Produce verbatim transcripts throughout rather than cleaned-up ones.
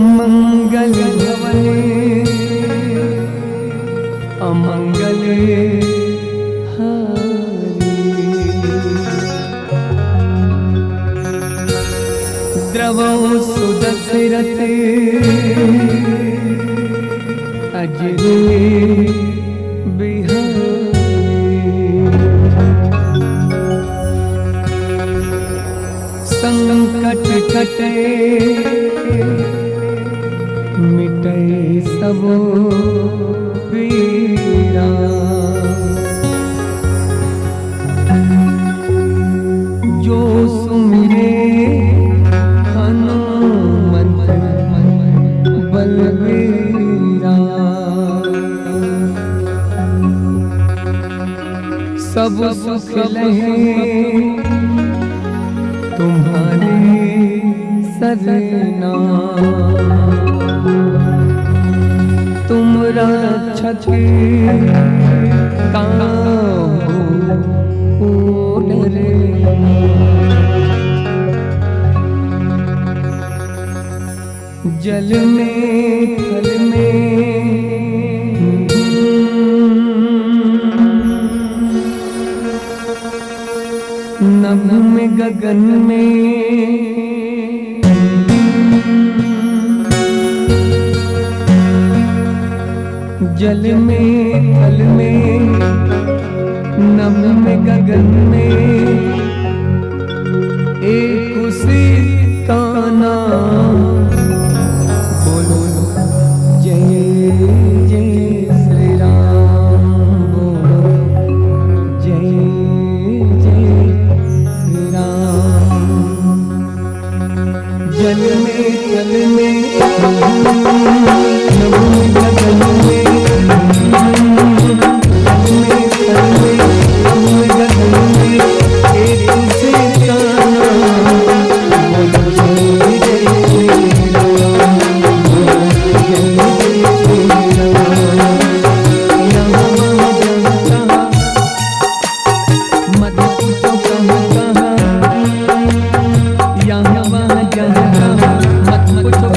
मंगल भवन अमंगल हारी। द्रवौ सुदशरथ अजर बिहारी। संकट कटे मिटे सब पीरा। जो सुमिरे हनुमंत बलबीरा। सब सुख लहे तुम्हारी सरना। तुम रक्षक काहू को डरना। जल में थल में नभ में गगन में, जल में थल में नभ में गगन में, एक उसी का नाम। बोलो जय जय श्री राम, बोलो जय जय श्री राम। जल में थल में नभ में गगन में, जल में थल में नभ में गगन में, एक उसी का नाम। बोलो जय जय श्री राम, बोलो जय जय श्री राम। यहाँ वहाँ जहाँ तहाँ, मत पूछो कहाँ कहाँ। यहाँ वहाँ जहाँ तहाँ, मत पूछो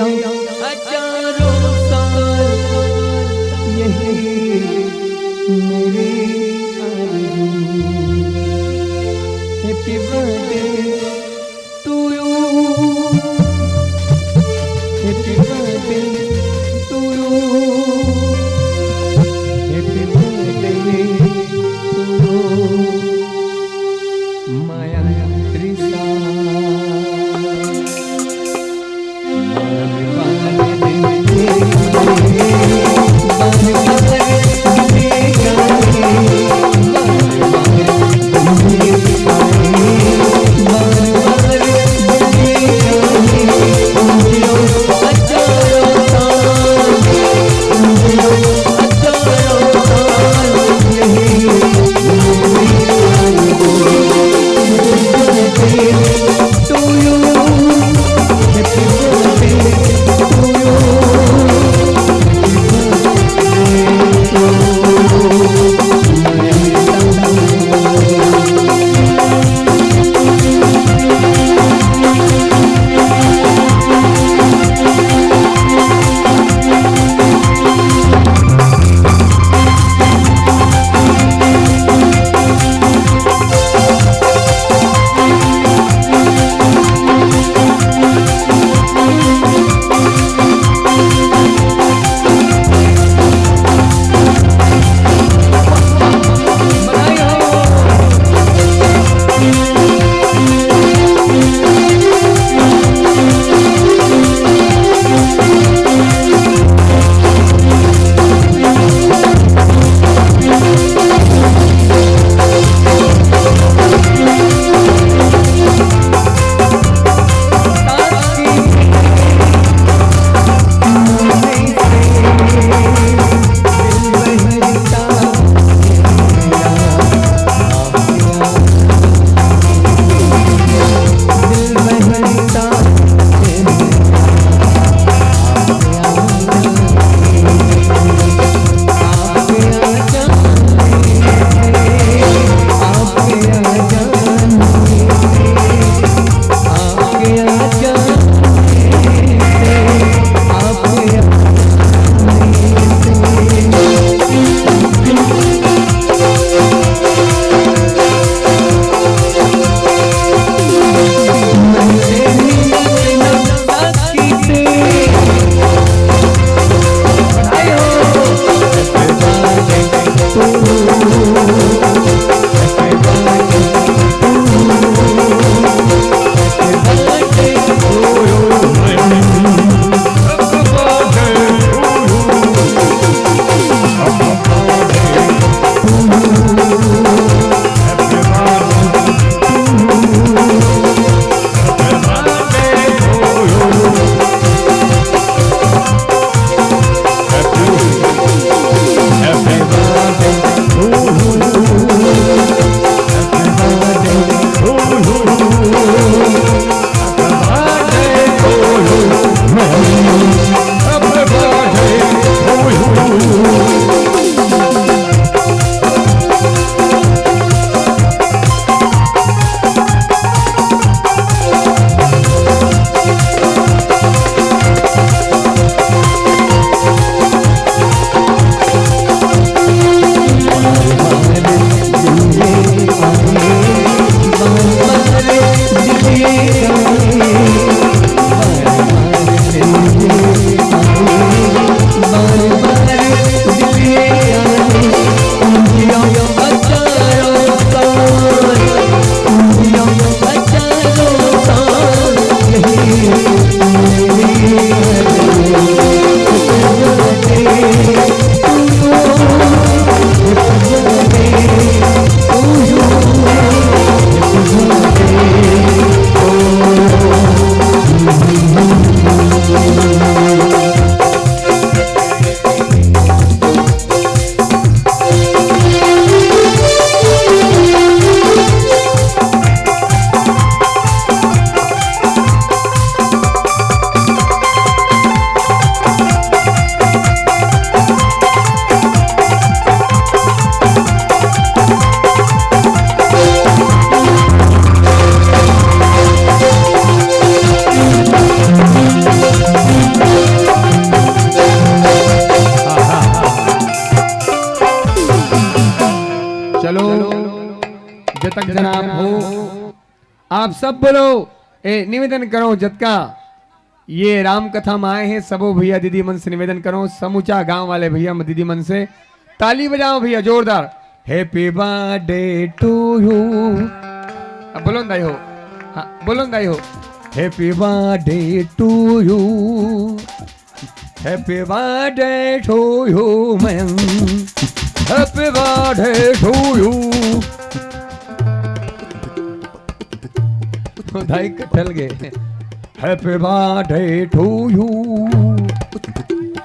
हजारों साल यही मेरी आरज़ू। Happy birthday to you. Happy birthday to you. Happy birthday to you. Maya Trisa. सब बोलो, ए, निवेदन करो, जतका ये राम कथा में आए हैं, सबो भैया दीदी मन से निवेदन करो, समूचा गांव वाले भैया दीदी मन से ताली बजाओ भैया, जोरदार। Happy birthday to you। अब बोलो ना दाई हो। हाँ, बोलो ना दाई हो। Happy birthday to you। Happy birthday to you, Mayank। Happy birthday to you। दाई कटल गए। Happy birthday to you।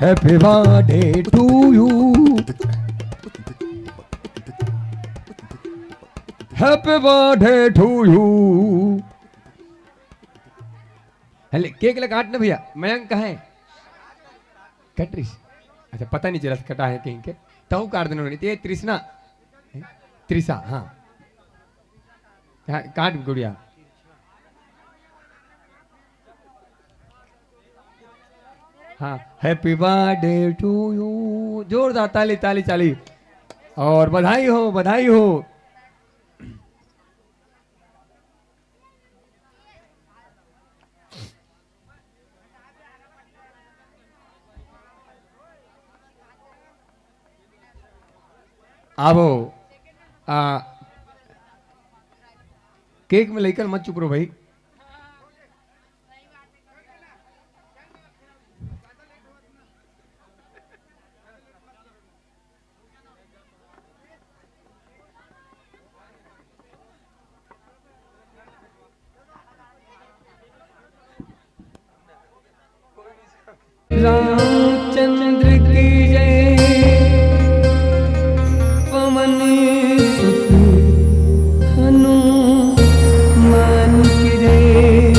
Happy birthday to you। Happy birthday to you। हेले, केक ला काट ना भैया, मयंक कहाँ है? कट रही? अच्छा, पता नहीं चला कटा है कहीं के। तहु काट देना उन्होंने, ये तृष्णा, तृषा, हाँ। हाँ, काट गुड़िया। हाँ, Happy birthday to you। जोरदार ताली, ताली, ताली। और बधाई हो, बधाई हो। आवो, आ, केक में लइकन मत चुप रहो भाई। रामचंद्र की जय, पवन सुत हनुमान की जय,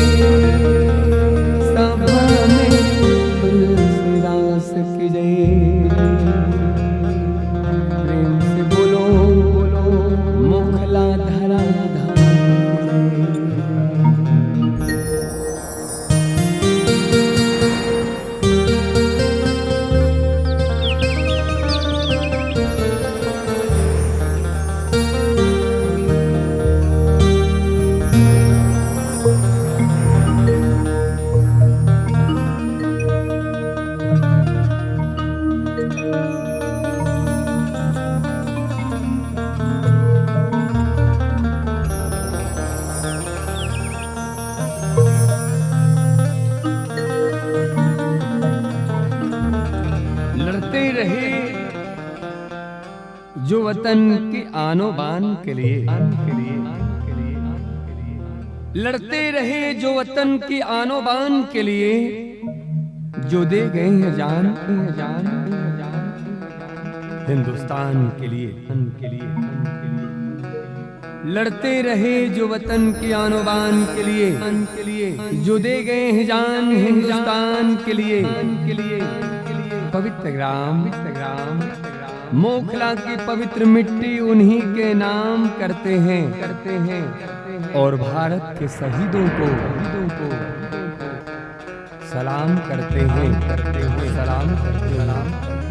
सभा में तुलसीदास की जय। प्रेम से बोलो, बोलो, मोखला धरा धाम। लड़ते रहे जो वतन की आनो बान के लिए, लड़ते रहे जो वतन की आनो बान के लिए, जो दे गए हैं जान, जान, जान, हिंदुस्तान के लिए, के लिए। लड़ते रहे जो वतन की आनो बान के लिए, जो दे गए हैं जान हिंदुस्तान के लिए, पवित्र ग्राम, मोखला की पवित्र मिट्टी उन्हीं के नाम करते हैं, करते हैं, और भारत के शहीदों को, शहीदों को सलाम करते हैं, करते हैं, सलाम करते हैं, सलाम करते हैं।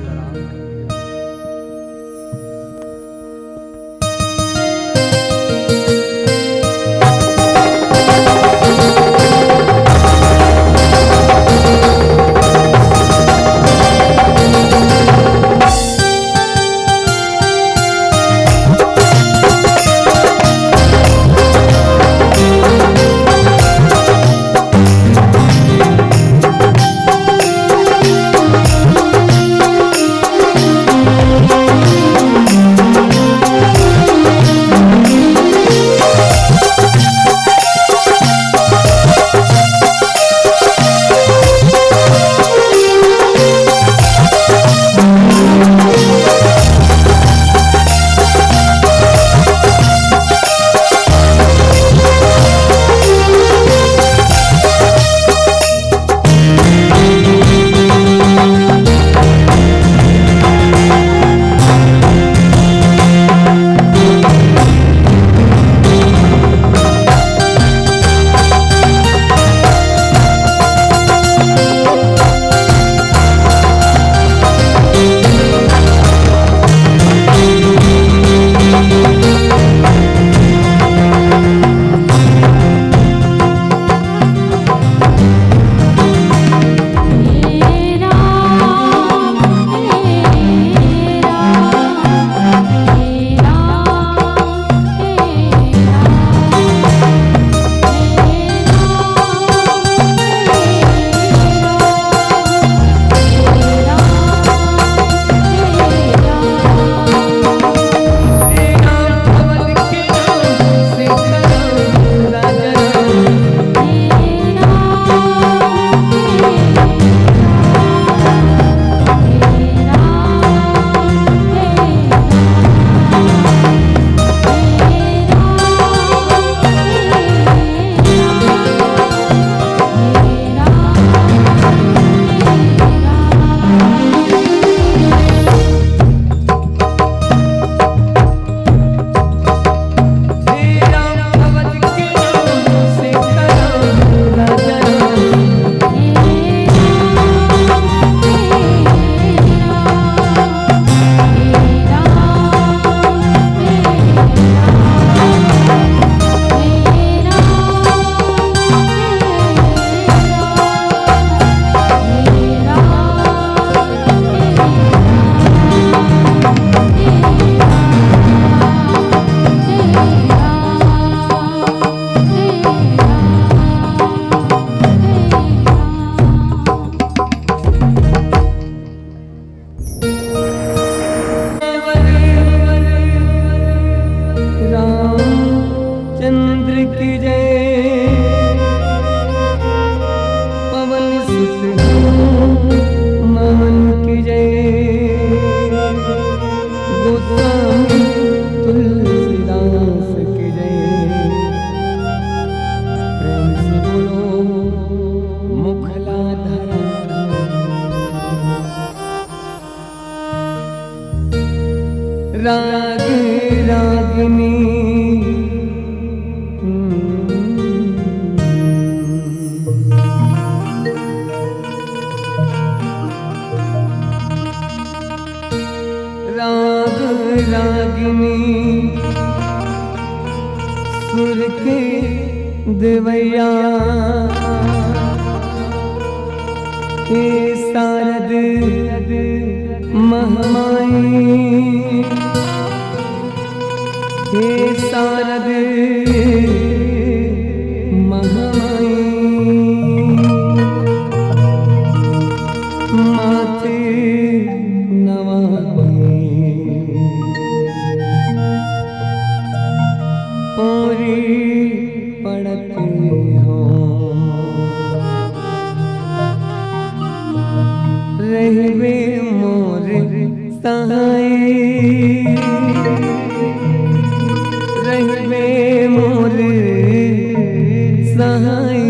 राग रागिनी। राग रागिनी सुर के देवैया, हे शारद महामाई, हे शारद महामाई, माथे नवाई। पोरी पड़त हो, रहिबे मोर सहाय, रहिबे मोर सहाय।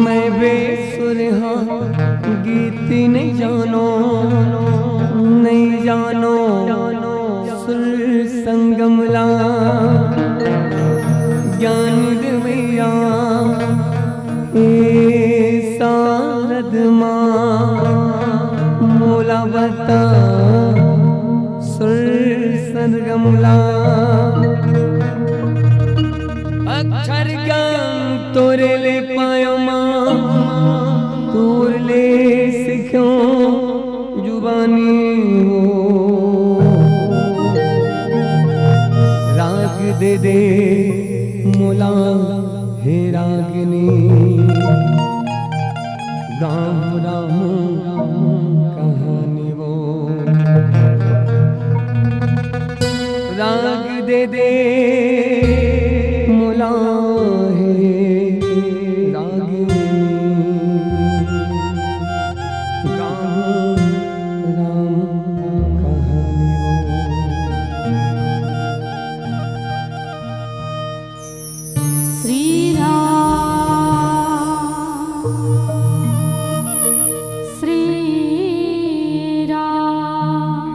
मैं बेसुर हाँ, गीत नहीं जानो, नहीं जानो सुर संगम ला। ज्ञान देवैया, हे शारद माँ, मोला बता सुर सरगम ला। अक्षर ज्ञान तोरे ले पायो माँ, तोर ले सिख्यो जुबानी हो। राग दे दे मोला हे रागिनी, गाँव राम कहानी वो। राग दे दे मोला हे रागिनी, गाँव राम कहानी वो। श्री राम, श्री राम।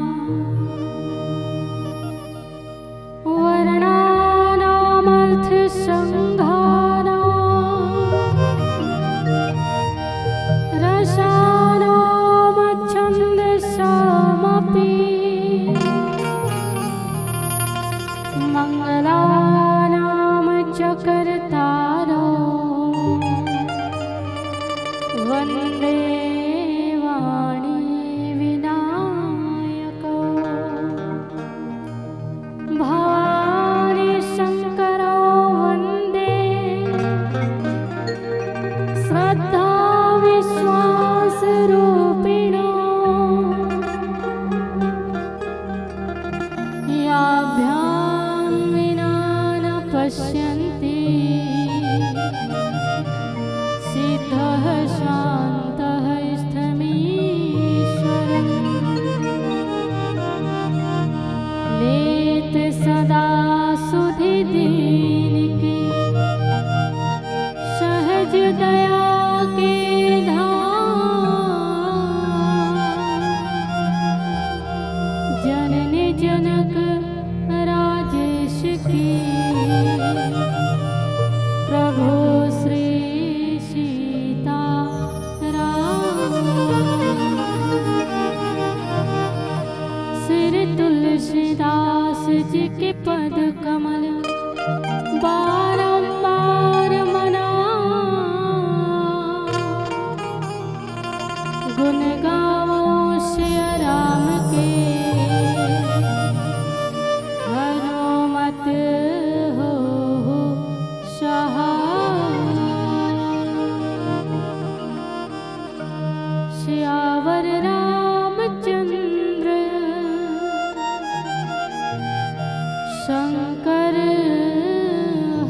वर्णानामर्थसङ्घानां रसानामच्छन्दसामपि। मङ्गलानां च कर्तारो वन्दे वाणी विनायको। भवानी शङ्करो वन्दे श्रद्धा विश्वासरूपिणो। याभ्यां विना न पश्यन्ति सिद्धः शान्तः स्थमीश्वरम्। लेत सदा सुधि दीन की सहज दया के धाम। जननी जनक राजेश की प्रभु श्री सीता राम। श्री तुलसीदास जी के पद कमल बारंबार मना। गुण गावो सिया राम के, हरो मत हो सहाय। सियावर रामचंद्र शंकर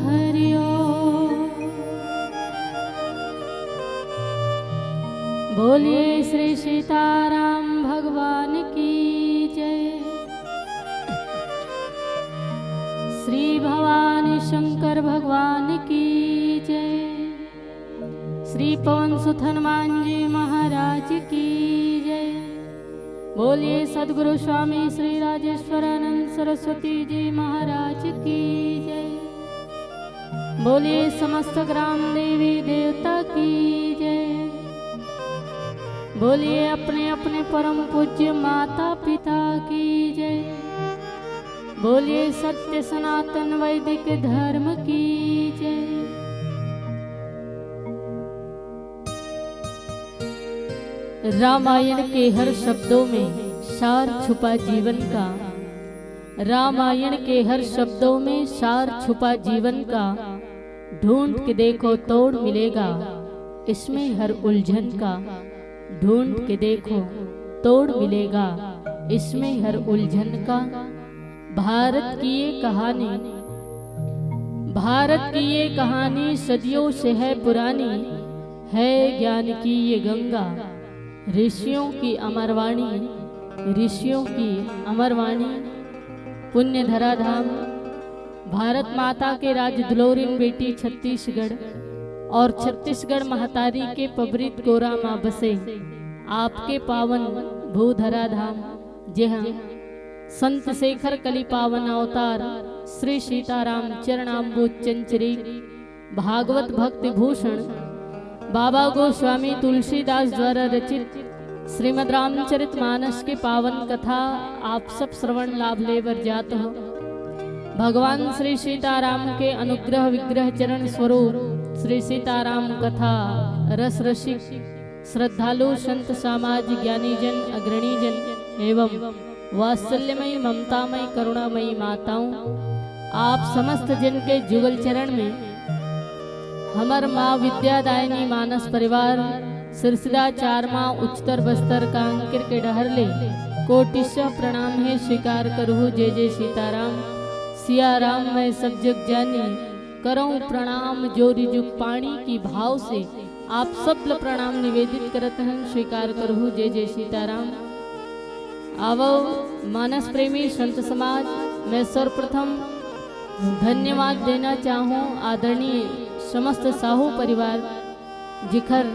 हरिओ। बोलिए श्री सीताराम भगवान की जय, श्री भवानी शंकर भगवान की जय, श्री पवन सुत हनुमान जी महाराज की जय। बोलिए सदगुरु स्वामी श्री राजेश्वरानंद सरस्वती जी महाराज की जय। बोलिए समस्त ग्राम देवी देवता की जय। बोलिए अपने अपने परम पूज्य माता पिता की जय। बोलिए सत्य सनातन वैदिक धर्म की जय। रामायण के हर शब्दों में सार छुपा जीवन का। रामायण के हर शब्दों में सार छुपा जीवन का। ढूंढ के देखो तोड़ मिलेगा इसमें हर उलझन का। ढूंढ के देखो तोड़ मिलेगा इसमें हर उलझन का। भारत की ये कहानी, भारत की ये कहानी सदियों से है पुरानी, है ज्ञान की ये गंगा, ऋषियों की अमरवाणी, ऋषियों की अमरवाणी। पुण्य धराधाम, भारत माता के राज दुलौरिन बेटी छत्तीसगढ़ और छत्तीसगढ़ महतारी के पबरित गोरा मा बसे आपके पावन भू धराधाम, जेहा संत शेखर कली पावन अवतार श्री सीताराम चरणाम्बुज चंचरी भागवत भक्ति भूषण बाबा गोस्वामी तुलसीदास द्वारा रचित श्रीमद् रामचरित मानस के पावन कथा आप सब श्रवण लाभ ले बर जात हो। भगवान श्री सीताराम के अनुग्रह विग्रह चरण स्वरूप श्री सीताराम कथा रस रसिक श्रद्धालु संत समाज, ज्ञानीजन, अग्रणीजन एवं वात्सल्यमयी ममतामयी करुणामयी माताओं, आप समस्त जन के जुगल चरण में हमर माँ विद्यादायिनी मानस परिवार सिरसिला चार माँ उच्चतर बस्तर कांकेर के डहर ले कोटिशः प्रणाम हे। स्वीकार करहु जय जय सीताराम। सिया राम मैं सब जग जानी, करहु प्रणाम जोरि जुग पाणी की भाव से आप सब ल प्रणाम निवेदित करत हन। स्वीकार करहु जय जय सीताराम। आवो मानस प्रेमी संत समाज, मैं सर्वप्रथम धन्यवाद देना चाहूँ आदरणीय समस्त साहू परिवार, जिखर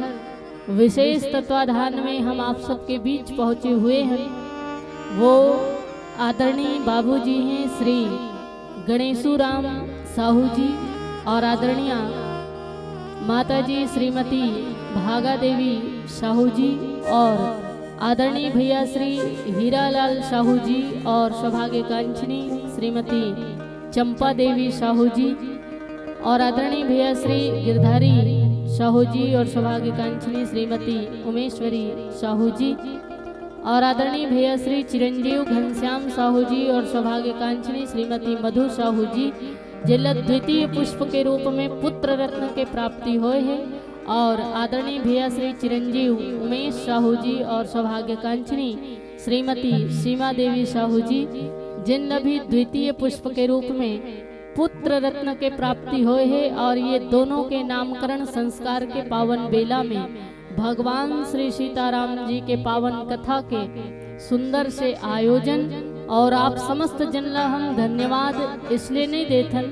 विशेष तत्वाधान में हम आप सबके बीच पहुँचे हुए हैं। वो आदरणीय बाबूजी हैं श्री गणेशू राम साहू जी और आदरणीय माता जी श्रीमती भागा देवी साहू जी और आदरणीय भैया श्री हीरालाल साहू जी और सौभाग्यकांक्षिणी श्रीमती चंपा देवी साहू जी और आदरणीय भैया श्री गिरधारी साहू जी और सौभाग्यकांक्षिणी श्रीमती उमेश्वरी साहू जी और आदरणीय भैया श्री चिरंजीव घनश्याम साहू जी और सौभाग्यकांक्षिणी श्रीमती मधु साहू जी, जेला द्वितीय पुष्प के रूप में पुत्र रत्न के प्राप्ति होए हे और आदरणीय भैया श्री चिरंजीव उमेश साहू जी और सौभाग्यकांक्षिणी श्रीमती सीमा देवी साहू जी, जिन भी द्वितीय पुष्प के रूप में पुत्र रत्न के प्राप्ति होए हे और ये दोनों के नामकरण संस्कार के पावन बेला में भगवान श्री सीताराम जी के पावन कथा के सुंदर से आयोजन और आप समस्त जन ला हम धन्यवाद इसलिए नहीं देथन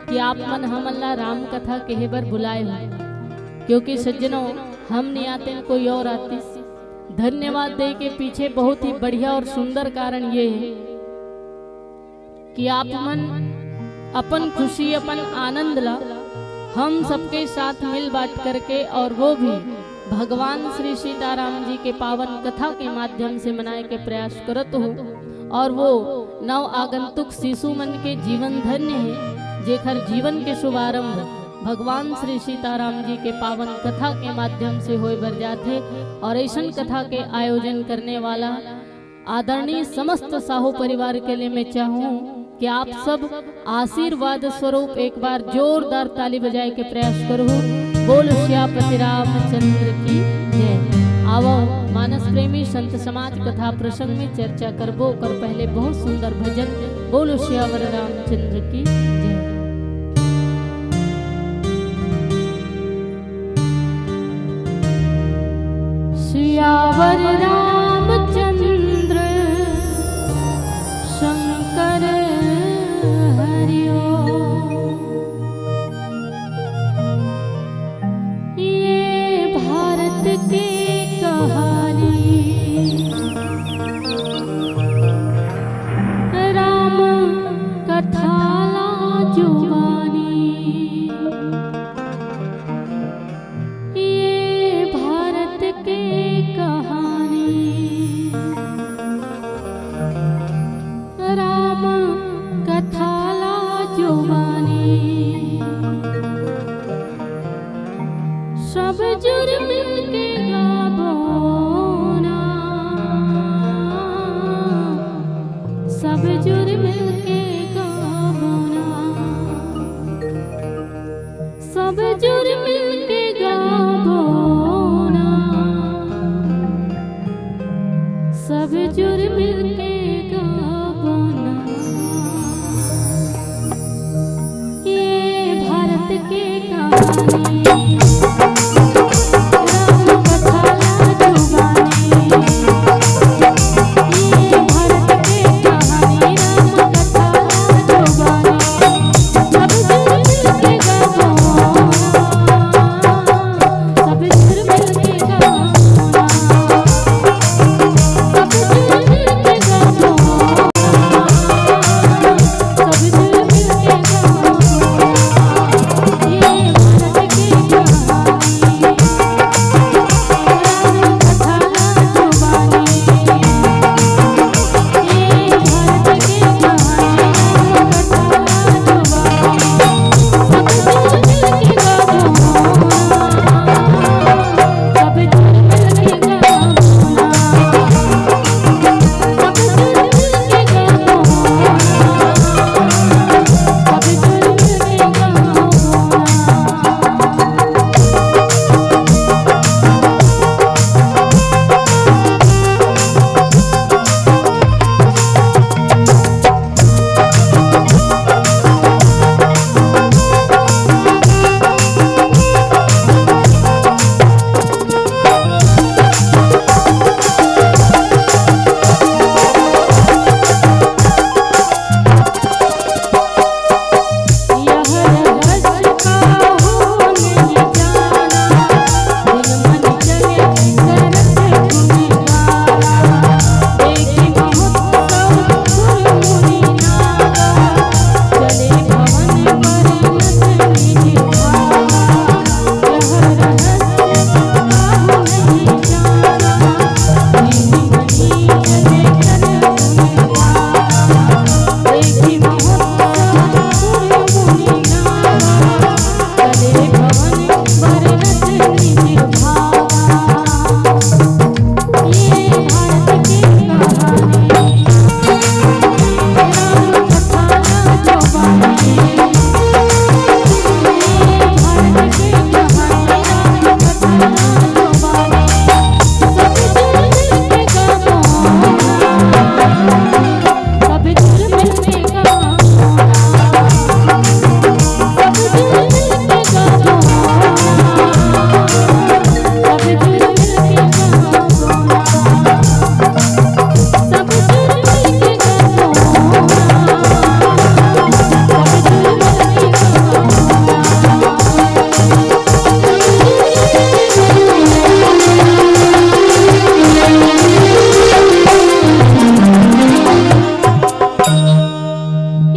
कि आप मन हमन ला राम कथा कहे बर बुलाए हो, क्योंकि सज्जनों, हम नहीं आते न कोई और आतिस। धन्यवाद दे के पीछे बहुत ही बढ़िया और सुंदर कारण ये है कि आप मन अपन खुशी, अपन आनंद ला हम सबके साथ मिल बांट करके और वो भी भगवान श्री सीताराम जी के पावन कथा के माध्यम से मनाए के प्रयास करत हो और वो नव आगंतुक शिशु मन के जीवन धन्य है, जेखर जीवन के शुभारंभ भगवान श्री सीताराम जी के पावन कथा के माध्यम से होए बर जाथे। और ऐसन कथा के आयोजन करने वाला आदरणीय समस्त साहू परिवार के लिए मैं चाहूँ कि आप सब आशीर्वाद स्वरूप एक बार जोरदार ताली बजाए के प्रयास करूँ। बोल सियापति रामचंद्र की जय। आवो मानस प्रेमी संत समाज कथा प्रसंग में चर्चा करबो, ओकर पहले बहुत सुंदर भजन बोलो सियावर रामचंद्र की जय। सियावर रामचंद्र शंकर हरि ओम। ये भारत की कहानी सब जुर मिलके गाबो ना, सब जुर मिलके गाबो ना, सब जुर मिलके गाबो ना, सब जुर मिलके गाबो ना। ये भारत के कहानी, राम कथा ला जुबानी। ये भारत के कहानी, राम कथा ला जुबानी। सब जुर मिलके गाबो ना, सब जुर मिलके गाबो ना।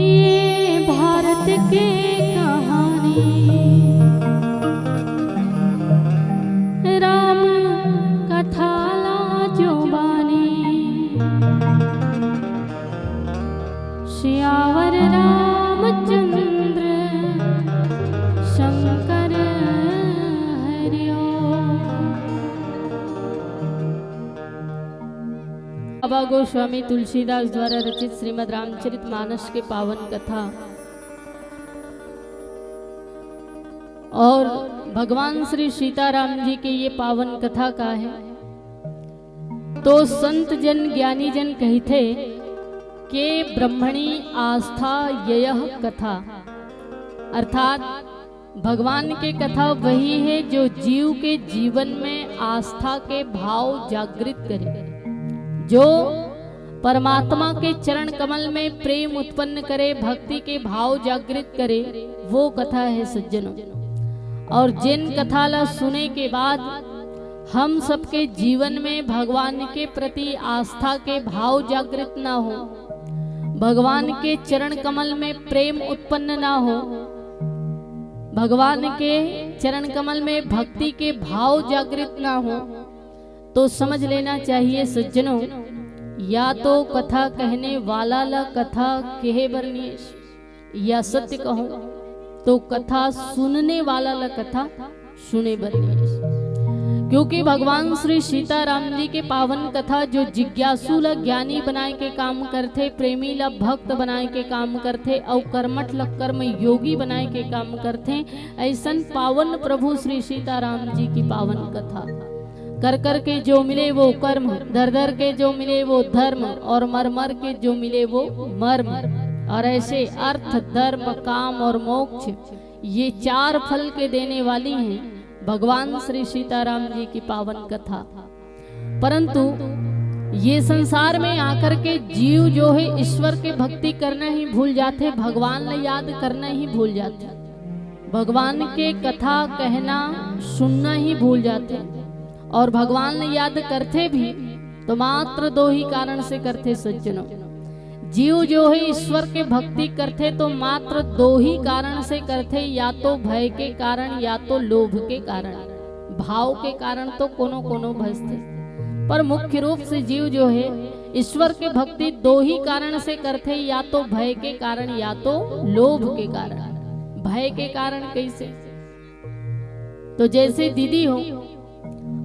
ये भारत के कहानी, राम कथा ला जुबानी। सियावर रामचंद्र शंकर हरिओ। बाबा गोस्वामी तुलसीदास द्वारा रचित श्रीमद् रामचरित मानस के पावन कथा और भगवान श्री सीताराम जी के ये पावन कथा का है। तो संत जन, ज्ञानी जन कहिथे के ब्रह्मणी आस्था ययः कथा, अर्थात भगवान के कथा वही है जो जीव के जीवन में आस्था के भाव जागृत करे, जो परमात्मा के चरण कमल में प्रेम उत्पन्न करे, भक्ति के भाव जागृत करे, वो कथा है सज्जनों। और जिन कथा ला सुने के बाद हम सबके जीवन में भगवान के प्रति आस्था के भाव जागृत ना हो, भगवान के चरण कमल में प्रेम उत्पन्न ना हो, भगवान के चरण कमल में भक्ति के भाव जागृत ना हो, तो समझ लेना चाहिए सज्जनों, या तो कथा कहने वाला ला कथा कहे बर नइ, या सत्य कहूं, तो कथा सुनने वाला ला कथा सुने बर मिलिस। क्योंकि भगवान श्री सीताराम जी के पावन कथा जो जिज्ञासु ला ज्ञानी बनाए के काम करथे, प्रेमी ला भक्त बनाए के काम करथे, अउ कर्मठ ला कर्म योगी बनाए के काम करथे, ऐसन पावन प्रभु श्री सीताराम जी की पावन कथा। कर कर के जो मिले वो कर्म, धर धर के जो मिले वो धर्म, और मर मर के जो मिले वो मर्म। और ऐसे अर्थ, धर्म, काम और मोक्ष, ये चार फल के देने वाली हैं भगवान श्री सीताराम जी की पावन कथा। परंतु ये संसार में आकर के जीव जो है, ईश्वर के भक्ति करना ही भूल जाथे, भगवान ला याद करना ही भूल जाथे, भगवान के कथा कहना, सुनना ही भूल जाथे, और भगवान ला याद करथे भी तो मात्र दो ही कारण से करथे सज्जनों। जीव जो है, ईश्वर के भक्ति करथे तो मात्र दो ही कारण से करथे, या तो भय के कारण, या तो लोभ के कारण। भाव के कारण तो कोनो कोनो भजथे, पर मुख्य रूप से जीव जो है, ईश्वर के भक्ति दो ही कारण से करथे, या तो भय के कारण, या तो लोभ के कारण। भय के कारण कैसे? तो जैसे दीदी हो,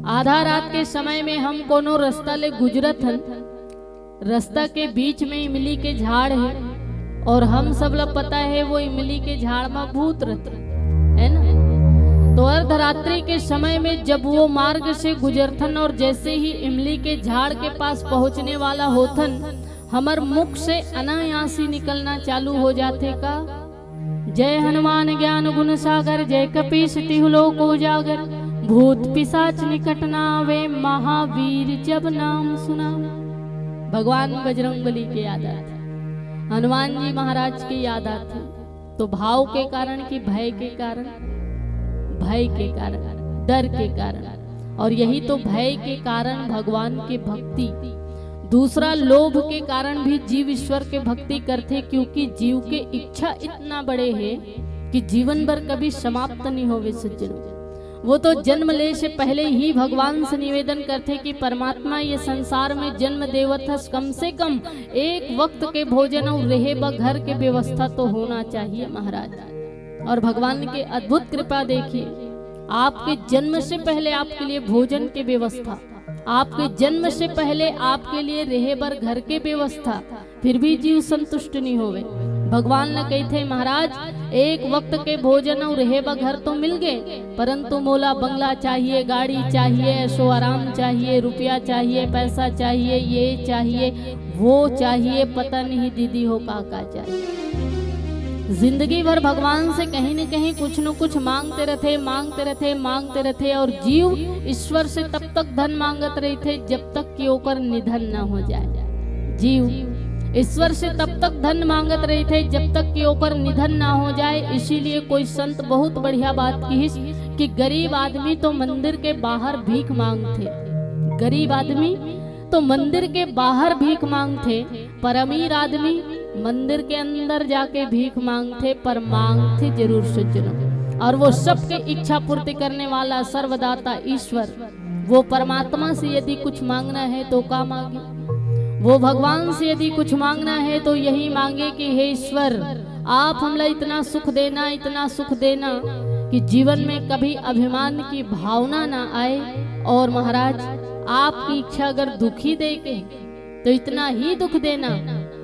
आधा रात के समय में हम कोनो रास्ता ले गुजरत हन, रास्ता के बीच में इमली के झाड़ है, और हम सब ला पता है वो इमली के झाड़ में भूत रहते, है ना? तो अर्धरात्रि के समय में जब वो मार्ग से गुजरथन और जैसे ही इमली के झाड़ के पास पहुंचने वाला होथन, हमर मुख से अनायास ही निकलना चालू हो जाथे का, जय हनुमान ज्ञान गुण सागर, जय कपीस तिहु लोक उजागर, भूत पिशाच निकट ना आवे, महावीर जब नाम सुनावे। भगवान बजरंग बली के याद आथे, हनुमान जी महाराज के याद आथे। तो भाव के कारण कि भय के कारण? भय के कारण, डर के कारण। और यही तो भय के कारण भगवान की भक्ति, दूसरा लोभ के कारण भी जीव ईश्वर के भक्ति करथे, क्योंकि जीव के इच्छा इतना बड़े है कि जीवन भर कभी समाप्त नहीं होवे सज्जनों। वो तो जन्म ले से पहले ही भगवान से निवेदन करथे कि परमात्मा, ये संसार में जन्म देवत हस, कम से कम एक वक्त के भोजन और रहे बर घर के व्यवस्था तो होना चाहिए महाराज। और भगवान के अद्भुत कृपा देखिए, आपके जन्म से पहले आपके लिए भोजन की व्यवस्था, आपके जन्म से पहले आपके लिए रहे बर घर के व्यवस्था, फिर भी जीव संतुष्ट नहीं होवे। भगवान ला कहिथे, महाराज, एक वक्त के भोजन अउ रहे बर घर तो मिल गे, परंतु मोला बंगला चाहिए, गाड़ी चाहिए, ऐशो आराम चाहिए, रुपया चाहिए, पैसा चाहिए, ये चाहिए, वो चाहिए, पता नहीं दीदी हो का का चाहिए। जिंदगी भर भगवान से कहीं न कहीं कुछ न कुछ मांगते रहथे, मांगते रहथे, मांगते रहथे, और जीव ईश्वर से तब तक धन मांगत रहिथे जब तक कि ओकर निधन ना हो जाए। जीव ईश्वर से तब तक धन मांगत रहिथे जब तक कि ओकर निधन ना हो जाए। इसीलिए कोई संत बहुत बढ़िया बात किहिस कि गरीब आदमी तो मंदिर के बाहर भीख मांगथे, गरीब आदमी तो मंदिर के बाहर भीख मांगथे, पर अमीर आदमी मंदिर के अंदर जाके भीख मांगथे, पर मांगथे जरूर सज्जनों। और वो सबके इच्छा पूर्ति करने वाला सर्वदाता ईश्वर, वो परमात्मा से यदि कुछ मांगना है तो का मांगे? वो भगवान से यदि कुछ मांगना है तो यही मांगे कि हे ईश्वर, आप हमला इतना सुख देना, इतना सुख देना कि जीवन में कभी अभिमान की भावना ना आए। और महाराज, आपकी इच्छा अगर दुखी दे के, तो इतना ही दुख देना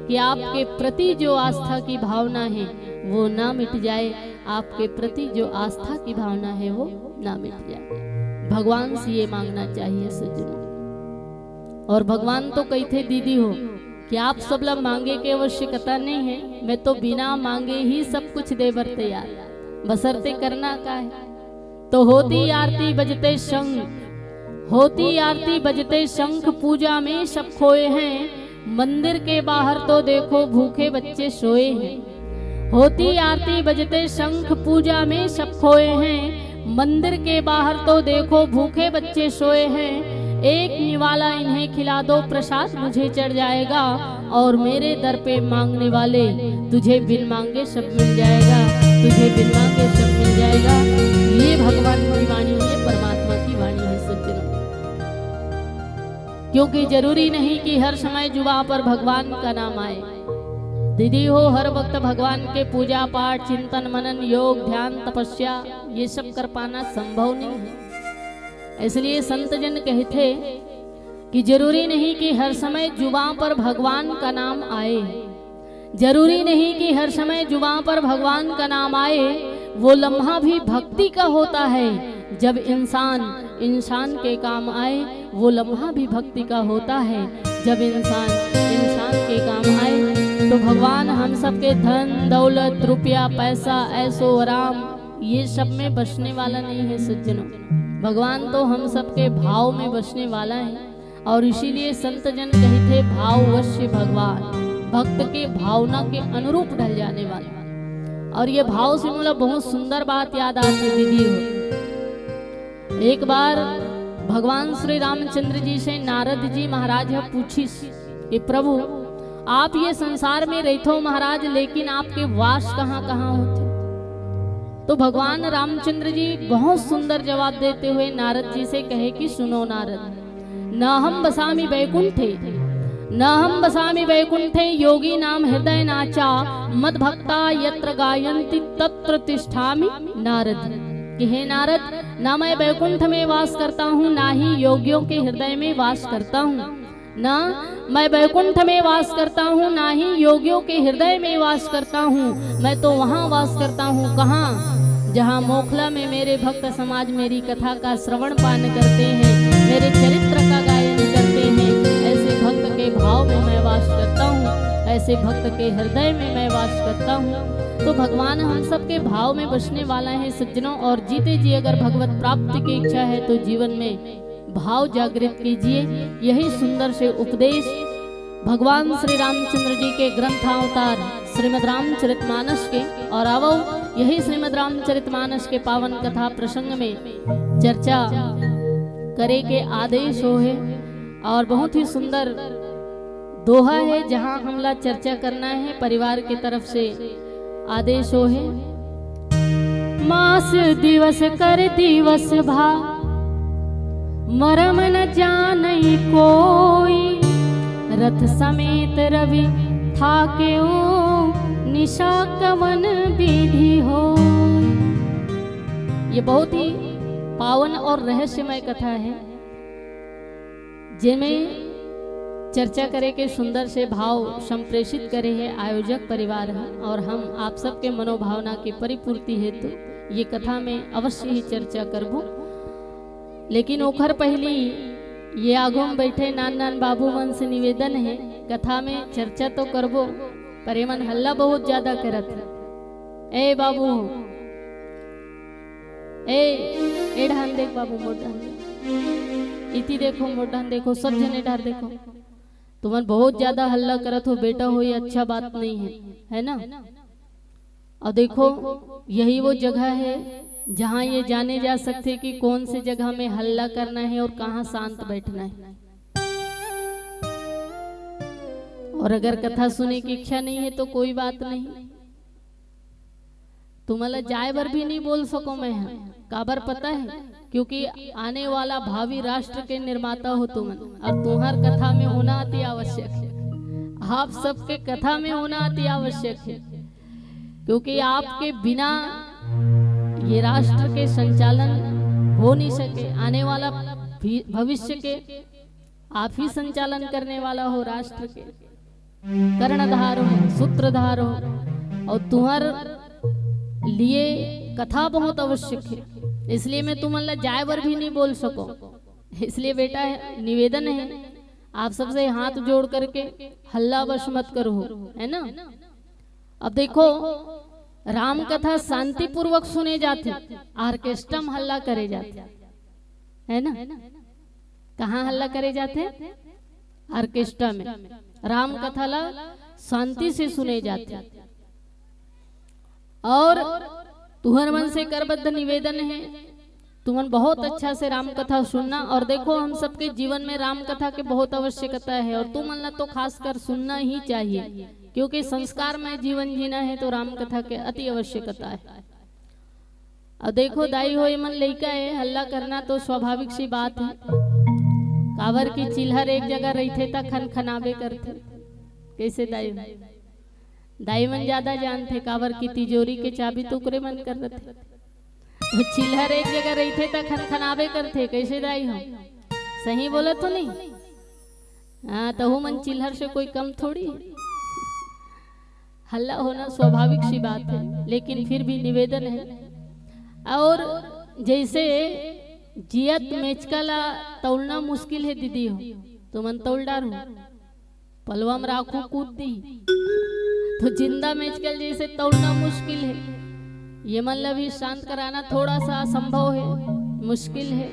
कि आपके प्रति जो आस्था की भावना है वो ना मिट जाए, आपके प्रति जो आस्था की भावना है वो ना मिट जाए। भगवान से ये मांगना चाहिए सज्जनों। और भगवान तो कहिथे दीदी हो कि आप सबला मांगे के आवश्यकता नहीं है, मैं तो बिना मांगे ही सब कुछ दे बर तैयार, बसरते करना का है। तो होती आरती बजते शंख, होती आरती बजते शंख, पूजा में सब खोए हैं। मंदिर के बाहर तो देखो भूखे बच्चे सोए हैं। होती आरती बजते शंख, पूजा में सब खोए हैं। मंदिर के बाहर तो देखो भूखे बच्चे सोए हैं। एक निवाला इन्हें खिला दो, प्रसाद मुझे चढ़ जाएगा। और मेरे दर पे मांगने वाले, तुझे बिन मांगे सब मिल जाएगा, तुझे बिन मांगे सब मिल जाएगा। ये भगवान की वाणी है, परमात्मा की वाणी है सज्जनों। क्योंकि जरूरी नहीं कि हर समय जुबां पर भगवान का नाम आए। दीदी हो, हर वक्त भगवान के पूजा पाठ, चिंतन मनन, योग ध्यान, तपस्या, ये सब कर पाना संभव नहीं है। इसलिए संत जन कहते कि जरूरी नहीं कि हर समय जुबान पर भगवान का नाम आए, जरूरी नहीं कि हर समय जुबान पर भगवान का नाम आए। वो लम्हा भी भक्ति का होता है, जब इंसान इंसान के काम आए। वो लम्हा भी भक्ति का होता है, जब इंसान इंसान के काम आए। तो भगवान हम सबके धन दौलत, रुपया पैसा, ऐशो आराम, ये सब में बसने वाला नहीं है सज्जनों। भगवान तो हम सबके भाव में बसने वाला है। और इसीलिए संत जन कहते, भाववश्य भगवान, भक्त के भावना के अनुरूप ढल जाने वाला। और ये भाव से मोला बहुत सुंदर बात याद आती दीदी हो। एक बार भगवान श्री रामचंद्र जी से नारद जी महाराज ह पूछिस कि प्रभु, आप ये संसार में रहिथो महाराज, लेकिन आपके वास कहाँ कहाँ होथे? तो भगवान रामचंद्र जी बहुत सुंदर जवाब देते हुए नारद जी से कहे कि सुनो नारद, न हम बसामि बैकुंठे, न हम बसामि बैकुंठे योगिनाम हृदय नाचा, मद भक्ता यत्र गायंती तत्र तिष्ठामि नारद। कि हे नारद, ना मैं बैकुंठ में वास करता हूँ, ना ही योगियों के हृदय में वास करता हूँ। ना मैं बैकुंठ में वास करता हूँ, ना ही योगियों के हृदय में वास करता हूँ। मैं तो वहाँ वास करता हूँ, कहाँ? जहाँ मोखला में मेरे भक्त समाज मेरी कथा का श्रवण पान करते हैं, मेरे चरित्र का गायन करते हैं। ऐसे भक्त के भाव में मैं वास करता हूँ, ऐसे भक्त के हृदय में मैं वास करता हूँ। तो भगवान हम सबके भाव में बसने वाला है सज्जनों, और जीते जी अगर भगवत प्राप्ति की इच्छा है तो जीवन में भाव जागृत कीजिए। यही सुंदर से उपदेश भगवान श्री रामचंद्र जी के ग्रंथावतार श्रीमद् रामचरितमानस के। और आवो, यही श्रीमद् रामचरितमानस के पावन कथा प्रसंग में चर्चा करे के आदेश हो है। और बहुत ही सुंदर दोहा है, जहाँ हमला चर्चा करना है, परिवार के तरफ से आदेश हो है। मास दिवस कर दिवस भा, मरम न जानई कोई, रथ समेत रवि थाकेउ, निशा कवन विधि होई। ये बहुत ही पावन और रहस्यमय कथा है, जेमे चर्चा करे के सुंदर से भाव संप्रेषित करे है आयोजक परिवार ह, और हम आप सबके मनोभावना के परिपूर्ति हेतु ये कथा में अवश्य ही चर्चा करबो। लेकिन ओखर पहली ये आगू में बैठे नान नान बाबू मन से निवेदन है, कथा में चर्चा तो करबो, पर एमन हल्ला बहुत ज्यादा करत है। ए बाबू, ए, ए ढान देख बाबू, मोर ढान देख। इति देखो, मोर ढान देखो, सब जने ढार देखो। तुमन बहुत ज्यादा हल्ला करत हो बेटा हो, ये अच्छा बात नहीं है, है ना? और देखो, यही वो जगह है जहाँ ये जाने जा सकते कि कौन से जगह में हल्ला करना है और कहाँ शांत बैठना है। और अगर कथा सुने की इच्छा नहीं है तो कोई बात नहीं, तुमला जाए बर भी नहीं बोल सको मैं ह। काबर पता है? क्योंकि आने वाला भावी राष्ट्र के निर्माता हो तुमन, और तुम्हार कथा में होना अति आवश्यक है। आप सबके कथा में होना अति आवश्यक है, क्योंकि आपके बिना ये राष्ट्र के संचालन हो नहीं सके। आने वाला भी-, भविष्य के आप ही संचालन करने वाला हो राष्ट्र के, कर्णधार हो, सूत्रधार हो, और तुम्हार लिए कथा बहुत आवश्यक है, इसलिए मैं तुमन ला जाए बर भी नहीं बोल सको। इसलिए बेटा, निवेदन है आप सबसे हाथ जोड़ करके हल्ला बस मत करो, है ना? अब देखो, राम कथा शांतिपूर्वक सुने जाथे, ऑर्केस्ट्रा में हल्ला करे जाथे, है ना? कहाँ हल्ला करे जाथे? ऑर्केस्ट्रा में। राम कथा ला शांति से सुने जाथे। और तुहर मन से करबद्ध निवेदन है, तुमन बहुत अच्छा से राम कथा सुनना। और देखो, हम सबके जीवन में राम कथा के बहुत आवश्यकता है, और तुमन ला तो खासकर सुनना ही चाहिए, क्योंकि संस्कारमय जीवन जीना है तो राम कथा के अति आवश्यकता है। और देखो दाई हो, एमन लइका है, हल्ला करना तो स्वाभाविक सी बात है, काबर कि चिल्हर एक जगह रहिथे त खनखनाबे करथे। कैसे दाई हो? दाई मन ज्यादा जानथे, काबर कि तिजोरी के चाबी तो ओकरे मन कर रथे। वो चिल्हर एक जगह रहिथे त खनखनाबे करथे, कैसे दाई हो? सही बोलत हो नहीं? हाँ, तहू मन चिल्हर से कोई कम थोड़ी। हल्ला होना स्वाभाविक सी बात है, लेकिन फिर भी निवेदन है। और जैसे जियत मेचका ला तौलना मुश्किल है दीदी हो, तुमन तौल डार हो, पलवा में राखू कूद दी, तो जिंदा मेचका ल जैसे तौलना मुश्किल है, ये मन ला भी शांत कराना थोड़ा सा असंभव है, मुश्किल है,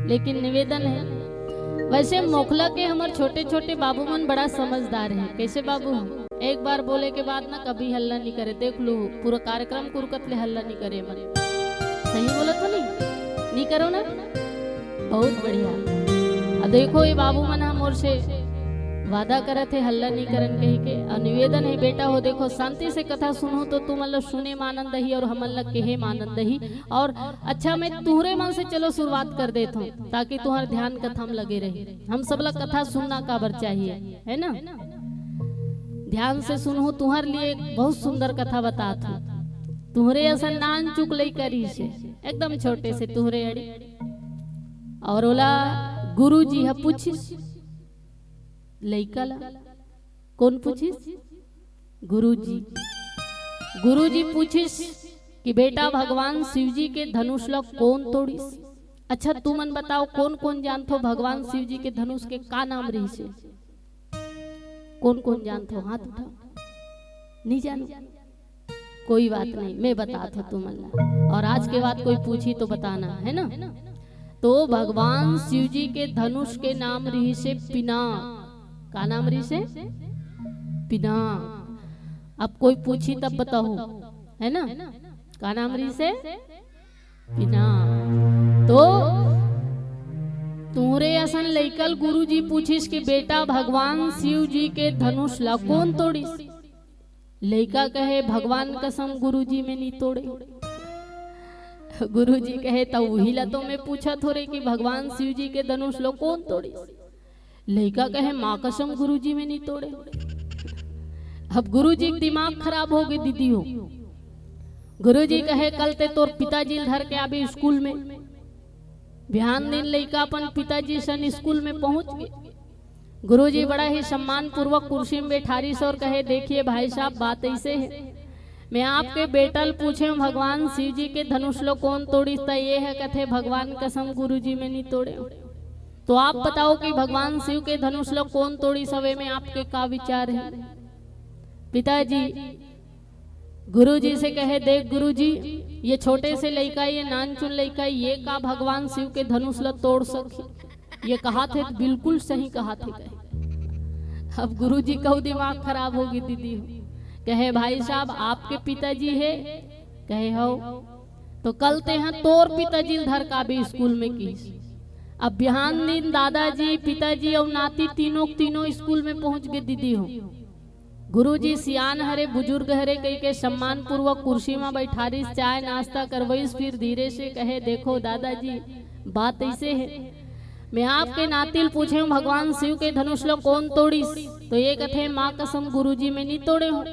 लेकिन निवेदन है। वैसे मोखला के हमर छोटे छोटे बाबू मन बड़ा समझदार है। कैसे बाबू? एक बार बोले के बाद ना कभी हल्ला नहीं करे। देख लो, पूरा कार्यक्रम कुरकत ले हल्ला नहीं करे मन। सही बोलत हो नहीं? नहीं करो ना? बहुत बढ़िया। अब देखो, ये बाबू मन ह मोर से वादा करत हे हल्ला नहीं करन कही के। और निवेदन है बेटा हो, देखो, शांति से कथा सुनो तो तुमन ला सुने में आनंद ही और हमन ला कहे में आनंद ही। और अच्छा, मैं तुहरे मन से चलो शुरुआत कर देत हूँ, ताकि तुहर ध्यान कथा में लगे रहे। हम सब ला कथा सुनना काबर चाहिए, है ना? ध्यान से सुनहु, तुहर लिए एक बहुत सुंदर कथा बतात हूँ। तुहरे असन नान चुक लइका रहिस हे, एकदम छोटे से तुहरे अड़ी। और ओला गुरुजी ह पूछिस, लइका ला। कौन पूछिस? गुरुजी। गुरुजी पूछिस कि बेटा, भगवान शिव जी के धनुष ला कौन तोड़िस? अच्छा, तुमन बताओ, कौन कौन जानथो भगवान शिव जी के धनुष के का नाम रहिस हे? कौन कौन जानथो, हाथ उठाओ। नहीं जानो? कोई बात नहीं, मैं बतात हूँ तुमन ला। और आज के बाद कोई पूछी तो बताना, है ना? तो भगवान शिव जी के धनुष के नाम रहिस हे पिनाक। का नाम रहिस हे? पिनाक। अब कोई पूछी तब बताओ, है ना? का नाम रहिस हे? पिनाक। तो तुहरे असन लइका ल गुरुजी पूछिस कि बेटा, भगवान शिव जी के धनुष ला कौन तोड़िस? लइका कहे, भगवान कसम गुरुजी, मैं नी तोड़े। गुरुजी कहे, त उही ला तो मैं पूछत हों रे कि भगवान शिव जी के धनुष ला कौन तोड़िस? लइका कहे, माँ कसम गुरुजी, मैं नी तोड़े। अब गुरुजी के दिमाग खराब हो गे दीदी हो। गुरुजी कहे, कल ते तोर पिताजी ल धर के आबे स्कूल में। बिहान दिन लइका अपन पिताजी सन स्कूल में पहुंच गे। गुरुजी बड़ा ही सम्मान पूर्वक कुर्सी में बैठारिस और कहे, देखिए भाई साहब, बात ऐसे है, मैं आपके बेटा ल पूछे हूँ, भगवान शिव जी के धनुष ला कौन तोड़िस? त ये ह कथे, भगवान कसम गुरुजी, मैं नी तोड़े हूँ। तो आप बताओ कि भगवान शिव के धनुष ला कौन तोड़िस हवे, में आपके का विचार है? पिताजी गुरुजी से कहे, देख गुरुजी, ये छोटे से लइका, ये नानचुन लइका, ये का भगवान शिव के धनुष ला तोड़ सकही? ये कहाथे त बिल्कुल सही कहाथे, कहे। अब गुरुजी कहू दिमाग खराब हो गे दीदी हो। कहे, भाई साहब, आपके पिताजी हे? कहे, हव। तो कल तेहा तोर पिताजी ल धर के आबे स्कूल में किहिस। अब बिहान दिन दादाजी, पिताजी अउ नाती तीनों के तीनों स्कूल में पहुंच गे दीदी हो। गुरुजी सियान हरे, बुजुर्ग हरे कहिके सम्मान पूर्वक कुर्सी म बैठारिस, चाय नाश्ता करवइस, फिर धीरे से कहे, देखो दादाजी, बात ऐसे है, मैं आपके नाती ल पूछे हूँ, भगवान शिव के धनुष ला कौन तोड़िस? तो ये कथे, माँ कसम गुरुजी, मैं नी तोड़े हूँ।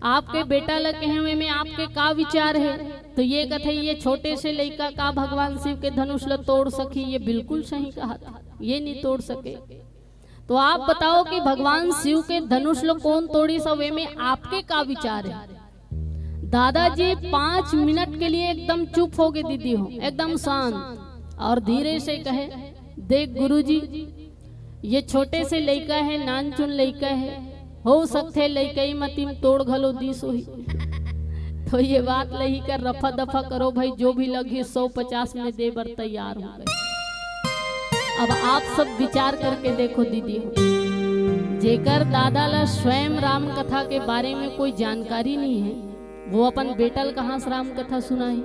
आपके बेटा ल कहे हूँ, में आपके का विचार है? तो ये कथे, ये छोटे से लइका का भगवान शिव के धनुष ला तोड़ सकही? ये बिल्कुल सही कहाथे, ये नी तोड़ सके। तो आप बताओ कि भगवान शिव के धनुष ला कौन तोड़िस अउ एमे आपके का विचार है? दादाजी पाँच मिनट के लिए एकदम चुप हो गे दीदी हो, एकदम शांत, और धीरे से कहे, देख गुरुजी, ये छोटे से लइका है, नानचुन लइका है, हो सकथे लइकई मती म तोड़ घलो दिस होही। तो ये बात ल ही कर रफा दफा करो भाई, जो भी लगही सौ पचास में दे बर तैयार हो गए। अब आप सब विचार करके देखो दीदी हो, जेकर दादा ला स्वयं राम कथा के बारे में कोई जानकारी नहीं है, वो अपन बेटा ल कहाँ से राम कथा सुनाही?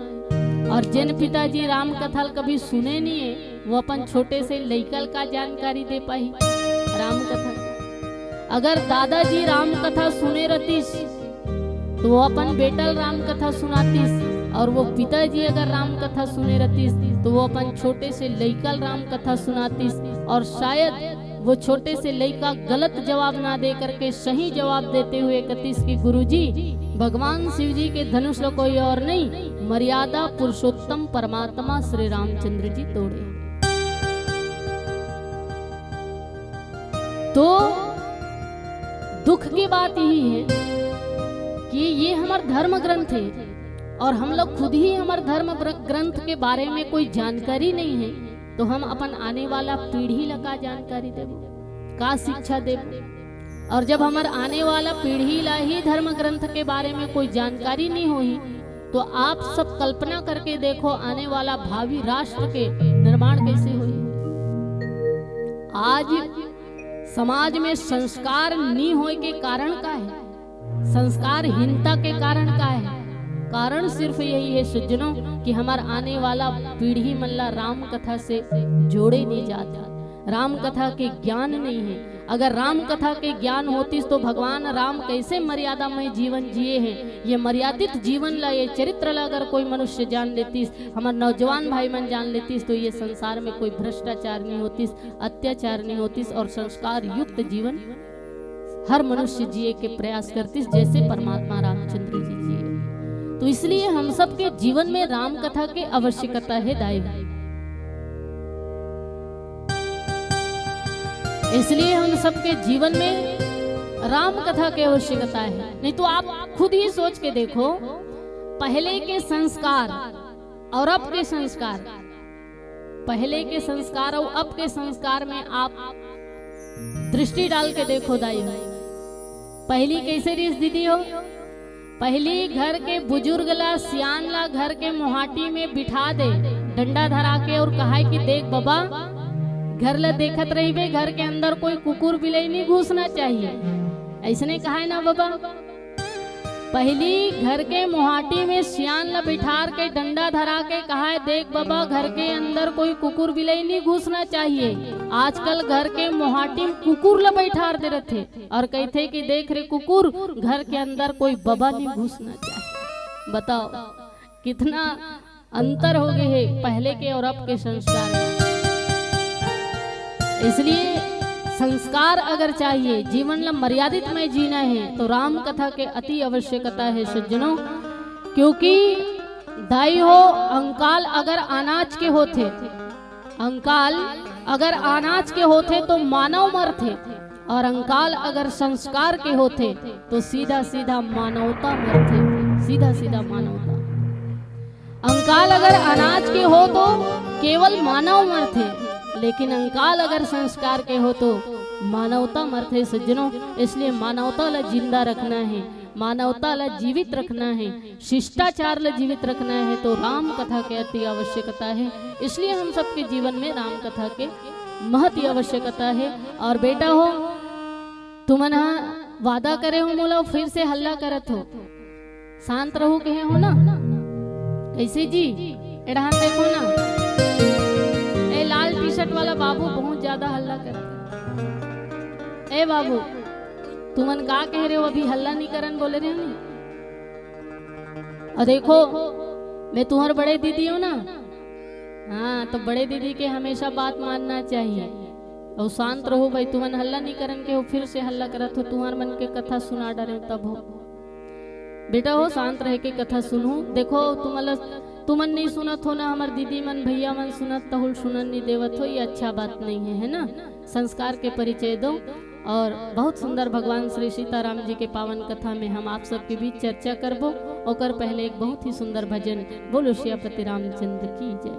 और जेन पिताजी राम कथा ल कभी सुने नहीं है, वो अपन छोटे से लइका ल का जानकारी दे पाही राम कथा? अगर दादाजी राम कथा सुने रहतिस, तो वो अपन बेटा ल राम कथा सुनातिस, और वो पिताजी अगर राम कथा सुने रहतिस, तो वो अपन छोटे से लइका ल राम कथा सुनातिस, और शायद वो छोटे से लइका गलत जवाब ना दे करके सही जवाब देते हुए कतिस कि गुरुजी, भगवान शिव जी के धनुष ला कोई और नहीं, मर्यादा पुरुषोत्तम परमात्मा श्री रामचंद्र जी तोड़े। तो दुख की बात यही है कि ये हमर धर्म ग्रंथ है और हम लोग खुद ही हमर धर्म ब्र-, ग्रंथ के बारे में कोई जानकारी नहीं है, तो हम अपन आने वाला पीढ़ी ला का जानकारी देबो, का शिक्षा देबो? और जब हमर आने वाला पीढ़ी ला ही धर्म ग्रंथ के बारे में कोई जानकारी नहीं होही, तो आप सब कल्पना करके देखो, आने वाला भावी राष्ट्र के निर्माण कैसे होही। आज समाज में संस्कार नी होए के कारण का है? संस्कारहीनता के कारण का है? कारण सिर्फ यही है सज्जनों कि हमर आने वाला पीढ़ी मन ला राम कथा से जोड़े नहीं जात हे, राम कथा के ज्ञान नहीं है। अगर राम कथा के ज्ञान होतिस तो भगवान राम कैसे मर्यादामय जीवन जिए हैं, ये मर्यादित जीवन ला, ये चरित्र ला अगर कोई मनुष्य जान लेतिस, हमर नौजवान भाई मन जान लेतिस, तो ये संसार में कोई भ्रष्टाचार नहीं होतिस, अत्याचार नहीं होतिस और संस्कार युक्त जीवन हर मनुष्य जिए के प्रयास करतिस, जैसे परमात्मा रामचंद्र जी जिए। तो इसलिए हम सबके जीवन में राम कथा के आवश्यकता है दाई। इसलिए हम सबके जीवन में राम कथा की आवश्यकता है। नहीं तो आप खुद ही सोच के देखो, पहले के संस्कार और अब के संस्कार, पहले के संस्कार और अब के संस्कार में आप दृष्टि डाल के देखो दाई हो, पहली कैसे रिहिस दीदी हो? पहली घर के बुजुर्ग ला, सियान ला घर के मोहाटी में बिठा दे, डंडा धरा के, और कहाय कि देख बबा, घर ला देखत रहिबे, घर के अंदर कोई कुकुर बिलई नहीं घुसना चाहिए, ऐसने कहाय ना बबा। पहली घर के मोहाटी में सियान ला बिठार के डंडा धरा के कहाय, देख बबा, घर के अंदर कोई कुकुर बिलई नहीं घुसना चाहिए। आजकल घर के मोहाटी में कुकुर ला बैठार दे रथे और कहथे कि देख रे कुकुर, घर के अंदर कोई बबा नहीं घुसना चाहिए। बताओ कितना अंतर हो गए है पहले के और अब के संस्कार में। इसलिए संस्कार अगर चाहिए, जीवन ला मर्यादित में जीना है, तो राम कथा के अति आवश्यकता है सज्जनों, क्योंकि दाई हो, अंकाल अगर अनाज के होथे, अंकाल अगर अनाज के होथे तो मानव मरथे, और अंकाल अगर संस्कार के होथे तो सीधा सीधा मानवता मरथे, सीधा सीधा मानवता। अंकाल अगर अनाज के हो तो केवल मानव मरथे, लेकिन अंकाल अगर संस्कार के हो तो मानवता मरथे सज्जनों। इसलिए मानवता ला जिंदा रखना है, मानवता ला जीवित रखना है, शिष्टाचार ला जीवित रखना है, तो राम कथा के अति आवश्यकता है। इसलिए हम सबके जीवन में राम कथा के महती आवश्यकता है। और बेटा हो, तुमन ह वादा करे हो मोला, फिर से हल्ला करत हो, शांत रहू कहे हो ना? कैसे जी? एड़हान देखो ना, ए लाल टी शर्ट वाला बाबू बहुत ज्यादा हल्ला करत। ए बाबू, तुमन का कह रहे हो? अभी हल्ला नहीं करन बोले रहे हो नहीं? और देखो, मैं तुम्हार बड़े दीदी हूँ ना, हाँ, तो बड़े दीदी के हमेशा बात मानना चाहिए। और शांत रहो भाई, तुमन हल्ला नहीं करन के हो, फिर से हल्ला करत हो, तुम्हार मन के कथा सुना डरे तब हो। बेटा हो, शांत रह के कथा सुनहू। देखो, तुमला, तुमन नहीं सुनत हो ना, हमार दीदी मन, भैया मन सुनत, तहुल सुनन नहीं देवत हो, ये अच्छा बात नहीं है, है ना? संस्कार के परिचय दो। और बहुत सुंदर भगवान श्री सीताराम जी के पावन कथा में हम आप सबके बीच चर्चा करबो। ओकर पहले एक बहुत ही सुंदर भजन, बोलो सियापति रामचंद्र की जय।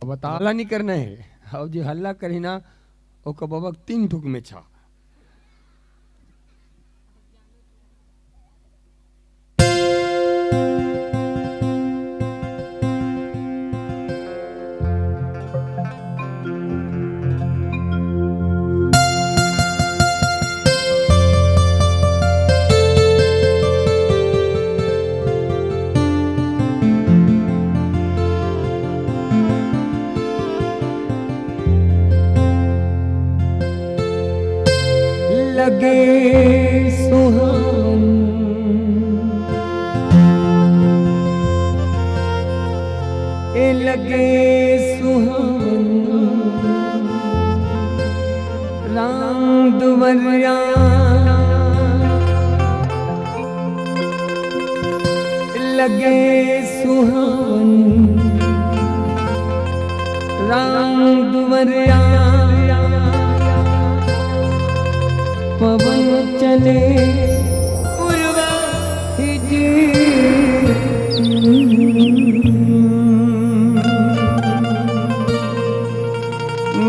अब हल्ला नहीं करना है, अब जो हल्ला करी ना, ओकर बबक तीन ठुक में छा। लगे सुहावन, ए लगे सुहावन, राम दुवरिया लगे सुहावन, राम दुवरिया पवन चले पूर्वा ही जी।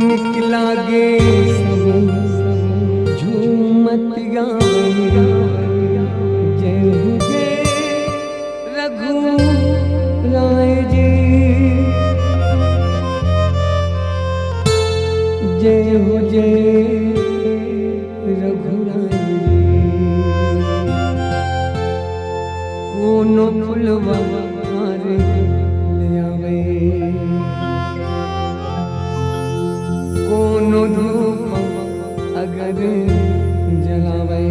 निकला गे सब झूमत गावे, जय हो जय रघु राय जी, जय हो जय रघु राय जी। कोनो फुलवा हार ले आवे, कोनो धूप अगर जलावे,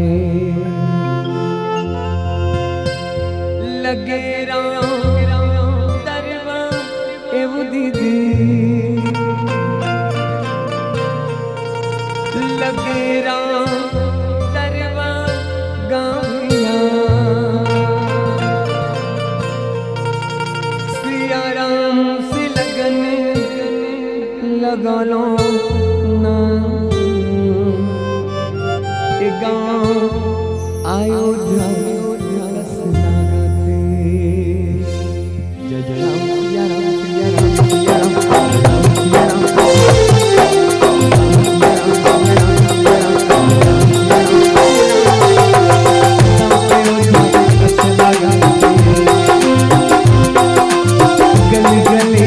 लगे राम दरबा एव दीदी, लगे राम दरबा गाँव भैया। सिया राम से लगन लगा लो ना, ए गाँव अयोध्या अस लागथे। जय जय राम, सिया राम, सिया राम, सिया राम, सिया राम, सिया राम। गली गली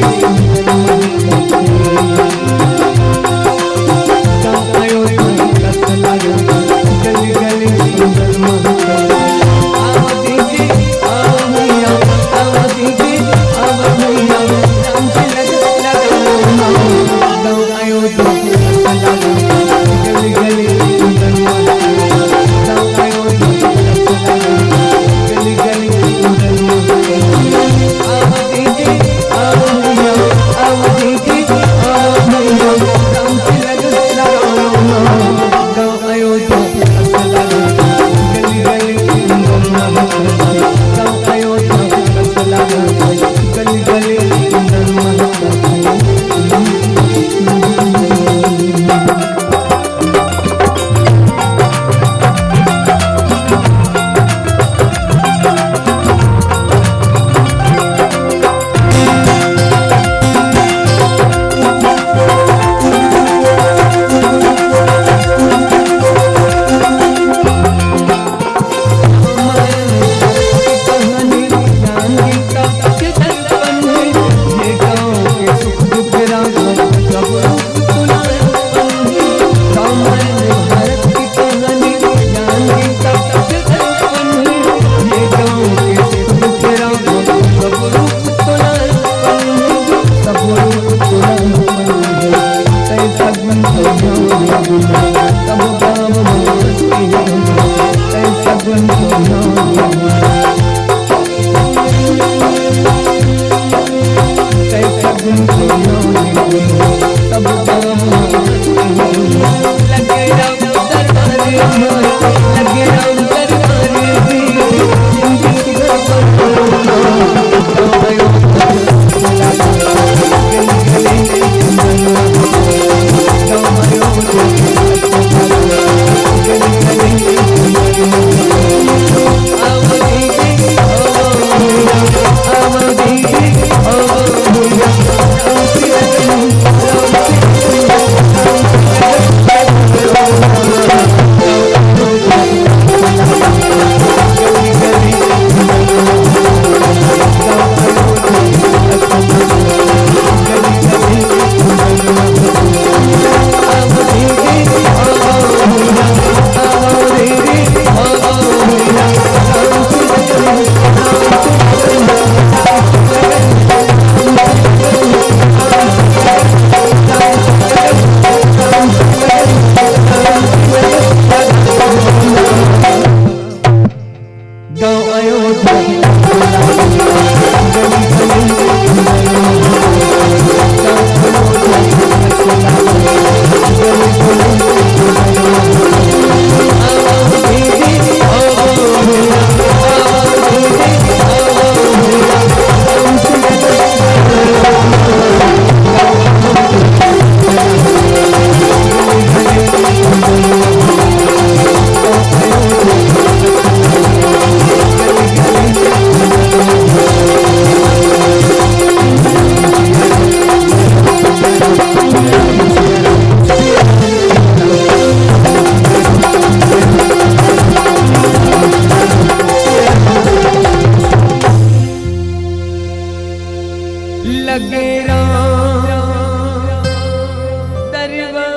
दरबा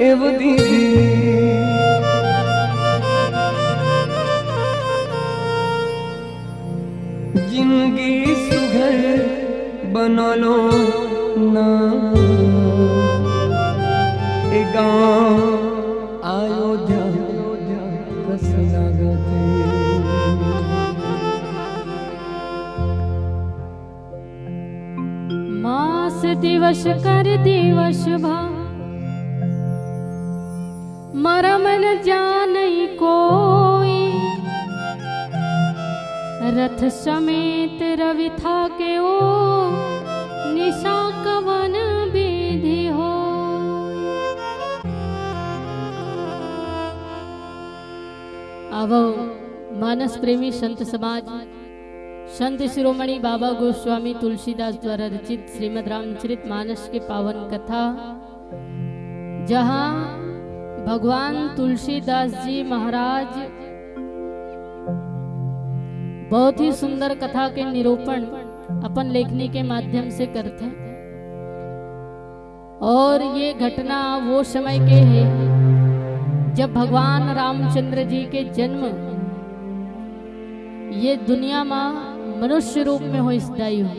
एव दीदी, जिंदगी सुघर बनलो ना, ए गाँव अयोध्या कस लागत। मास दिवस कर दिवस भा, मरम न जानई कोई। रथ समेत रवि थाकेउ, निसा कवन विधि होई। आवो मानस प्रेमी संत समाज, संत शिरोमणि बाबा गोस्वामी तुलसीदास द्वारा रचित श्रीमद् रामचरित मानस के पावन कथा, जहाँ भगवान तुलसीदास जी महाराज बहुत ही सुंदर कथा के निरूपण अपन लेखनी के माध्यम से करथे। और ये घटना वो समय के हे, जब भगवान रामचंद्र जी के जन्म ये दुनिया मा मनुष्य रूप में होइस दाई हो।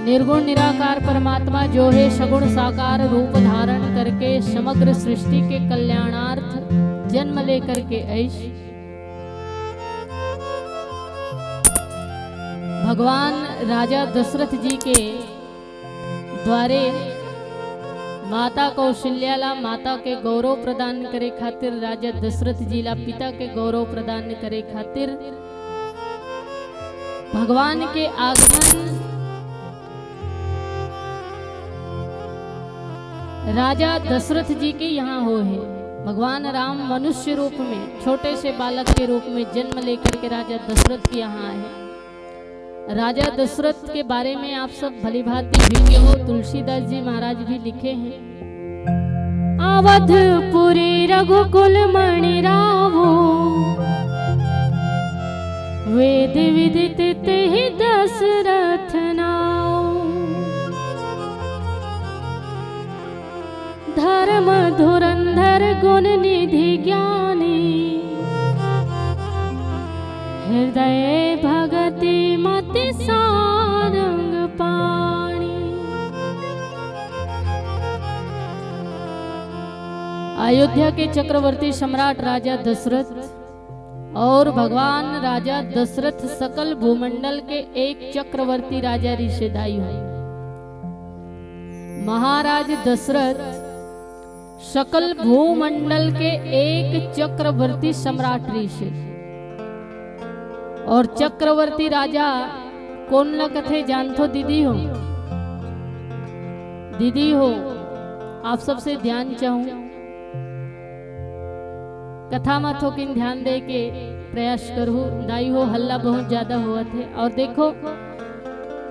निर्गुण निराकार परमात्मा जो हे सगुण साकार रूप धारण करके समग्र सृष्टि के कल्याणार्थ जन्म लेकर के आइस। भगवान राजा दशरथ जी के द्वारे माता कौशल्या ला माता के गौरव प्रदान करे खातिर, राजा दशरथ जी ला पिता के गौरव प्रदान करे खातिर भगवान के आगमन राजा दशरथ जी के यहाँ होहे। भगवान राम मनुष्य रूप में, छोटे से बालक के रूप में जन्म लेकर के राजा दशरथ के यहाँ आए। राजा दशरथ के बारे में आप सब भली भांति विज्ञ हो, तुलसीदास जी महाराज भी लिखे हैं। अवधपुरी रघुकुल मणि रावो, वेद विदित तेहि दशरथ नाऊ। धर्म धुरंधर गुण निधि ज्ञानी, हृदय भगति मति सारंग पाणी। अयोध्या के चक्रवर्ती सम्राट राजा दशरथ और भगवान राजा दशरथ सकल भूमंडल के एक चक्रवर्ती राजा रिहिसे दाई हो। महाराज दशरथ सकल भूमंडल के एक चक्रवर्ती सम्राट रिहिसे। और चक्रवर्ती राजा कोन ला कथे जानथो दीदी हो? दीदी हो, आप सबसे ध्यान चाहूं, कथा मा थोकिन ध्यान दे के प्रयास करहू। दाई हो, हल्ला बहुत ज्यादा होवत हे। और देखो,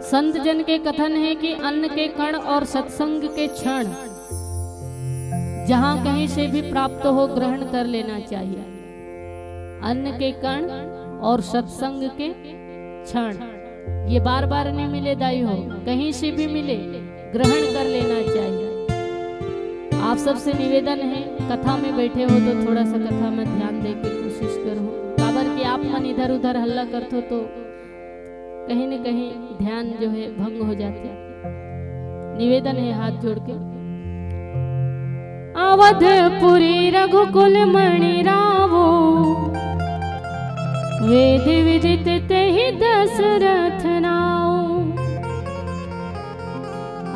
संत जन के कथन हे कि अन्न के कण और सत्संग के क्षण जहाँ कहीं से भी प्राप्त हो, ग्रहण कर लेना चाहिए। अन्न के कण और सत्संग के क्षण, ये बार बार नहीं मिले दाई हो, कहीं से भी मिले, ग्रहण कर लेना चाहिए। आप सबसे निवेदन है, कथा में बैठे हो तो थोड़ा सा कथा में ध्यान दे के कोशिश करो। काबर कि आप मन इधर उधर हल्ला करथो तो कहीं न कहीं ध्यान जो है भंग हो जाथे। निवेदन है हाथ जोड़ के। अवधपुरी रघुकुल मणि रावो, वेद विदित तेहि दशरथ नाऊ।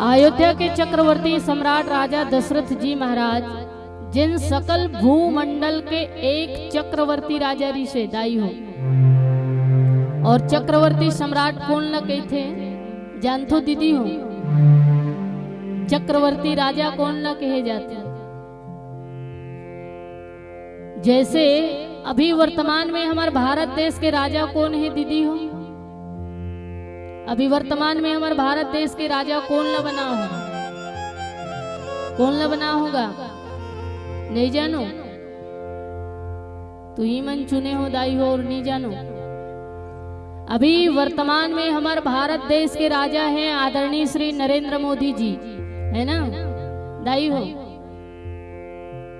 अयोध्या के चक्रवर्ती सम्राट राजा दशरथ जी महाराज, जेन सकल भूमंडल के एक चक्रवर्ती राजा रिहिसे दाई हो। और चक्रवर्ती सम्राट कोन ला कहिथे जानथो दीदी हो? चक्रवर्ती राजा कोन ला कहे जाथे? जैसे अभी वर्तमान में हमार भारत देश के राजा कोन हे दीदी हो? अभी वर्तमान में हमार भारत देश के राजा कोन ला बना हो? कोन ला बना होगा? नहीं जानो? तुही मन चुने हो दाई हो और नहीं जानो? अभी वर्तमान में हमर भारत देश के राजा हैं आदरणीय श्री नरेंद्र मोदी जी, है ना? दाई हो,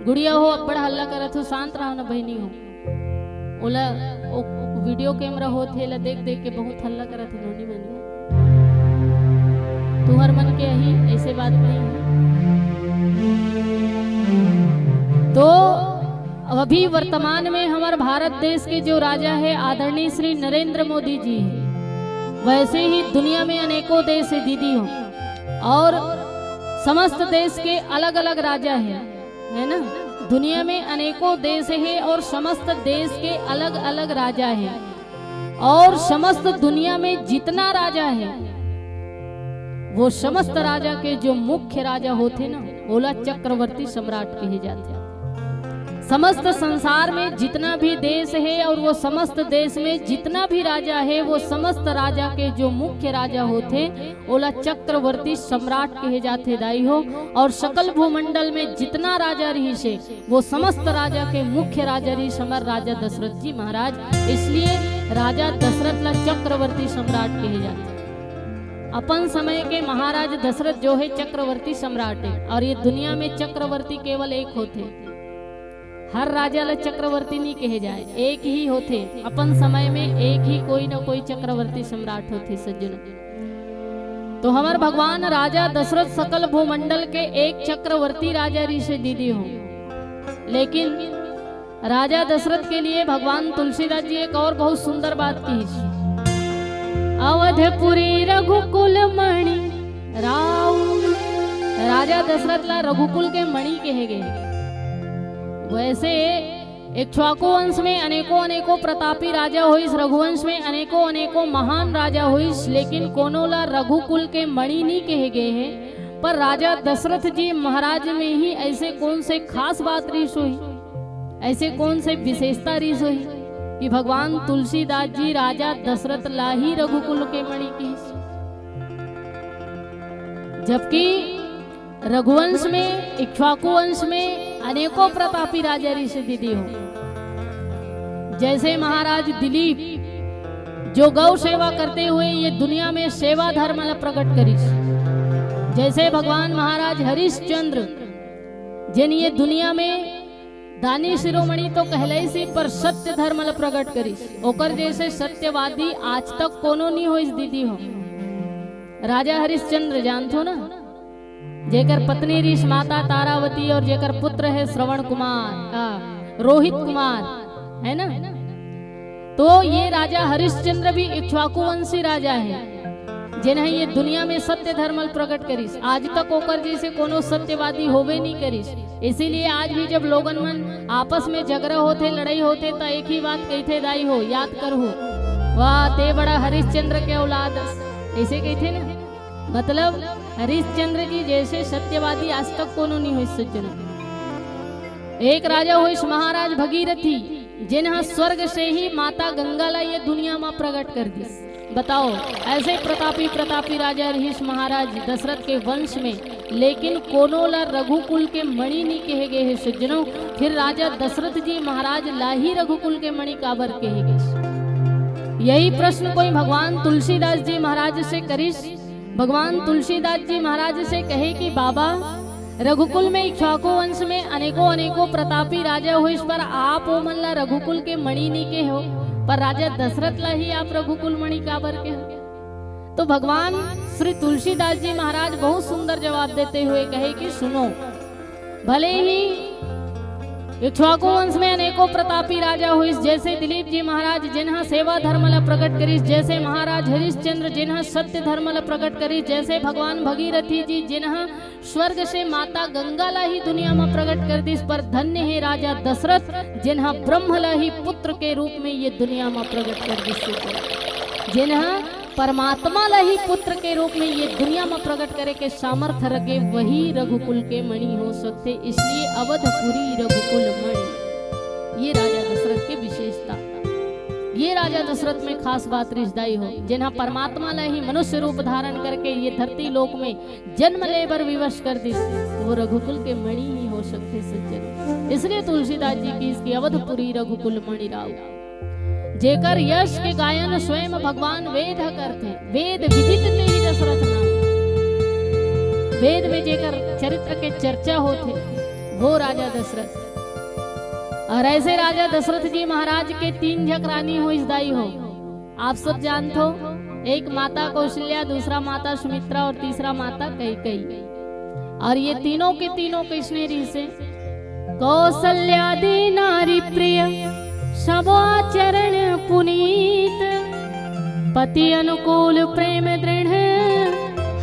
गुड़िया हो, अब्बड़ हल्ला करत हो, शांत रहो ना बहिनी हो। ओला ओ वीडियो कैमरा होत हे, ला देख देख के बहुत हल्ला करत हे नोनी मन। तुहर मन के यही ऐसे बात नहीं है। तो अभी वर्तमान में हमर भारत देश के जो राजा है आदरणीय श्री नरेंद्र मोदी जी है, वैसे ही दुनिया में अनेकों देश है दीदी हो, और समस्त देश के अलग-अलग राजा है, है ना? दुनिया में अनेकों देश है और समस्त देश के अलग-अलग राजा है, और समस्त दुनिया में जितना राजा है, वो समस्त राजा के जो मुख्य राजा होथे ना, ओला चक्रवर्ती सम्राट कहे जाथे। समस्त संसार में जितना भी देश है और वो समस्त देश में जितना भी राजा है, वो समस्त राजा के जो मुख्य राजा होथे, ओला चक्रवर्ती सम्राट कहे जाथे दाई हो। और सकल भूमंडल में जितना राजा रहिस हे, वो समस्त राजा के मुख्य राजा रहिस हमर राजा दशरथ जी महाराज। इसलिए राजा दशरथ ला चक्रवर्ती सम्राट कहे जाथे। अपन समय के महाराज दशरथ जो है चक्रवर्ती सम्राट है, और ये दुनिया में चक्रवर्ती केवल एक होथे। हर राजा ला चक्रवर्ती नहीं कहे जाए, एक ही होथे। अपन समय में एक ही कोई ना कोई चक्रवर्ती सम्राट होथे सज्जन। तो हमर भगवान राजा दशरथ सकल भूमंडल के एक चक्रवर्ती राजा रहिस हे दीदी हो, लेकिन राजा दशरथ के लिए भगवान तुलसीदास जी एक और बहुत सुंदर बात कहिस, अवधपुरी रघुकुल मणि राऊ। राजा दशरथ ला रघुकुल के मणि कहे गए। वैसे इक्ष्वाकु वंश में अनेकों अनेकों प्रतापी राजा होइस, रघुवंश में अनेकों अनेकों महान राजा होइस, लेकिन कोनो ला रघुकुल के मणि नहीं कहे गए हैं। पर राजा दशरथ जी महाराज में ही ऐसे कौन से खास बात रहिस होही, ऐसे कौन से विशेषता रहिस होही कि भगवान तुलसीदास जी राजा दशरथ ला ही रघुकुल के मणि कहिस, जबकि रघुवंश में, इक्ष्वाकु वंश में अनेकों प्रतापी राजा रहिस हे दीदी हो। जैसे महाराज दिलीप जो गौ सेवा करते हुए ये दुनिया में सेवा धर्म ला प्रकट करिस, जैसे भगवान महाराज हरिश्चंद्र जिन ये दुनिया में दानी शिरोमणि तो कहलाइस ही, पर सत्य धर्म ला प्रकट करिस, ओकर जैसे सत्यवादी आज तक कोनो नहीं होइस दीदी हो। राजा हरिश्चंद्र जानथो ना, जेकर पत्नी रहिस माता तारावती और जेकर पुत्र है श्रवण कुमार, आ, रोहित कुमार, है ना? तो ये राजा हरिश्चंद्र भी इक्ष्वाकु वंशी राजा है, जिन्हें ये दुनिया में सत्य धर्म प्रकट करिस। आज तक ओकर जैसे कोनो सत्यवादी होवे नहीं करिस। इसीलिए आज भी जब लोगन मन आपस में झगड़ा होथे, लड़ाई होथे, त एक ही बात कहिथे, दाई हो, याद करहू, वाह, ते बड़ा हरिश्चंद्र के औलाद अस। ऐसे कहिथे ना, मतलब हरिश्चंद्र जी जैसे सत्यवादी आज तक कोनो नहीं होइस सज्जनों। एक राजा होइस महाराज भगीरथी, जिन्हा स्वर्ग से ही माता गंगा ला ये दुनिया मा प्रकट कर दिस। बताओ, ऐसे प्रतापी, प्रतापी राजा रहिस महाराज दशरथ के वंश में, लेकिन कोनो ला रघुकुल के मणि नहीं कहे गए हे सज्जनों। फिर राजा दशरथ जी महाराज ला ही रघुकुल के मणि काबर कहे गए? यही प्रश्न कोई भगवान तुलसीदास जी महाराज से करिस। भगवान तुलसीदास जी महाराज से कहे कि बाबा, रघुकुल में, इक्ष्वाकु वंश में अनेकों अनेकों प्रतापी राजा होइस, पर आप ओमन ला रघुकुल के मणि नहीं कहे हो, पर राजा दशरथ ला ही आप रघुकुल मणि काबर कहे हो? तो भगवान श्री तुलसीदास जी महाराज बहुत सुंदर जवाब देते हुए कहे कि सुनो, भले ही इक्ष्वाकु वंश में अनेकों प्रतापी राजा होइस, जैसे दिलीप जी महाराज जिन्हा सेवा धर्म ला प्रकट करिस, जैसे महाराज हरिश्चंद्र जिन्हा सत्य धर्म ला प्रकट करिस, जैसे भगवान भगीरथी जी जिन्हा स्वर्ग से माता गंगा ला ही दुनिया मा प्रकट कर दिस, पर धन्य हे राजा दशरथ जिन्हा ब्रह्म ला ही पुत्र के रूप में ये दुनिया मा प्रकट कर दिस, जिन्हा परमात्मा ला ही पुत्र के रूप में ये दुनिया मा प्रकट करे के सामर्थ्य रखे, वही रघुकुल के मणि हो सकथे। इसलिए अवधपुरी रघुकुल मणि, ये राजा दशरथ के विशेषता, ये राजा दशरथ में खास बात रहिस दाई हो, जिन्हा परमात्मा ला ही मनुष्य रूप धारण करके ये धरती लोक में जन्म ले बर विवश कर दिस, वो रघुकुल के मणि ही हो सकथे सज्जन। इसलिए तुलसीदास जी कहिस कि अवधपुरी रघुकुल मणि राऊ। जेकर यश के गायन स्वयं भगवान वेद ह करथे, वेद विदित तेहि दशरथ नाम। वेद में जेकर चरित्र के चर्चा होथे, वो राजा दशरथ। और ऐसे राजा दशरथ जी महाराज के तीन झक रानी होइस दाई हो। आप सब जानथो, एक माता कौशल्या, दूसरा माता सुमित्रा और तीसरा माता कैकेयी। और ये तीनों के तीनों कइसने रिहिसे? कौशल्यादि नारी प्रिय, सब आचरण पुनीत। पति अनुकूल प्रेम दृढ़,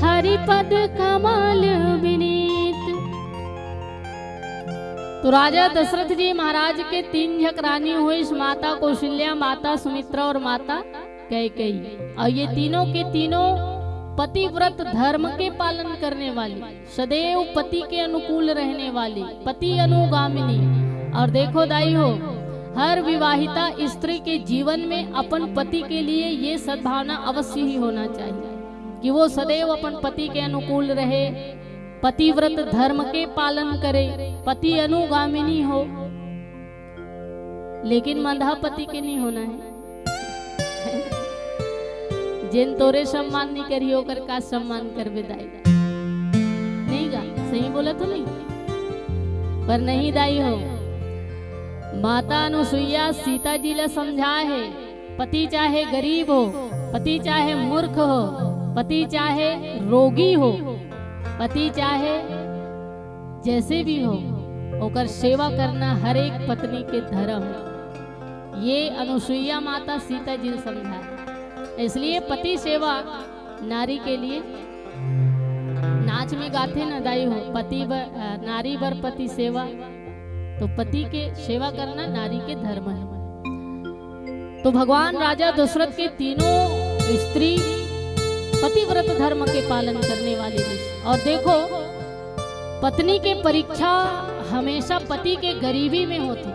हरि पद कमल विनीत। तो राजा दशरथ जी महाराज के तीन झक रानी होइस, माता कौशल्या, माता सुमित्रा और माता कैकेयी। और ये तीनों के तीनों पतिव्रत धर्म के पालन करने वाली, सदैव पति के अनुकूल रहने वाली, पति अनुगामिनी। और देखो दाई हो, हर विवाहिता स्त्री के जीवन में अपन पति के लिए ये सद्भावना अवश्य ही होना चाहिए कि वो सदैव अपन पति के अनुकूल रहे, पतिव्रत धर्म के पालन करे, पति अनुगामिनी हो। लेकिन मंदहा पति के नहीं होना है। जेन तोरे सम्मान नहीं करी, ओकर का सम्मान करबे दाई? नहीं गा, सही बोलत हो नहीं? पर नहीं दाई हो, माता अनुसुईया सीता जी ला समझाए हे, पति चाहे गरीब हो, पति चाहे मूर्ख हो, पति चाहे रोगी हो, पति चाहे जैसे भी हो, ओकर सेवा करना हर एक पत्नी के धर्म है। ये अनुसुईया माता सीता जी ने समझाया। इसलिए पति सेवा नारी के लिए, नाच में गाथे न दाई हो, पति बर, अ, नारी बर पति सेवा, तो पति के सेवा करना नारी के धर्म है। तो भगवान राजा दशरथ के तीनों स्त्री पतिव्रत धर्म के पालन करने वाली थी। और देखो, पत्नी के परीक्षा हमेशा पति के गरीबी में होथे।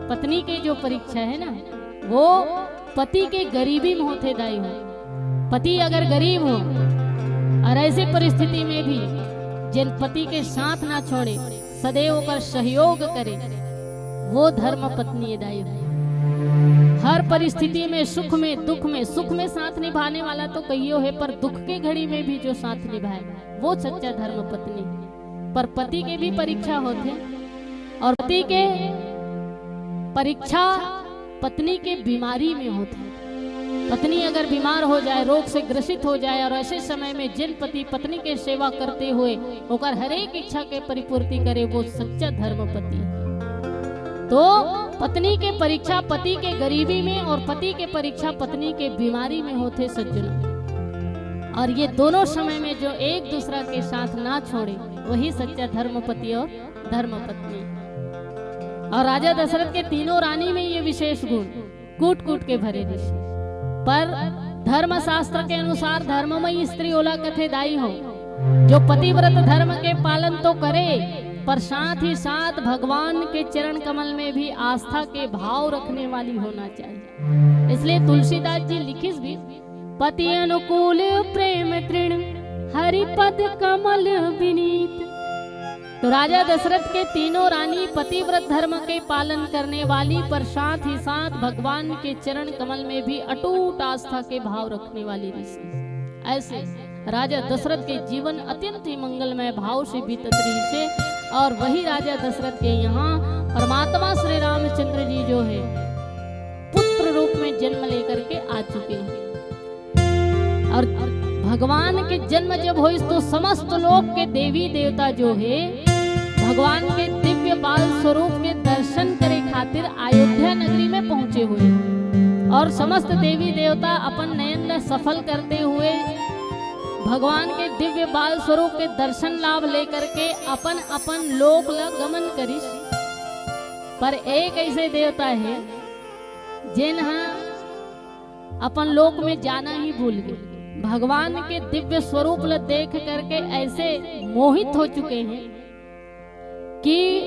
पत्नी के जो परीक्षा है ना, वो पति के गरीबी में होथे दाई हो। पति अगर गरीब हो और ऐसी परिस्थिति में भी जेन पति के साथ ना छोड़े, सदैव ओकर सहयोग करे, वो धर्म पत्नी ए दाई हो। हर परिस्थिति में, सुख में, दुख में, सुख में साथ निभाने वाला तो कहियो है, पर दुख के घड़ी में भी जो साथ निभाए, वो सच्चा धर्म पत्नी। पर पति के भी परीक्षा होथे, और पति के परीक्षा पत्नी के बीमारी में होथे। पत्नी अगर बीमार हो जाए, रोग से ग्रसित हो जाए, और ऐसे समय में जिन पति पत्नी के सेवा करते हुए ओकर हर एक इच्छा के परिपूर्ति करे, वो सच्चा धर्म पति है। तो पत्नी के परीक्षा पति के गरीबी में और पति के परीक्षा पत्नी के बीमारी में होथे सज्जनों। और ये दोनों समय में जो एक दूसरा के साथ ना छोड़े, वही सच्चा धर्म पति और धर्म पत्नी। और राजा दशरथ के तीनों रानी में ये विशेष गुण कूट कूट के भरे रिहिस। पर धर्मशास्त्र के अनुसार धर्ममयी स्त्री ओला कथे दाई हो, जो पतिव्रत धर्म के पालन तो करे, पर साथ ही साथ भगवान के चरण कमल में भी आस्था के भाव रखने वाली होना चाहिए। इसलिए तुलसीदास जी लिखिस भी, पति अनुकूल प्रेम तृण, हरि पद कमल विनीत। तो राजा दशरथ के तीनों रानी पतिव्रत धर्म के पालन करने वाली, पर साथ ही साथ भगवान के चरण कमल में भी अटूट आस्था के भाव रखने वाली रिहिस। ऐसे राजा दशरथ के जीवन अत्यंत ही मंगलमय भाव से बीतत रिहिसे। और वही राजा दशरथ के यहाँ परमात्मा श्री रामचंद्र जी जो है, पुत्र रूप में जन्म लेकर के आ चुके हैं। और भगवान के जन्म जब होइस तो समस्त लोक के देवी देवता जो है, भगवान के दिव्य बाल स्वरूप के दर्शन करे खातिर अयोध्या नगरी में पहुंचे हुए। और समस्त देवी देवता अपन नयन ला सफल करते हुए भगवान के दिव्य बाल स्वरूप के दर्शन लाभ लेकर के अपन अपन लोक ला गमन करिस। पर एक ऐसे देवता है, जेन ह अपन लोक में जाना ही भूल गए। भगवान के दिव्य स्वरूप ल देख करके ऐसे मोहित हो चुके हैं कि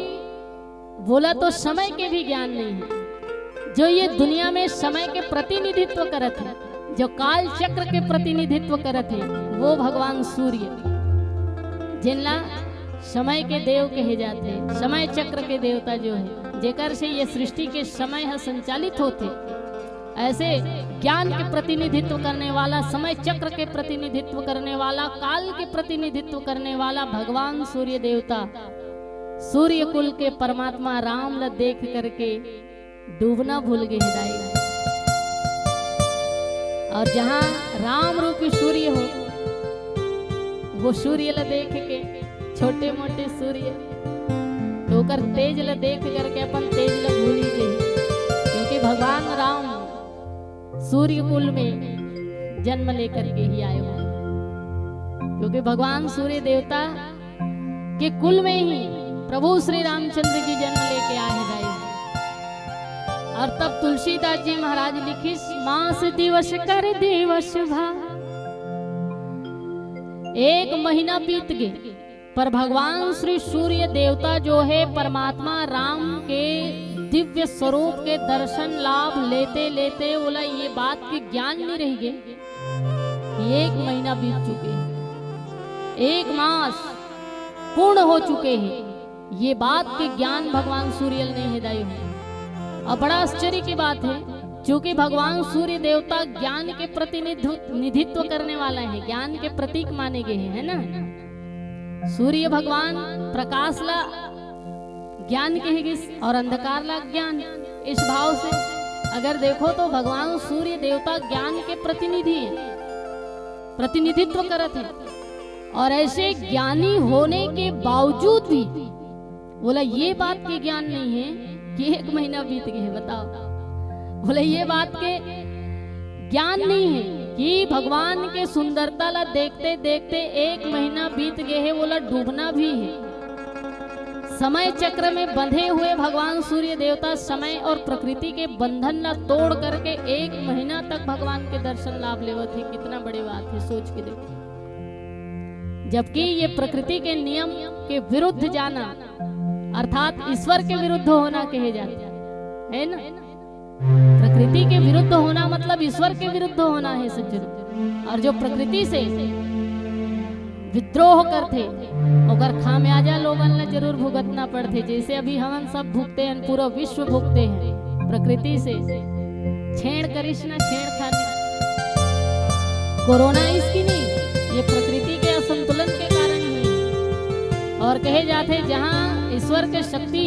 बोला तो समय के भी ज्ञान नहीं है। जो ये दुनिया में समय के प्रतिनिधित्व करत है, जो काल चक्र के प्रतिनिधित्व करत है, वो भगवान सूर्य, जिनला समय के देव कहे जाते, समय चक्र के देवता जो है, जेकर से ये सृष्टि के समय ह संचालित होते, ऐसे ज्ञान के प्रतिनिधित्व करने वाला, समय चक्र के प्रतिनिधित्व करने वाला, काल के प्रतिनिधित्व करने वाला भगवान सूर्य देवता सूर्य कुल के परमात्मा राम ल देख करके डूबना भूल गे हे दाई। और जहाँ राम रूपी सूर्य हो, वो सूर्य ल देख के, छोटे मोटे सूर्य, तो ओकर तेज ल देख करके अपन तेज ल भूल ही गे हे। क्योंकि भगवान राम सूर्य कुल में जन्म लेकर के ही आए हो, क्योंकि भगवान सूर्य देवता के कुल में ही प्रभु श्री रामचंद्र जी जन्म लेके आए हैं दाई। और तब तुलसीदास जी महाराज लिखिस, मास दिवस कर दिवस भा, एक महीना बीत गे, पर भगवान श्री सूर्य देवता जो है, परमात्मा राम के दिव्य स्वरूप के दर्शन लाभ लेते लेते ओला ये बात के ज्ञान नहीं रह गए कि एक महीना बीत चुके हैं, एक मास पूर्ण हो चुके हैं। ये बात के ज्ञान भगवान सूर्य ल नहीं हे दाई हो। और बड़ा आश्चर्य की बात है, क्योंकि भगवान सूर्य देवता ज्ञान के प्रतिनिधित्व करने वाला है, ज्ञान के प्रतीक माने गए हैं, है ना? सूर्य भगवान प्रकाश ला ज्ञान कहे गिस और अंधकार ला ज्ञान। इस भाव से अगर देखो तो भगवान सूर्य देवता ज्ञान के प्रतिनिधि है, प्रतिनिधित्व करत है। और ऐसे ज्ञानी होने के बावजूद भी बोला ये बात के ज्ञान नहीं है कि एक महीना बीत गए, बताओ। बोला ये बात के ज्ञान नहीं है कि भगवान के सुंदरता ला देखते देखते एक महीना बीत गए है, बोला डूबना भी है। समय चक्र में बंधे हुए भगवान सूर्य देवता समय और प्रकृति के बंधन ला तोड़ करके एक महीना तक भगवान के दर्शन लाभ लेवत है। कितना बड़ी बात है, सोच के देखो। जबकि ये प्रकृति के नियम के विरुद्ध जाना, अर्थात ईश्वर के विरुद्ध होना कहे जाते हैं, है ना? प्रकृति के विरुद्ध होना मतलब ईश्वर के विरुद्ध होना है सज्जनों। और जो प्रकृति से विद्रोह करथे, ओकर खामियाजा लोगन ला जरूर भुगतना पड़थे। जैसे अभी हमन सब भुगते हैं, पूरा विश्व भुगते हैं प्रकृति से छेड़छानी, छेड़खानी। कोरोना इसकी नहीं, ये प्रकृति के असंतुलन के कारण ही। और कहे जाथे, जहाँ ईश्वर के शक्ति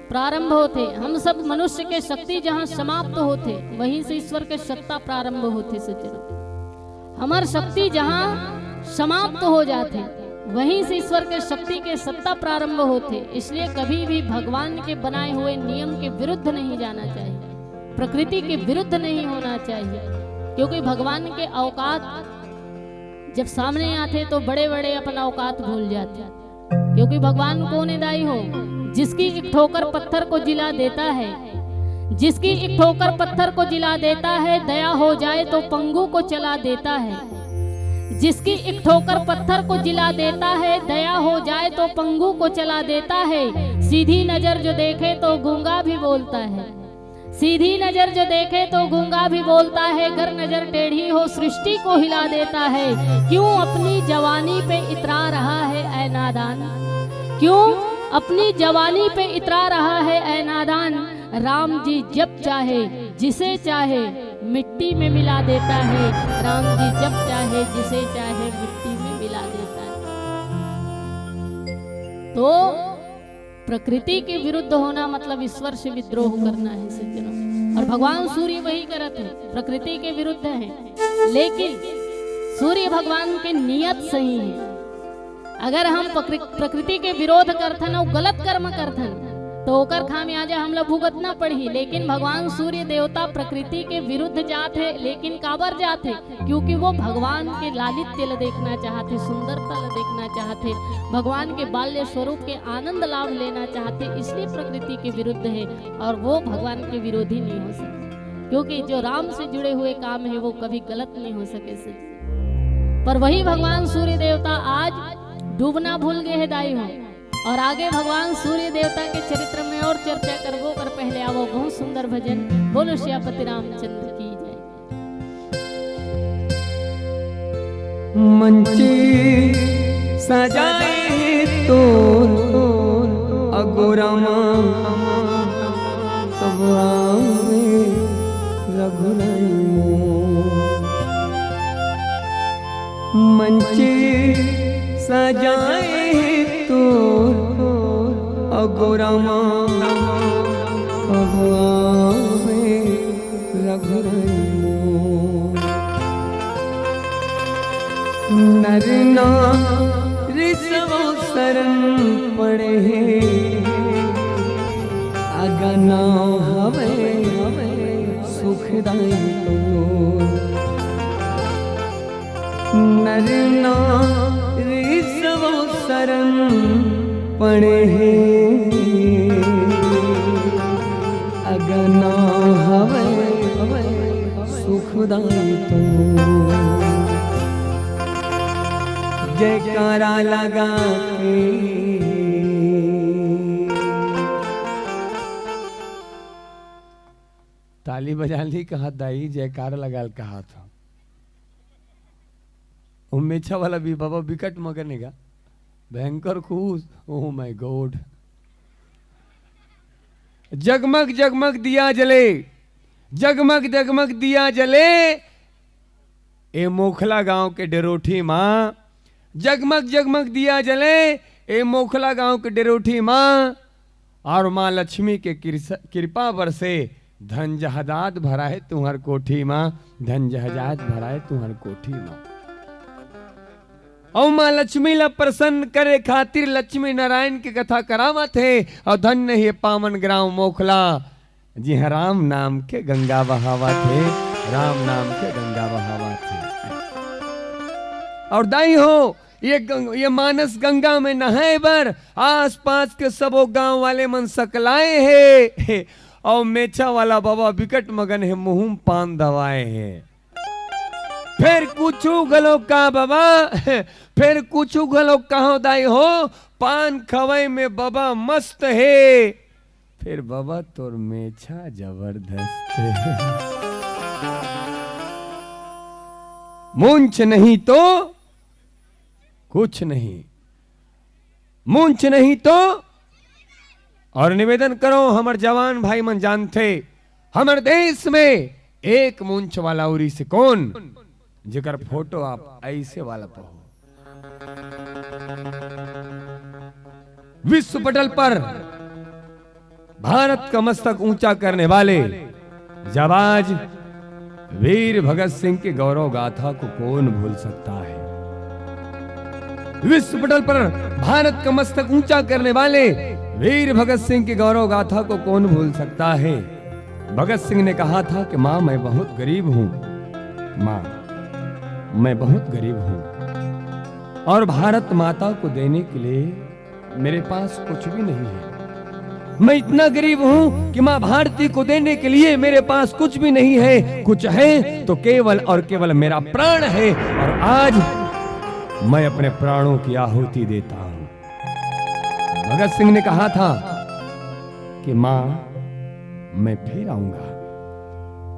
प्रारंभ होथे, हम सब मनुष्य के शक्ति जहाँ समाप्त होथे, वहीं से ईश्वर के सत्ता प्रारंभ होथे। सज्जनों, हमर शक्ति जहाँ समाप्त हो जाथे, वहीं से ईश्वर के शक्ति के सत्ता प्रारंभ होथे। इसलिए कभी भी भगवान के बनाए हुए नियम के विरुद्ध नहीं जाना चाहिए, प्रकृति के विरुद्ध नहीं होना चाहिए, क्योंकि भगवान के औकात जब सामने आथे तो बड़े बड़े अपन औकात भूल जाथे। क्योंकि भगवान कौन है दाई हो, जिसकी एक ठोकर पत्थर को जिला देता है, जिसकी एक ठोकर पत्थर को जिला देता है, दया हो जाए तो पंगु को चला देता है। जिसकी एक ठोकर पत्थर को जिला देता है, दया हो जाए तो पंगु को चला देता है। सीधी नजर जो देखे तो गूंगा भी बोलता है। सीधी नजर जो देखे तो गूंगा भी बोलता है, गर नजर टेढ़ी हो सृष्टि को हिला देता है। क्यों अपनी जवानी पे इतरा रहा है ऐ नादान, क्यों अपनी जवानी पे इतरा रहा है ऐ नादान। राम जी जब चाहे जिसे चाहे मिट्टी में मिला देता है, राम जी जब चाहे जिसे चाहे मिट्टी में मिला देता है। तो प्रकृति के विरुद्ध होना मतलब ईश्वर से विद्रोह करना है सज्जनों। और भगवान सूर्य वही करत है, प्रकृति के विरुद्ध है, लेकिन सूर्य भगवान के नियत सही है। अगर हम प्रकृ-, प्रकृति के विरोध करथन और गलत कर्म करथन तो ओकर खामियाजा हमला भुगतना पड़ही। लेकिन भगवान सूर्य देवता प्रकृति के विरुद्ध जात है, लेकिन काबर जात है? क्योंकि वो भगवान के लालित्य ल देखना चाहथे, सुंदरता ल देखना चाहथे, भगवान के बाल्य स्वरूप के आनंद लाभ लेना चाहथे, इसलिए प्रकृति के विरुद्ध है और वो भगवान के विरोधी नहीं हो सकते, क्योंकि जो राम से जुड़े हुए काम है वो कभी गलत नहीं हो सके से। पर वही भगवान सूर्य देवता आज डूबना भूल गए हैं दाई हो। और आगे भगवान सूर्य देवता के चरित्र में और चर्चा करबो, पर पहले आवो बहुत सुंदर भजन, बोलो श्यापति रामचंद्र की जय। मंची सजाए तो अगोरामा कब आवे। रघुराई मोर। मंच सजाए हे तोर अगोरा मा, अगुआ में रघुराई मोर। नर नारी सबो शरण पड़े हे, अगना हवे सुखदाई तोर। नर नारी सबो शरण पड़े हे, अगना हवे सुखदाई तोर। जयकारा लगा के। ताली बजा ली कहा दाई, जयकारा लगा ल कहा था। वो मेछा वाला भी बाबा बिकट मगन हे गा, भयंकर खुश। Oh my God। जगमग जगमग दिया जले, जगमग जगमग दिया जले, ए मोखला गांव के डेरोठी माँ। जगमग जगमग दिया जले, ए मोखला गांव के डेरोठी माँ। और माँ लक्ष्मी के किरस-, कृपा बरसे, धन जहजात भराए तुंहर कोठी माँ, धन जहजात भराए तुंहर कोठी माँ। अउ माँ लक्ष्मी ला प्रसन्न करे खातिर लक्ष्मी नारायण के कथा करावत हे। अउ धन्य हे पावन ग्राम मोखला, जिहाँ राम नाम के गंगा बहावत हे, राम नाम के गंगा बहावत हे। अउ दाई हो, ये गंग-, ये मानस गंगा में नहाए बर आसपास के सबो गांव वाले मन सकलाए हे। अउ मेछा वाला बाबा बिकट मगन हे, मुहूं म पान दबाए हे। फेर कुछु घलो का बाबा, फेर कुछु घलो कहो दाई हो, पान खवई में बाबा मस्त हे। फेर बाबा तोर मेछा जबरदस्त हे। मूंछ नहीं तो कुछ नहीं, मूंछ नहीं तो। और निवेदन करो, हमर जवान भाई मन जानथे, हमर देश में एक मूंछ वाला उरी से कोन, जेकर फोटो आप ऐसे वाला पाओ। विश्व पटल पर भारत का मस्तक ऊंचा करने वाले जाबाज वीर भगत सिंह की गौरव गाथा को कौन भूल सकता है? विश्व पटल पर भारत का मस्तक ऊंचा करने वाले वीर भगत सिंह की गौरव गाथा को कौन भूल सकता है? भगत सिंह ने कहा था कि माँ, मैं बहुत गरीब हूँ, माँ, मैं बहुत गरीब हूँ और भारत माता को देने के लिए मेरे पास कुछ भी नहीं है। मैं इतना गरीब हूँ कि माँ भारती को देने के लिए मेरे पास कुछ भी नहीं है। कुछ है तो केवल और केवल मेरा प्राण है, और आज मैं अपने प्राणों की आहुति देता हूँ। भगत सिंह ने कहा था कि माँ, मैं फिर आऊंगा।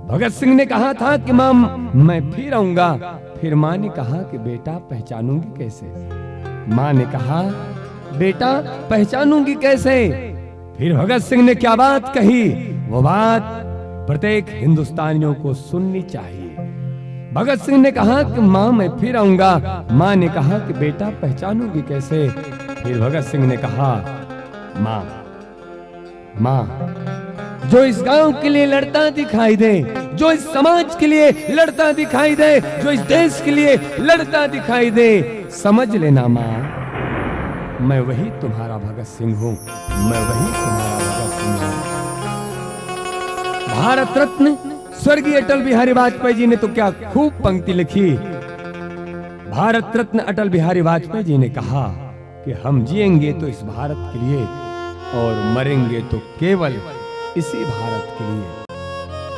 भगत सिंह ने कहा था कि माँ, मैं फिर आऊंगा। फिर माँ ने कहा कि बेटा, पहचानूंगी कैसे? माँ ने कहा, बेटा, पहचानूंगी कैसे? फिर भगत सिंह ने क्या बात कही, वो बात प्रत्येक हिंदुस्तानियों को सुननी चाहिए। भगत सिंह ने कहा कि माँ, मैं फिर आऊंगा। माँ ने कहा कि बेटा, पहचानूंगी कैसे? फिर भगत सिंह ने कहा, माँ, माँ, जो इस गांव के लिए लड़ता दिखाई दे, जो इस समाज के लिए लड़ता दिखाई दे, जो इस देश के लिए लड़ता दिखाई दे, समझ लेना माँ, मैं वही तुम्हारा भगत सिंह हूँ, मैं वही तुम्हारा भगत सिंह हूँ। भारत रत्न स्वर्गीय अटल बिहारी वाजपेयी जी ने तो क्या खूब पंक्ति लिखी। भारत रत्न अटल बिहारी वाजपेयी जी ने कहा कि हम जिएंगे तो इस भारत के लिए और मरेंगे तो केवल इसी भारत के लिए।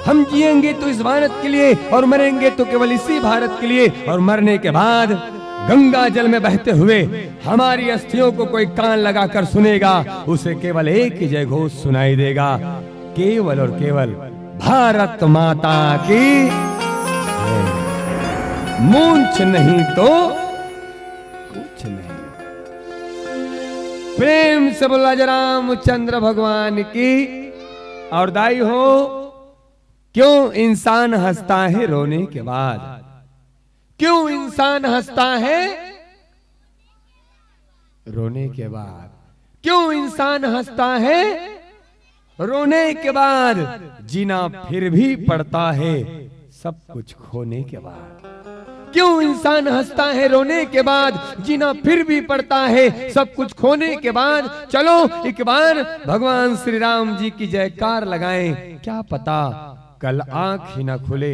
हम जिएंगे तो इस भारत के लिए और मरेंगे तो केवल इसी भारत के लिए, और मरने के बाद गंगा जल में बहते हुए हमारी अस्थियों को कोई कान लगाकर सुनेगा, उसे केवल एक ही जय घोष सुनाई देगा, केवल और केवल भारत माता की जय। मूंछ नहीं तो कुछ नहीं। प्रेम से बोला जय रामचंद्र भगवान की। और दाई हो, क्यों इंसान हंसता है रोने के बाद? क्यों इंसान हंसता है रोने के बाद? क्यों इंसान हंसता है रोने के बाद? जीना फिर भी पड़ता है सब कुछ खोने के बाद। क्यों इंसान हंसता है रोने के बाद? जीना फिर भी पड़ता है सब कुछ खोने के बाद। चलो, एक बार भगवान श्री राम जी की जयकार लगाएं। क्या पता कल आंख ही ना खुले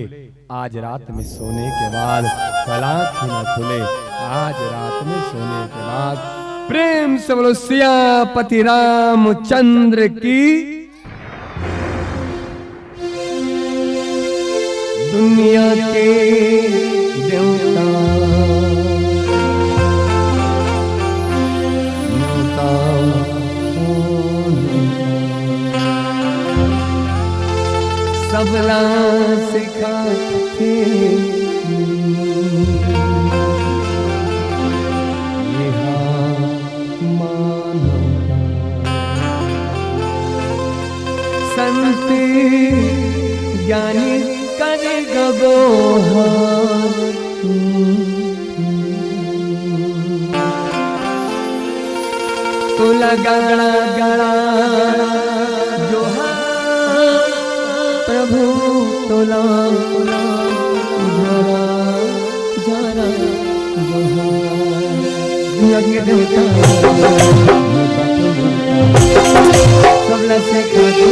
आज रात में सोने के बाद। कल आंख ही ना खुले आज रात में सोने के बाद। प्रेम से बोलो सियापति रामचंद्र की। दुनिया के देवता, देवता, सबला सिखाथे। संत ज्ञानी कर गबो। तो लगा गड़ा गड़ा जोहार प्रभु, तो ला जरा जरा जोहार। दुनिया के देवता, सब लसे खाते।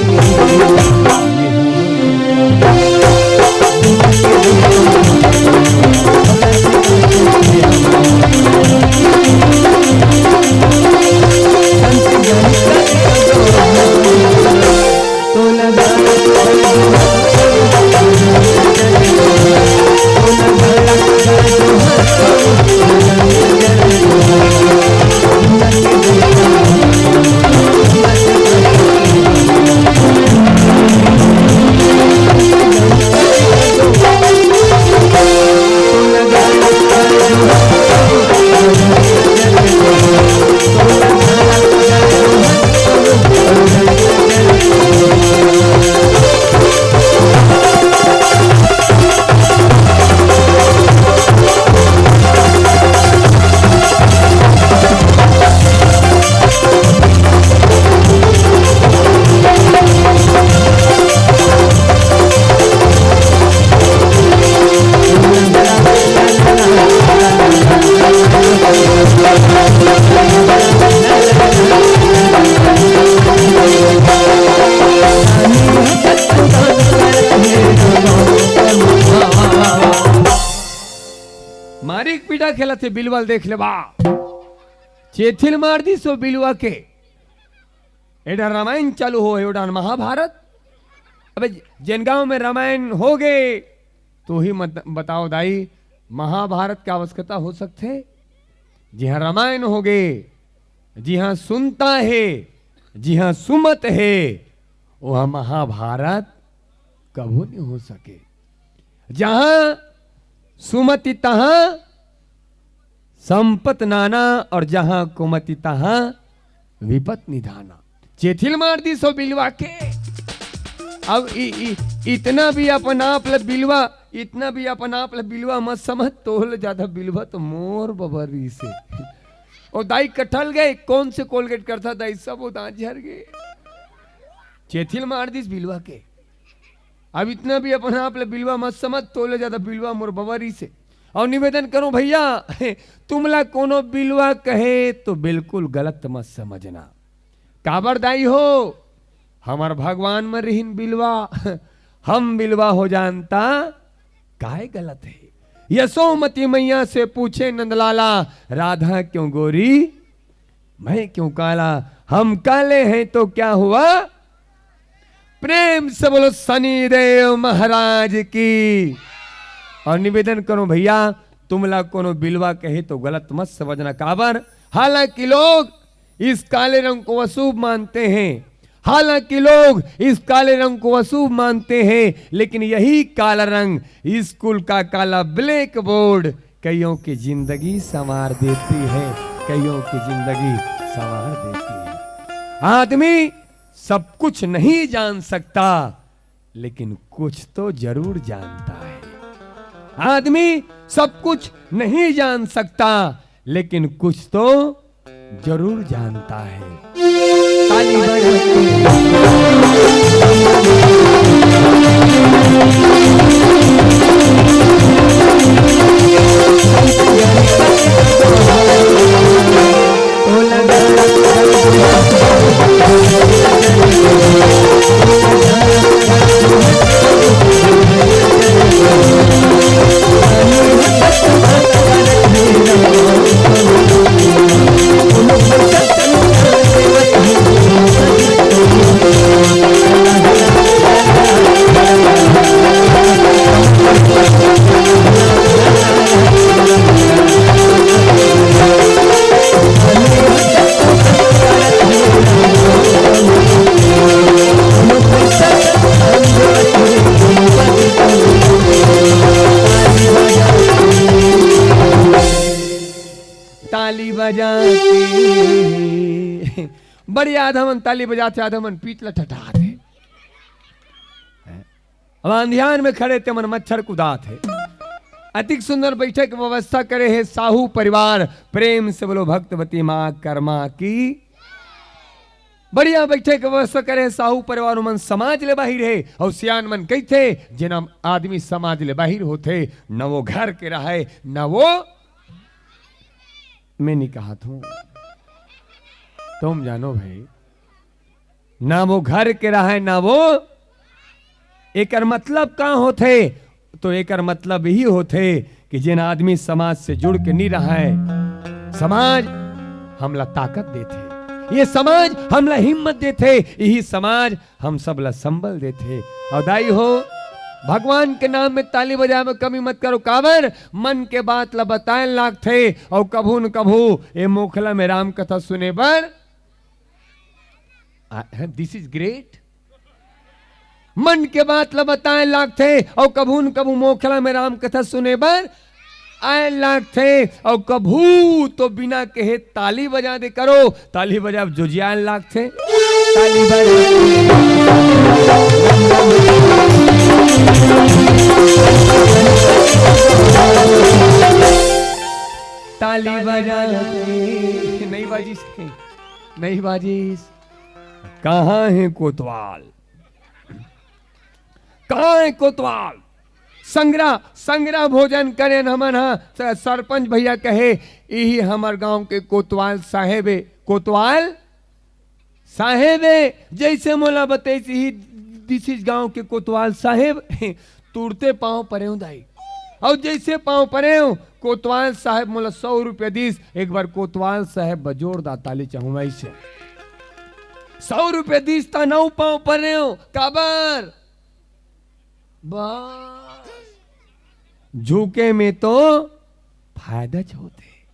मारिक पीटा खेलत हे बिलवा ल देख लेबा। चेथिल मार दिस ओ बिलवा के। एडा रामायण चालू हो, एडा महाभारत। अबे जेन गांव में रामायण हो गे, तो ही मत बताओ दाई, महाभारत के आवश्यकता हो सकथे? जिहां रामायण हो गे, जिहां सुनता हे, जिहां सुमत हे, वहां महाभारत कभू नहीं हो सके। जहां सुमति तहां संपत नाना और जहां कुमति तहां विपत निधाना। चेथिल मार दिस ओ बिलवा के। अब इ, इ, इतना भी अपन आप ल बिलवा, इतना भी अपन आप ल बिलवा मत समझ, तोल ज्यादा बिलवा तो मोर बबर रहिसे। ओ दाई कटल गे, कौन से कोलगेट करथा दाई, सब ओ दांत झर गे। चेथिल मार दिस बिलवा के। अब इतना भी अपन आप ल बिलवा मत समझ, तोले ज्यादा बिलवा मोर बबरी से। और निवेदन करो भैया, तुमला कोनो बिलवा कहे तो बिल्कुल गलत मत समझना। काबर दाई हो, हमर भगवान म रिहिन बिलवा, हम बिलवा हो जानता, काय गलत है? यशोमती मैया से पूछे नंदलाला, राधा क्यों गोरी, मैं क्यों काला? हम काले हैं तो क्या हुआ? प्रेम से बोलो शनिदेव महाराज की। और निवेदन करो भैया, तुमला कोनो बिलवा कहे तो गलत मत समझना। काबर? हालांकि लोग इस काले रंग को अशुभ मानते हैं, हालांकि लोग इस काले रंग को अशुभ मानते हैं, लेकिन यही काला रंग, स्कूल का काला ब्लैक बोर्ड, कईयों की जिंदगी संवार देती है, कईयों की जिंदगी संवार देती है। आदमी सब कुछ नहीं जान सकता, लेकिन कुछ तो जरूर जानता है। आदमी सब कुछ नहीं जान सकता, लेकिन कुछ तो जरूर जानता है। ताली बजा। ताली बजा के। बड़े आधा मन ताली बजात हे, आधा मन पीठ ल ठठात हे। अब अंधियार में खड़े ते मन मच्छर कुदात हे। अतिक सुंदर बैठे के व्यवस्था करे हे साहू परिवार। प्रेम से बोलो भक्तवती माँ कर्मा की। बढ़िया बैठे के व्यवस्था करे हे साहू परिवार, ओमन समाज ले बाहिर हे। अउ सियान मन कहिथे, जेन आदमी समाज ले बाहिर होथे, न वो घर के रहय, न वो, मैं नहीं कहत हूँ, तुम जानो भाई, ना वो घर के रहय, ना वो। एकर मतलब का होथे? तो एकर मतलब यही होथे कि जेन आदमी समाज से जुड़ के नहीं रहय, समाज हमला ताकत देथे, ये समाज हमला हिम्मत देथे, यही समाज हम सब ला संबल देथे। अउ दाई हो, भगवान के नाम में ताली बजाए में कमी मत करो, काबर मन के बात ला बताए लागथे। अउ कभू न कभू ए मोखला में राम कथा सुने बर, दिस इज ग्रेट। मन के बात ला बताए लागथे, अउ कभू न कभू मोखला में राम कथा सुने बर आए लागथे, अउ कभू तो बिना कहे ताली बजा दे करो, ताली बजा जोजियाए लागथे। ताली बजा। ताली बजा। नहीं बाजिस, नहीं बाजिस। कहाँ हे कोतवाल? कहाँ हे कोतवाल? संग्रह, संग्रह भोजन करेन हमन हा। स-, सरपंच भैया कहे, "इही हमर गांव के कोतवाल साहेब हे।" कोतवाल साहेब हे, जैसे मोला बतैस, इही दिसिस गांव के कोतवाल साहेब। तुरते पांव परेंव दाई। अउ जैसे पांव परेंव, कोतवाल साहेब मोला सौ रुपया दिस। एक बार कोतवाल साहेब बर जोरदार ताली चाहूं मैं से। सौ रुपया दिस त नौ पांव परेंव। काबर? बस। झुके में तो फायदा च होथे।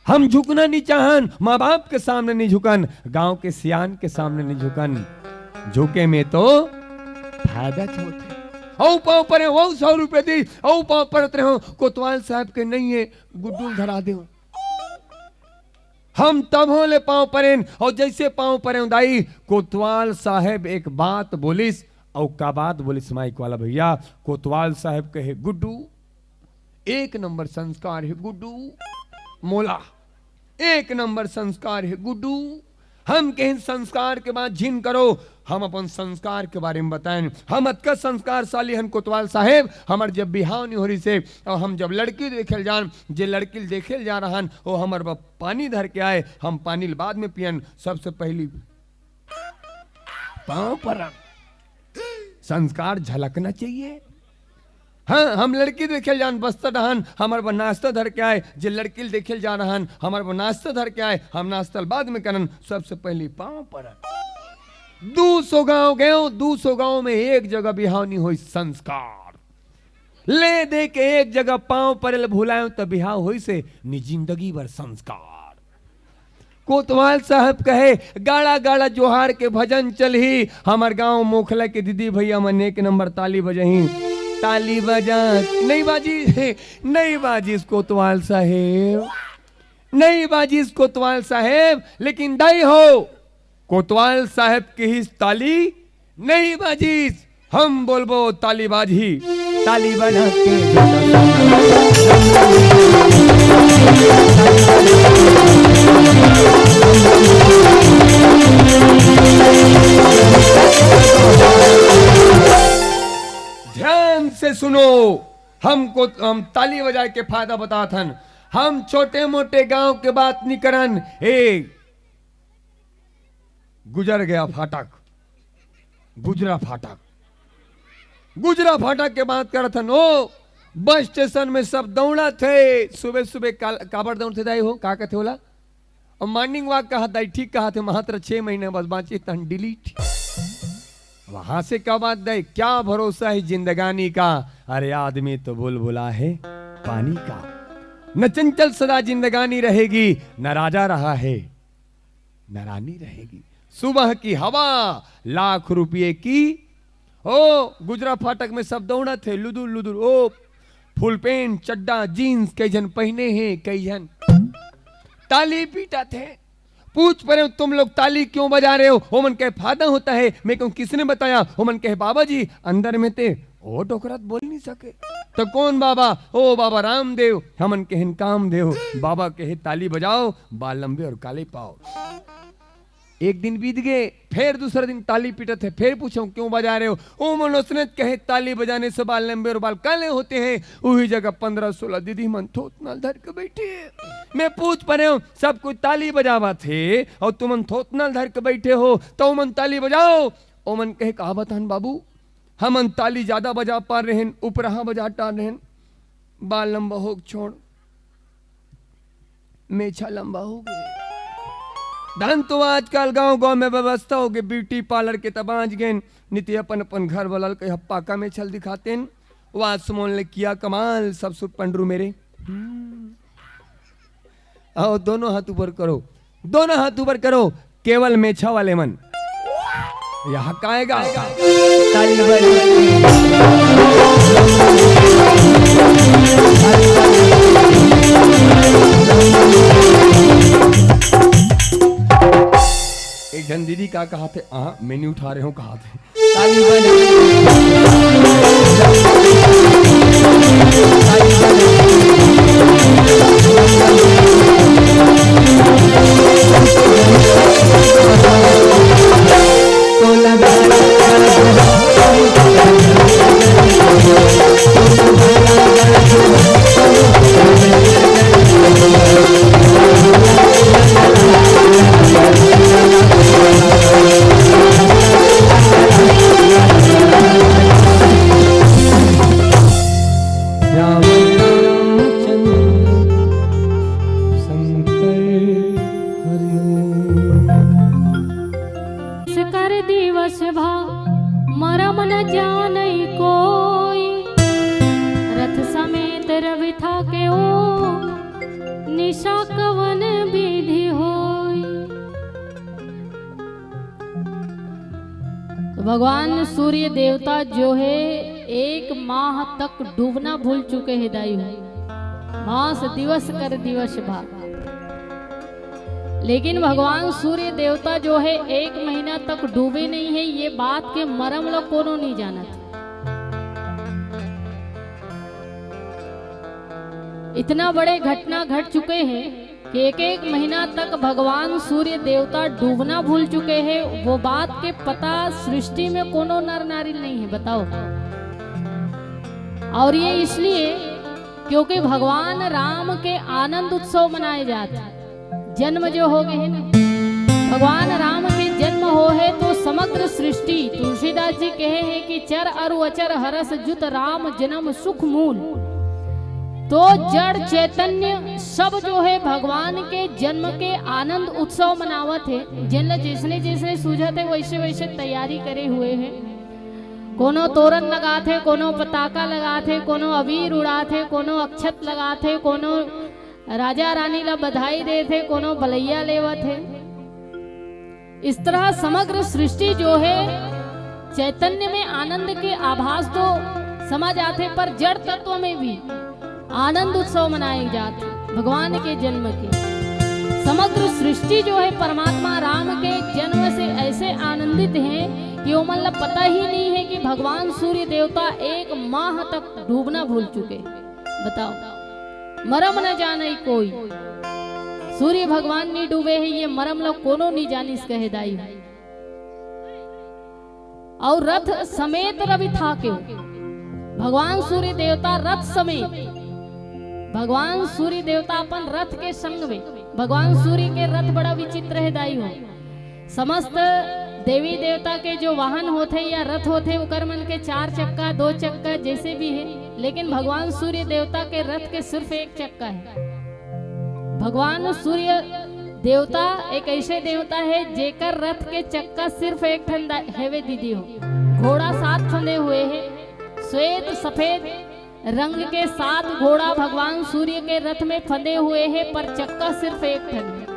हम झुकना नहीं चाहन, माँ बाप के सामने नहीं झुकन, गांव के सियान के सामने नहीं झुकन। झुके में तो फायदा च होथे। अउ पांव परेंव, अउ सौ रुपया दिस, अउ पांव परत रहेंव, कोतवाल साहेब के नहीं हे, गुड्डू ल धरा देंव। हम तभो ले पांव परेन, अउ जैसे पांव परेंव दाई, कोतवाल साहेब एक बात बोलिस, अउ का बात बोलिस माइक वाला भैया, कोतवाल साहेब कहे, "गुड्डू, एक नंबर संस्कार हे गुड्डू, मोला एक नंबर संस्कार हे गुड्डू।" हम कहेन, "संस्कार के बात झिन करो, हम अपन संस्कार के बारे में बताएन। हम अतका संस्कारशाली हन कोतवाल साहेब, हमर जब बिहाव नहीं हो रहिस हे, अउ हम जब लड़की देखे ल जान, जे लड़की ल देखे ल जा रहन, वो हमर बर पानी धर के आए, हम पानी ल बाद में पियन, सबसे पहली पांव परन।" संस्कार झलकना चाहिए। हाँ, हम लड़की देखे ल जान बस्तर डहन, हमर बर नाश्ता धर के आए, जे लड़की ल देखे ल जा रहन, हमर बर नाश्ता धर के आए, हम नाश्ता ल बाद में करन, सबसे पहली पांव परन। दू सौ गांव गए, दू सौ गांव में एक जगह बिहाव नहीं होइस। संस्कार ले दे के एक जगह पांव परे ल भुलाएंव त बिहाव होइस हे, नहीं जिंदगी भर संस्कार। कोतवाल साहेब कहे, "गाड़ा गाड़ा जोहार के भजन चलही, हमर गांव मोखला के दीदी भैया मन एक नंबर ताली बजही।" ताली बजा, नहीं बाजी, नहीं बाजिस कोतवाल साहेब, नहीं बाजिस कोतवाल साहेब, लेकिन दाई हो, कोतवाल साहेब किहिस ताली नहीं बाजिस। हम बोलबो ताली बाजही। ताली बजा के ध्यान से सुनो, हमको, हम ताली बजाए के फायदा बताथन। हम छोटे मोटे गांव के बात नहीं करन। ए, गुजर गया फाटक, गुजरा फाटक, गुजरा फाटक के बात करत हन। ओ, बस स्टेशन में सब दौड़त हे। सुबह सुबह काल-, काबर दौड़थे दाई हो, का कथे ओला? और मॉर्निंग वॉक कहा दाई, ठीक कहा थे, मात्र छह महीने बस बांचे तहन डिलीट। वहां से का बात दाई, क्या भरोसा है जिंदगानी का? अरे आदमी तो बुलबुला है पानी का। न चंचल सदा जिंदगानी रहेगी, न राजा रहा है न रानी रहेगी। सुबह की हवा लाख रुपये की। ओ, गुजरा फाटक में सब दौड़त हे, लुदुर लुदुर। ओ, फुल पैंट, चड्डा, जींस, कई झन पहने हे, कई झन ताली पीटत हे। पूछ परे हूं, तुम लोग ताली क्यों बजा रहे हो? ओमन कहे, फायदा होता है। मैं कहूं, किसने बताया? ओमन कहे, बाबा जी, अंदर में ते ओ डोकरा त बोल नहीं सके। तो कौन बाबा? ओ बाबा रामदेव। हमन कहेन कामदेव। बाबा कहे, ताली बजाओ, बाल लंबे और काले पाओ। एक दिन बीत गए, फेर दूसरा दिन ताली पीटत हे, फेर पूछो, क्यों बजा रहे हो? ओमन ओसने कहे, ताली बजाने से बाल लंबे और बाल काले होते हैं। उही जगह पन्द्रह सोलह दीदी मन थोथना ल धर के बैठे हे। मैं पूछ परे हूं, सब कोई ताली बजावत हे और तुमन थोथना ल धर के बैठे हो, तो ओमन ताली बजाओ। ओमन कहे, का बतान बाबू, हमन ताली ज्यादा बजा पा रहेन, उपरहा बजा टार रहेन, बाल लंबा हो के छोड़, मेछा लंबा हो गए। धन तो आजकल गांव गांव में व्यवस्था हो गई, ब्यूटी पार्लर के त बांच गेन, नीति अपन अपन घर वाला ल कहे, हप्पा का मेछा ल दिखातेन। वाह सुमन ले किया कमाल, सब सुख पंडरू मेरे। हम्म। आओ, दोनों हाथ ऊपर करो, दोनों हाथ ऊपर करो, केवल मेछा वाले मन। यह काएगा ताली बजाओ। एक झन दीदी का कहा थे, हाँ, मैं नहीं उठा रहे हूँ, कहा थे। ताली बजा। श्याम रामचंद्र शंकर हरि ओम। कर दिवस भा मरम न जानई कोई, रथ समेत रवि थाके ओ, निशा कवन विधि होई। तो भगवान सूर्य देवता जो है, एक माह तक डूबना भूल चुके हैं दाई हो। मास दिवस कर दिवस भा, लेकिन भगवान सूर्य देवता जो है, एक महीना तक डूबे नहीं है। ये बात के मरम ला कोनो नहीं जानत। इतना बड़े घटना घट चुके हैं कि एक एक महीना तक भगवान सूर्य देवता डूबना भूल चुके हैं। वो बात के पता सृष्टि में कोनो नर नारी नहीं है, बताओ। और ये इसलिए क्योंकि भगवान राम के आनंद उत्सव मनाए जात हे। जन्म जो हो गए है ना, भगवान राम के जन्म हो है तो समग्र सृष्टि, तुलसीदास जी कहे हैं कि चर अरु अचर हरस जुत राम जन्म सुख मूल। तो जड़ चैतन्य सब जो है भगवान के जन्म के आनंद उत्सव मनावत है। जिन ला जैसने जैसने सूझत है वैसे वैसे तैयारी करे हुए है। कोनो तोरन लगात हे, कोनो पताका लगात हे, कोनो अबीर उड़ात हे, कोनो अक्षत लगात हे, कोनो राजा रानी ला बधाई देत हे, कोनो बलैया लेवत हे। इस तरह समग्र सृष्टि जो है चैतन्य में आनंद के आभास तो समा जात हे, पर जड़ तत्व में भी आनंद उत्सव मनाए जात हे भगवान के जन्म के। समग्र सृष्टि जो है परमात्मा राम के जन्म से ऐसे आनंदित है कि ओमन ला पता ही नहीं है कि भगवान सूर्य देवता एक माह तक डूबना भूल चुके। बताओ, मरम न जाने कोई। सूर्य भगवान नहीं डूबे है, ये मरम ला कोनो नहीं जानिस, कहे दाई। और रथ समेत रवि थाकेउ, भगवान सूर्य देवता रथ समेत, भगवान सूर्य देवता अपन रथ के संग में, भगवान सूर्य के रथ बड़ा विचित्र है दाई हो। समस्त देवी देवता के जो वाहन होथे या रथ होथे, ओकर मन के चार चक्का, दो चक्का, जैसे भी है, लेकिन भगवान सूर्य देवता के रथ के सिर्फ एक चक्का है। भगवान सूर्य देवता एक ऐसे देवता है, जेकर रथ के चक्का सिर्फ एक ठन दा-, हेवे दीदी हो। घोड़ा सात फंदे हुए है, श्वेत सफेद रंग के सात घोड़ा भगवान सूर्य के रथ में फंदे हुए हैं, पर चक्का सिर्फ एक ठन है।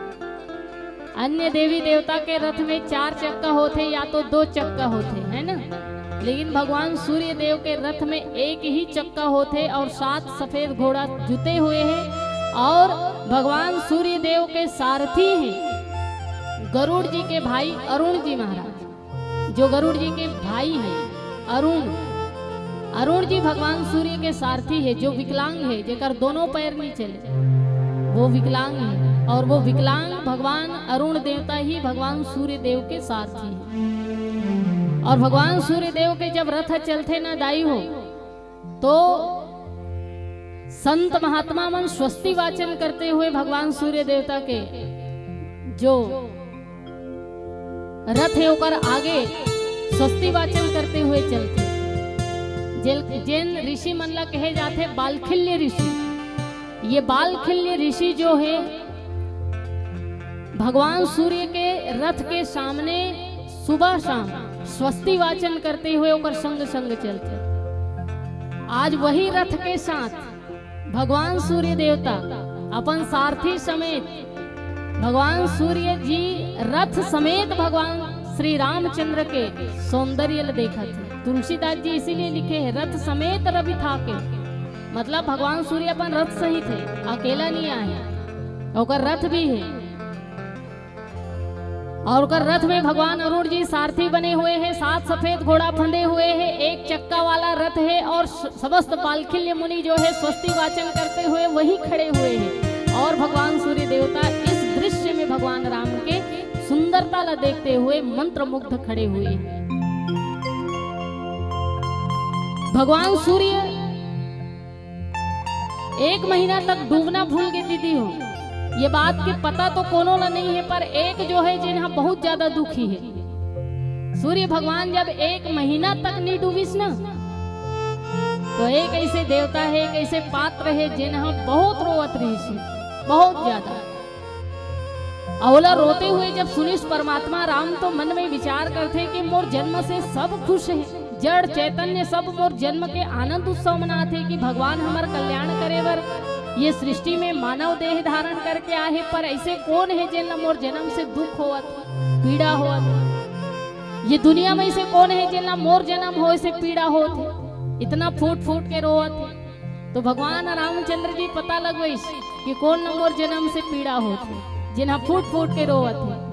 अन्य देवी देवता के रथ में चार चक्का होथे या तो दो चक्का होथे, है ना? लेकिन भगवान सूर्य देव के रथ में एक ही चक्का होथे और सात सफेद घोड़ा जुते हुए हैं। और भगवान सूर्य देव के सारथी हैं गरुड़ जी के भाई अरुण जी महाराज, जो गरुड़ जी के भाई हैं अरुण। अरुण जी भगवान सूर्य के सारथी है, जो विकलांग है, जेकर दोनों पैर नहीं चले, वो विकलांग है। और वो विकलांग भगवान अरुण देवता ही भगवान सूर्य देव के सारथी है। और भगवान सूर्य देव के जब रथ चलथे ना दाई हो, तो संत महात्मा मन स्वस्ति वाचन करते हुए भगवान सूर्य देवता के जो रथ है ओकर आगे स्वस्ति वाचन करते हुए चलथे। जेल-, जेन ऋषि मन ला कहे जाथे बालखिल्य ऋषि। ये बालखिल्य ऋषि जो है भगवान सूर्य के रथ के सामने सुबह शाम स्वस्ति वाचन करते हुए ओकर संग संग चलथे। आज वही रथ के साथ भगवान सूर्य देवता अपन सारथी समेत भगवान सूर्य जी रथ समेत भगवान श्री रामचंद्र के सौंदर्य ल देखत हे। तुलसीदास जी इसीलिए लिखे हैं, "रथ समेत रवि थाके", मतलब भगवान सूर्य अपन रथ सहित है, अकेला नहीं आए, ओकर रथ भी है। और ओकर रथ में भगवान अरुण जी सारथी बने हुए हैं, सात सफेद घोड़ा फंदे हुए हैं, एक चक्का वाला रथ है और स-, समस्त बालखिल्य मुनि जो है स्वस्ति वाचन करते हुए वहीं खड़े हुए हैं। और भगवान सूर्य देवता इस दृश्य में भगवान राम के सुंदरता ला देखते हुए मंत्रमुग्ध खड़े हुए हैं। भगवान सूर्य एक महीना तक डूबना भूल गे दीदी हो। ये बात के पता तो कोनो ला नहीं है, पर एक जो है जेन हा बहुत ज्यादा दुखी है। सूर्य भगवान जब एक महीना तक नहीं डूबिस ना, तो एक ऐसे देवता है, एक ऐसे पात्र है जेन हा बहुत रोवत रहिस है, बहुत ज्यादा। अउ ओला रोते हुए जब सुनिस परमात्मा राम, तो मन में विचार करथे कि मोर जन्म से सब खुश है, जड़ चैतन्य सब मोर जन्म के आनंद उत्सव मनाथे कि भगवान हमर कल्याण करे बर ये सृष्टि में मानव देह धारण करके आहे, पर ऐसे कौन है जेन ला मोर जन्म से दुख होवत, पीड़ा होवत? ये दुनिया में ऐसे कौन है जेन ला मोर जन्म होए से पीड़ा होत है, इतना फूट फूट के रोवत है? तो भगवान रामचंद्र जी पता लगवइस कि कोन ला मोर जन्म से पीड़ा होत हे, जेन हा फूट फूट के रोवत हे।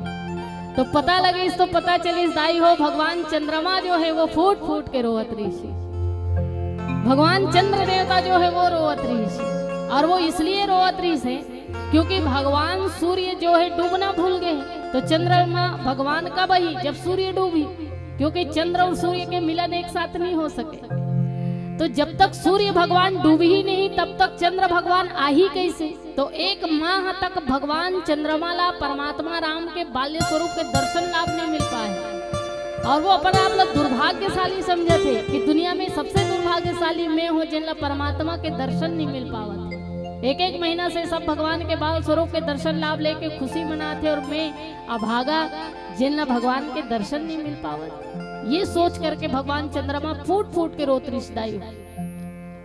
तो पता लगिस, तो पता चलिस दाई हो, भगवान चंद्रमा जो है वो फूट फूट के रोवत रहिस हे, भगवान चंद्र देवता जो है वो रोवत रहिस हे। और वो इसलिए रोवत रहिस हे क्योंकि भगवान सूर्य जो है डूबना भूल गए हे। तो चंद्रमा भगवान कब आही? जब सूर्य डूबी, क्योंकि चंद्र और सूर्य के मिलन एक साथ नहीं हो सके। तो जब तक सूर्य भगवान डूबही नहीं, तब तक चंद्र भगवान आही कैसे? तो एक माह तक भगवान चंद्रमा ला परमात्मा राम के बाल्य स्वरूप के दर्शन लाभ नहीं मिल पाए। और वो अपन आप ला दुर्भाग्यशाली समझत हे कि दुनिया में सबसे दुर्भाग्यशाली मैं हूँ, जेन ला परमात्मा के दर्शन नहीं मिल पावत। एक एक महीना से सब भगवान के बाल स्वरूप के दर्शन लाभ लेके खुशी मनाथे और मैं अभागा, जेन ला भगवान के दर्शन नहीं मिल पावत। ये सोच करके भगवान चंद्रमा फूट फूट के रोत रहिस दाई।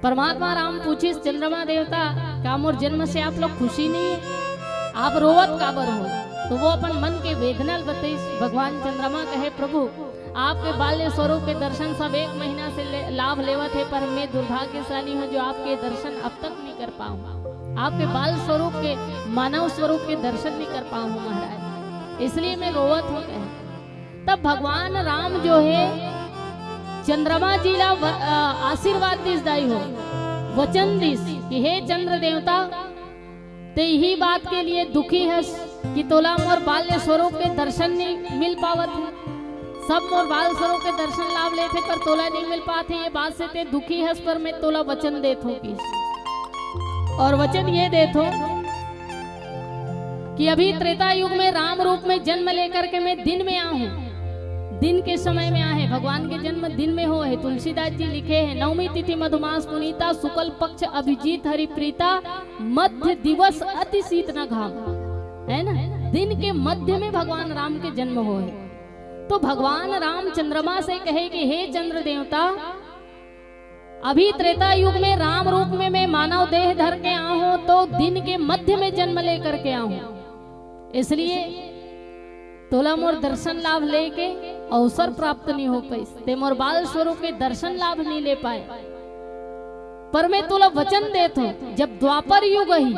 परमात्मा राम पूछिस, "चंद्रमा देवता, का मोर जन्म से आप लोग खुशी नहीं है? आप रोवत काबर हो?" तो वो अपन मन के वेदना ल बतइस। भगवान चंद्रमा कहे, "प्रभु, आपके बाल्य स्वरूप के दर्शन सब एक महीना से ले, लाभ लेवत हे, पर मैं दुर्भाग्यशाली हूँ जो आपके दर्शन अब तक नहीं कर पाऊँ, आपके बाल स्वरूप के, मानव स्वरूप के दर्शन नहीं कर पाऊँ महाराज, इसलिए मैं रोवत हूँ," कहे। तब भगवान राम जो हे चंद्रमा जी ला व-, अ, आशीर्वाद दिस दाई हो, वचन दिस कि हे चंद्र देवता, ते इही बात के लिए दुखी हस कि तोला मोर बाल्य स्वरूप के दर्शन नहीं मिल पावत हे। सब मोर बाल स्वरूप के दर्शन लाभ लेथे, पर तोला नहीं मिल पात हे। ये बात से ते दुखी हस, पर मैं तोला वचन देत हूँ कि, और वचन ये देत हूँ कि अभी त्रेता युग में राम रूप में जन्म लेकर के मैं दिन में आहूँ, दिन के समय में आहे। भगवान के जन्म दिन में होहे। तुलसीदास जी लिखे हे, "नवमी तिथि मधुमास पुनीता, शुक्ल पक्ष अभिजीत हरि प्रीता, मध्य दिवस अति शीत न घाम।" है ना, दिन के मध्य में भगवान राम के जन्म होहे। तो भगवान राम चंद्रमा से कहे कि हे चंद्र देवता, अभी त्रेता युग में राम रूप में मैं मानव देह धर के आहूँ, तो दिन के मध्य में जन्म लेकर के आहूँ, इसलिए तोला मोर दर्शन लाभ लेके अवसर प्राप्त नहीं हो पाइस, ते मोर बाल स्वरूप के दर्शन लाभ नहीं ले पाए। पर मैं तोला वचन देत हूँ, जब द्वापर युग ही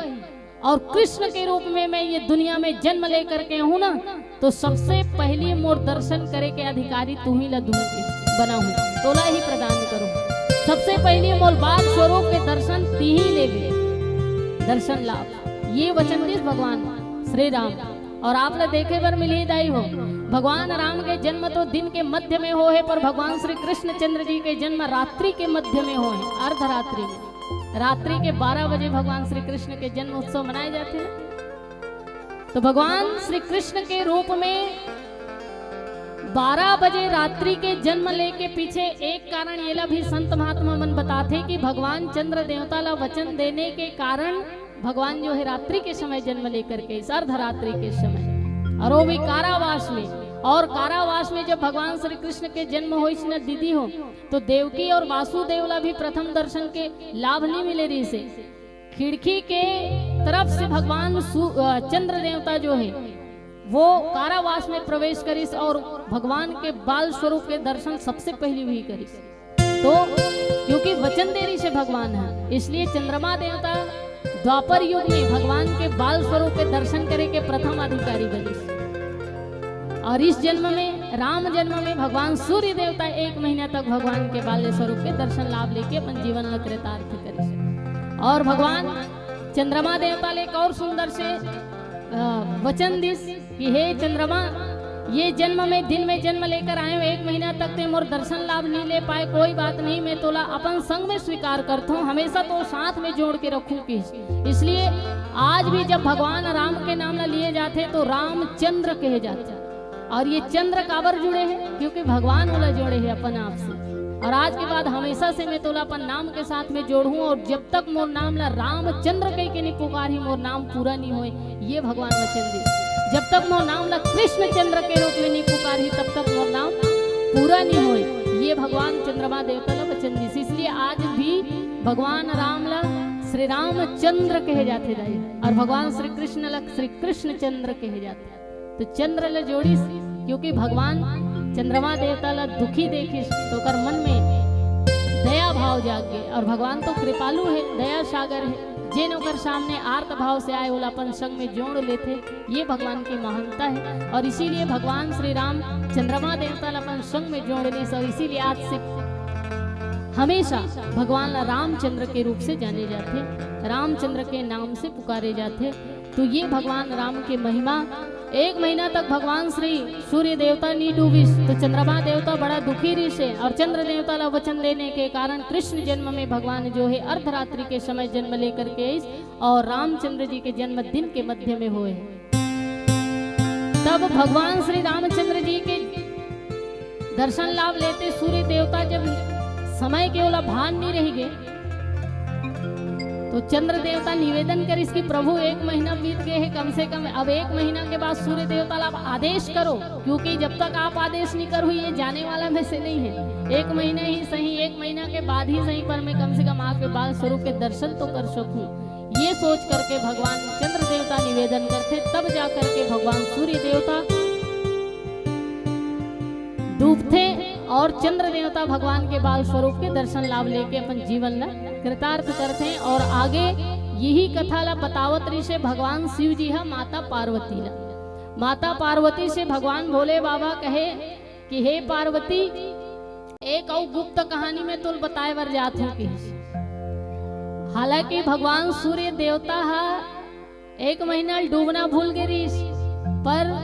और कृष्ण के रूप में मैं ये दुनिया में जन्म लेकर के हूँ ना, तो सबसे पहली मोर दर्शन करे के अधिकारी तुही ला दूंगी, बनाहूँ, तोला ही प्रदान करूँ। सबसे पहली मोर बाल स्वरूप के दर्शन तिही लेबे, दर्शन लाभ। ये वचन दिस भगवान श्री राम। और आप ला देखे बर मिलही दाई हो, भगवान राम के जन्म तो दिन के मध्य में होहे, पर भगवान श्री कृष्णचंद्र जी के जन्म रात्रि के मध्य में होहे, अर्धरात्रि में। रात्रि के बारह बजे भगवान श्री कृष्ण के जन्म उत्सव मनाए जाथे ना। तो भगवान श्री कृष्ण के रूप में बारह बजे रात्रि के जन्म लेके पीछे एक कारण येला भी संत महात्मा मन बताथे कि भगवान चंद्र देवता ला वचन देने के कारण भगवान जो है रात्रि के समय जन्म लेकर के इस अर्धरात्रि के समय, और वो भी कारावास में, और कारावास में जब भगवान श्री कृष्ण के जन्म होइस न दीदी हो, तो देवकी और वासुदेव ला भी प्रथम दर्शन के लाभ नहीं मिले रहिसे। खिड़की के तरफ से भगवान सु-, अ, चंद्र देवता जो है वो कारावास में प्रवेश करिस और भगवान के बाल स्वरूप के दर्शन सबसे पहली वही करिस। तो क्योंकि वचन दे रहिसे भगवान ह, इसलिए चंद्रमा देवता द्वापर युग में भगवान के बाल स्वरूप के दर्शन करे के प्रथम अधिकारी बनिस। और इस जन्म में, राम जन्म में भगवान सूर्य देवता एक महीना तक भगवान के बाल्य स्वरूप के दर्शन लाभ लेके अपन जीवन ल कृतार्थ करिस। और भगवान चंद्रमा देवता ले एक और सुंदर से, अ, वचन दिस कि हे चंद्रमा, ये जन्म में दिन में जन्म लेकर आए हो, एक महीना तक ते मोर दर्शन लाभ नहीं ले पाए, कोई बात नहीं, मैं तोला अपन संग में स्वीकार करथों, हमेशा तो साथ में जोड़ के रखूं किस। इसलिए आज भी जब भगवान राम के नाम ला लिए जाथे तो रामचंद्र कहे जाथे। और ये चंद्र काबर जुड़े हैं? क्योंकि भगवान ओला जोड़े हैं अपन आप से। और आज के बाद हमेशा से मैं तोला अपन नाम के साथ में जोड़हूं, और जब तक मोर नाम ला रामचंद्र कह के नहीं पुकारही, मोर नाम पूरा नहीं होए, ये भगवान वचन दिस। जब तक मोर नाम ला कृष्ण चंद्र के रूप में नहीं पुकारही, तब तक मोर नाम पूरा नहीं होए, ये भगवान चंद्रमा देवता ला वचन दिस। इसलिए आज भी भगवान राम ला श्री रामचंद्र कहे जाथे दाई, और भगवान श्री कृष्ण ला श्री कृष्ण चंद्र कहे जाथे। तो चंद्र ल जोड़िस, क्योंकि भगवान चंद्रमा देवता ल दुखी देखिस, तो ओकर मन में दया भाव जाग गे। और भगवान तो कृपालु है, दया सागर है, जेन ओकर सामने आर्त भाव से आए, ओला अपन संग में जोड़ लेथे। ये भगवान की महानता है। और इसीलिए भगवान श्री राम चंद्रमा देवता ल अपन संग में जोड़ लिस, और इसीलिए आज से हमेशा भगवान ला रामचंद्र के रूप से जाने जाथे, रामचंद्र के नाम से पुकारे जाथे। तो ये भगवान राम के महिमा। एक महीना तक भगवान श्री सूर्य देवता नी डूबिस, तो चंद्रमा देवता बड़ा दुखी रिहिसे, और चंद्र देवता ला वचन देने के कारण कृष्ण जन्म में भगवान जो है अर्धरात्रि के समय जन्म लेकर के आइस, और रामचंद्र जी के जन्म दिन के मध्य में होए। तब भगवान श्री रामचंद्र जी के दर्शन लाभ लेते सूर्य देवता जब समय के ओला भान नहीं रह गए, तो चंद्र देवता निवेदन करिस कि प्रभु, एक महीना बीत गए है, कम से कम अब एक महीना के बाद सूर्य देवता ला आप आदेश करो, क्योंकि जब तक आप आदेश नहीं करो, ये जाने वाला में से नहीं है। एक महीना ही सही, एक महीना के बाद ही सही, पर मैं कम से कम आपके बाल स्वरूप के दर्शन तो कर सकूं। ये सोच करके भगवान चंद्र देवता निवेदन करते, तब जा करके भगवान सूर्य देवता डूबथे और चंद्र देवता भगवान के बाल स्वरूप के दर्शन लाभ लेके अपन जीवन ला कृतार्थ करथे। और आगे यही कथा ला बतावत रिहिसे भगवान शिव जी हा माता पार्वती ला। माता पार्वती से भगवान भोले बाबा कहे कि हे पार्वती, एक अउ गुप्त कहानी में तोल बताए बर जात हूँ, किहिस। हालांकि भगवान सूर्य देवता हा एक महीना डूबना भूल गे रिहिस, पर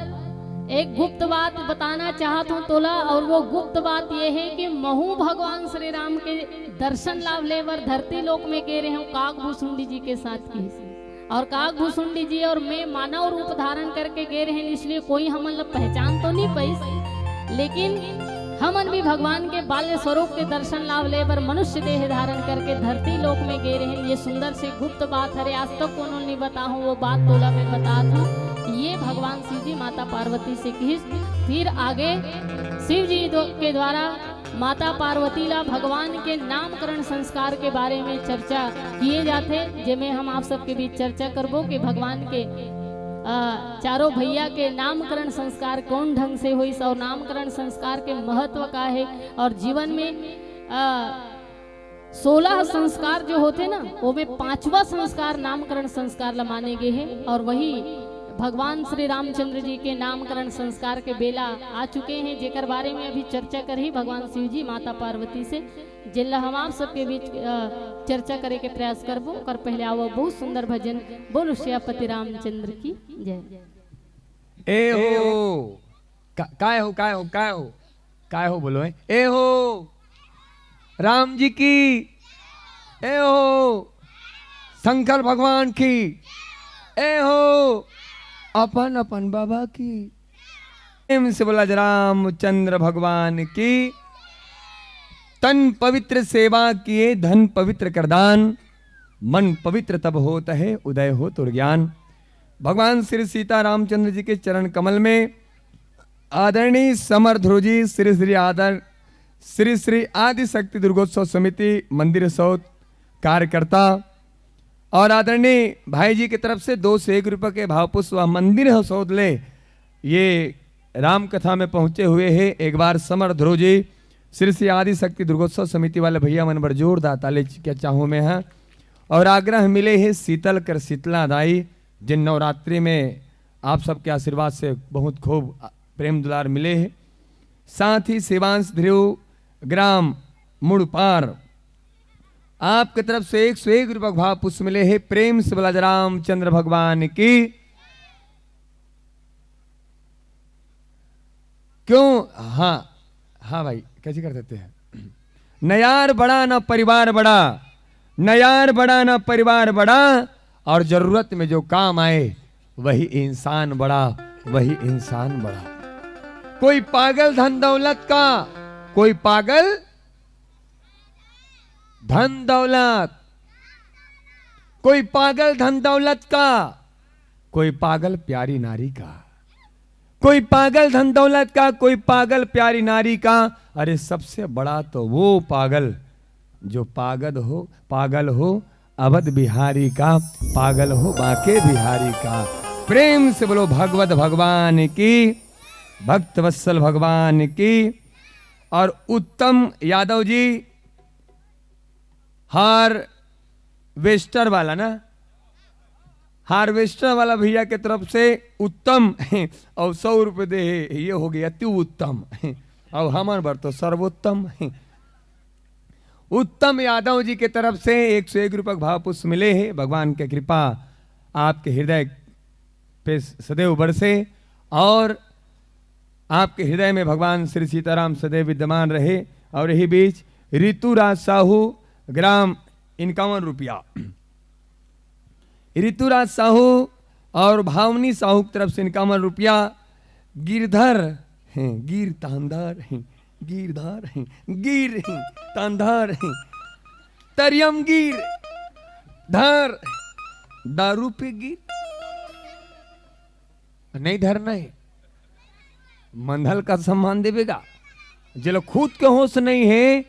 एक गुप्त बात बताना चाहत हूँ तोला, और वो गुप्त बात ये है कि महू भगवान श्री राम के दर्शन लाभ ले बर धरती लोक में गे रहे हूँ काक भुसुंडी जी के साथ, किहिस। और काक भुसुंडी जी और मैं मानव रूप धारण करके गे रहेन, इसलिए कोई हमन ला पहचान तो नहीं पाइस, लेकिन हमन भी भगवान के बाल्य स्वरूप के दर्शन लाभ ले बर मनुष्य देह धारण करके धरती लोक में गे रहेन। ये सुंदर से गुप्त बात हरे, आज तक कोनो नहीं बताहूँ, वो बात तोला मैं बतात हूँ। ये भगवान शिव जी माता पार्वती से किहिस। फिर आगे शिव जी दो-, के द्वारा माता पार्वती ला भगवान के नामकरण संस्कार के बारे में चर्चा किए जाथे, जेमे हम आप सबके बीच चर्चा करबो कि भगवान के, अ, चारों भैया के नामकरण संस्कार कौन ढंग से होइस और नामकरण संस्कार के महत्व का है और जीवन में, अ, सोलह संस्कार जो होथे ना, ओमे पांचवा संस्कार नामकरण संस्कार ला माने गे हे और वही भगवान श्री रामचंद्र जी के नामकरण संस्कार के बेला आ चुके हैं, जेकर बारे में अभी चर्चा करही भगवान शिव जी माता पार्वती से, जेला हम आप सबके बीच, अ, चर्चा करे के प्रयास करबो। ओकर पहले आवो बहुत सुंदर भजन, बोलो सियापति रामचंद्र की जय। ए हो, का-, काय हो, काय हो, काय हो, काय हो बोलो, ए? ए हो, राम जी की, ए हो, शंकर भगवान की, ए हो, अपन अपन बाबा की। प्रेम से बोला जय रामचंद्र भगवान की। तन पवित्र सेवा किए, धन पवित्र कर दान, मन पवित्र तब होत है, उदय हो तुर ज्ञान। भगवान श्री सीता रामचंद्र जी के चरण कमल में आदरणीय समर ध्रुव जी, श्री श्री आदर, श्री श्री आदिशक्ति दुर्गोत्सव समिति मंदिर सौत कार्यकर्ता और आदरणीय भाई जी की तरफ से दो सौ एक रुपये के भाव पुष्प व मंदिर सौत ले ये राम कथा में पहुंचे हुए हैं। एक बार समर ध्रुव जी, श्री श्री आदिशक्ति दुर्गोत्सव समिति वाले भैया मन बर जोरदार ताली के चाहूँ मैं, हाँ। और आग्रह मिले हे शीतल कर शीतला दाई, जिन नवरात्रि में आप सबके आशीर्वाद से बहुत खूब प्रेम दुलार मिले हे। साथ ही शिवांश ध्रुव, ग्राम मुड़पार, आपके तरफ से एक सौ एक रुपये भाव पुष्प मिले हे। प्रेम से बोला जय रामचंद्र भगवान की। क्यों? हाँ, हाँ भाई, कैसे कर देते हैं? न यार बड़ा, न परिवार बड़ा, न यार बड़ा, न परिवार बड़ा, और जरूरत में जो काम आए, वही इंसान बड़ा, वही इंसान बड़ा। कोई पागल धन दौलत का, कोई पागल धन दौलत, कोई पागल धन दौलत का, कोई पागल प्यारी नारी का, कोई पागल धन दौलत का, कोई पागल प्यारी नारी का। अरे सबसे बड़ा तो वो पागल जो पागल हो, पागल हो अवध बिहारी का, पागल हो बांके बिहारी का। प्रेम से बोलो भगवत भगवान की, भक्त वत्सल भगवान की। और उत्तम यादव जी, हार्वेस्टर वाला ना, हार्वेस्टर वाला भैया के तरफ से उत्तम और सौ रुपये दे हे, ये हो गया अति उत्तम। और हमर बर तो सर्वोत्तम। उत्तम यादव जी के तरफ से एक सौ एक रुपये भाव पुष्प मिले हे। भगवान के कृपा आपके हृदय पे सदैव बरसे और आपके हृदय में भगवान श्री सीताराम सदैव विद्यमान रहे। और यही बीच ऋतुराज साहू, ग्राम इनकावन रुपया, ऋतुराज साहू और भावनी साहू की तरफ से इनकावन रुपया, गिरधर हैं, गिर तांधार हैं, गिरधार हैं, गिर हैं, तांधार हैं, तरियम गिर, धार, दारू पे गिर। नहीं धरना है, मंधल का सम्मान देवेगा। जेला खुद के होश नहीं है,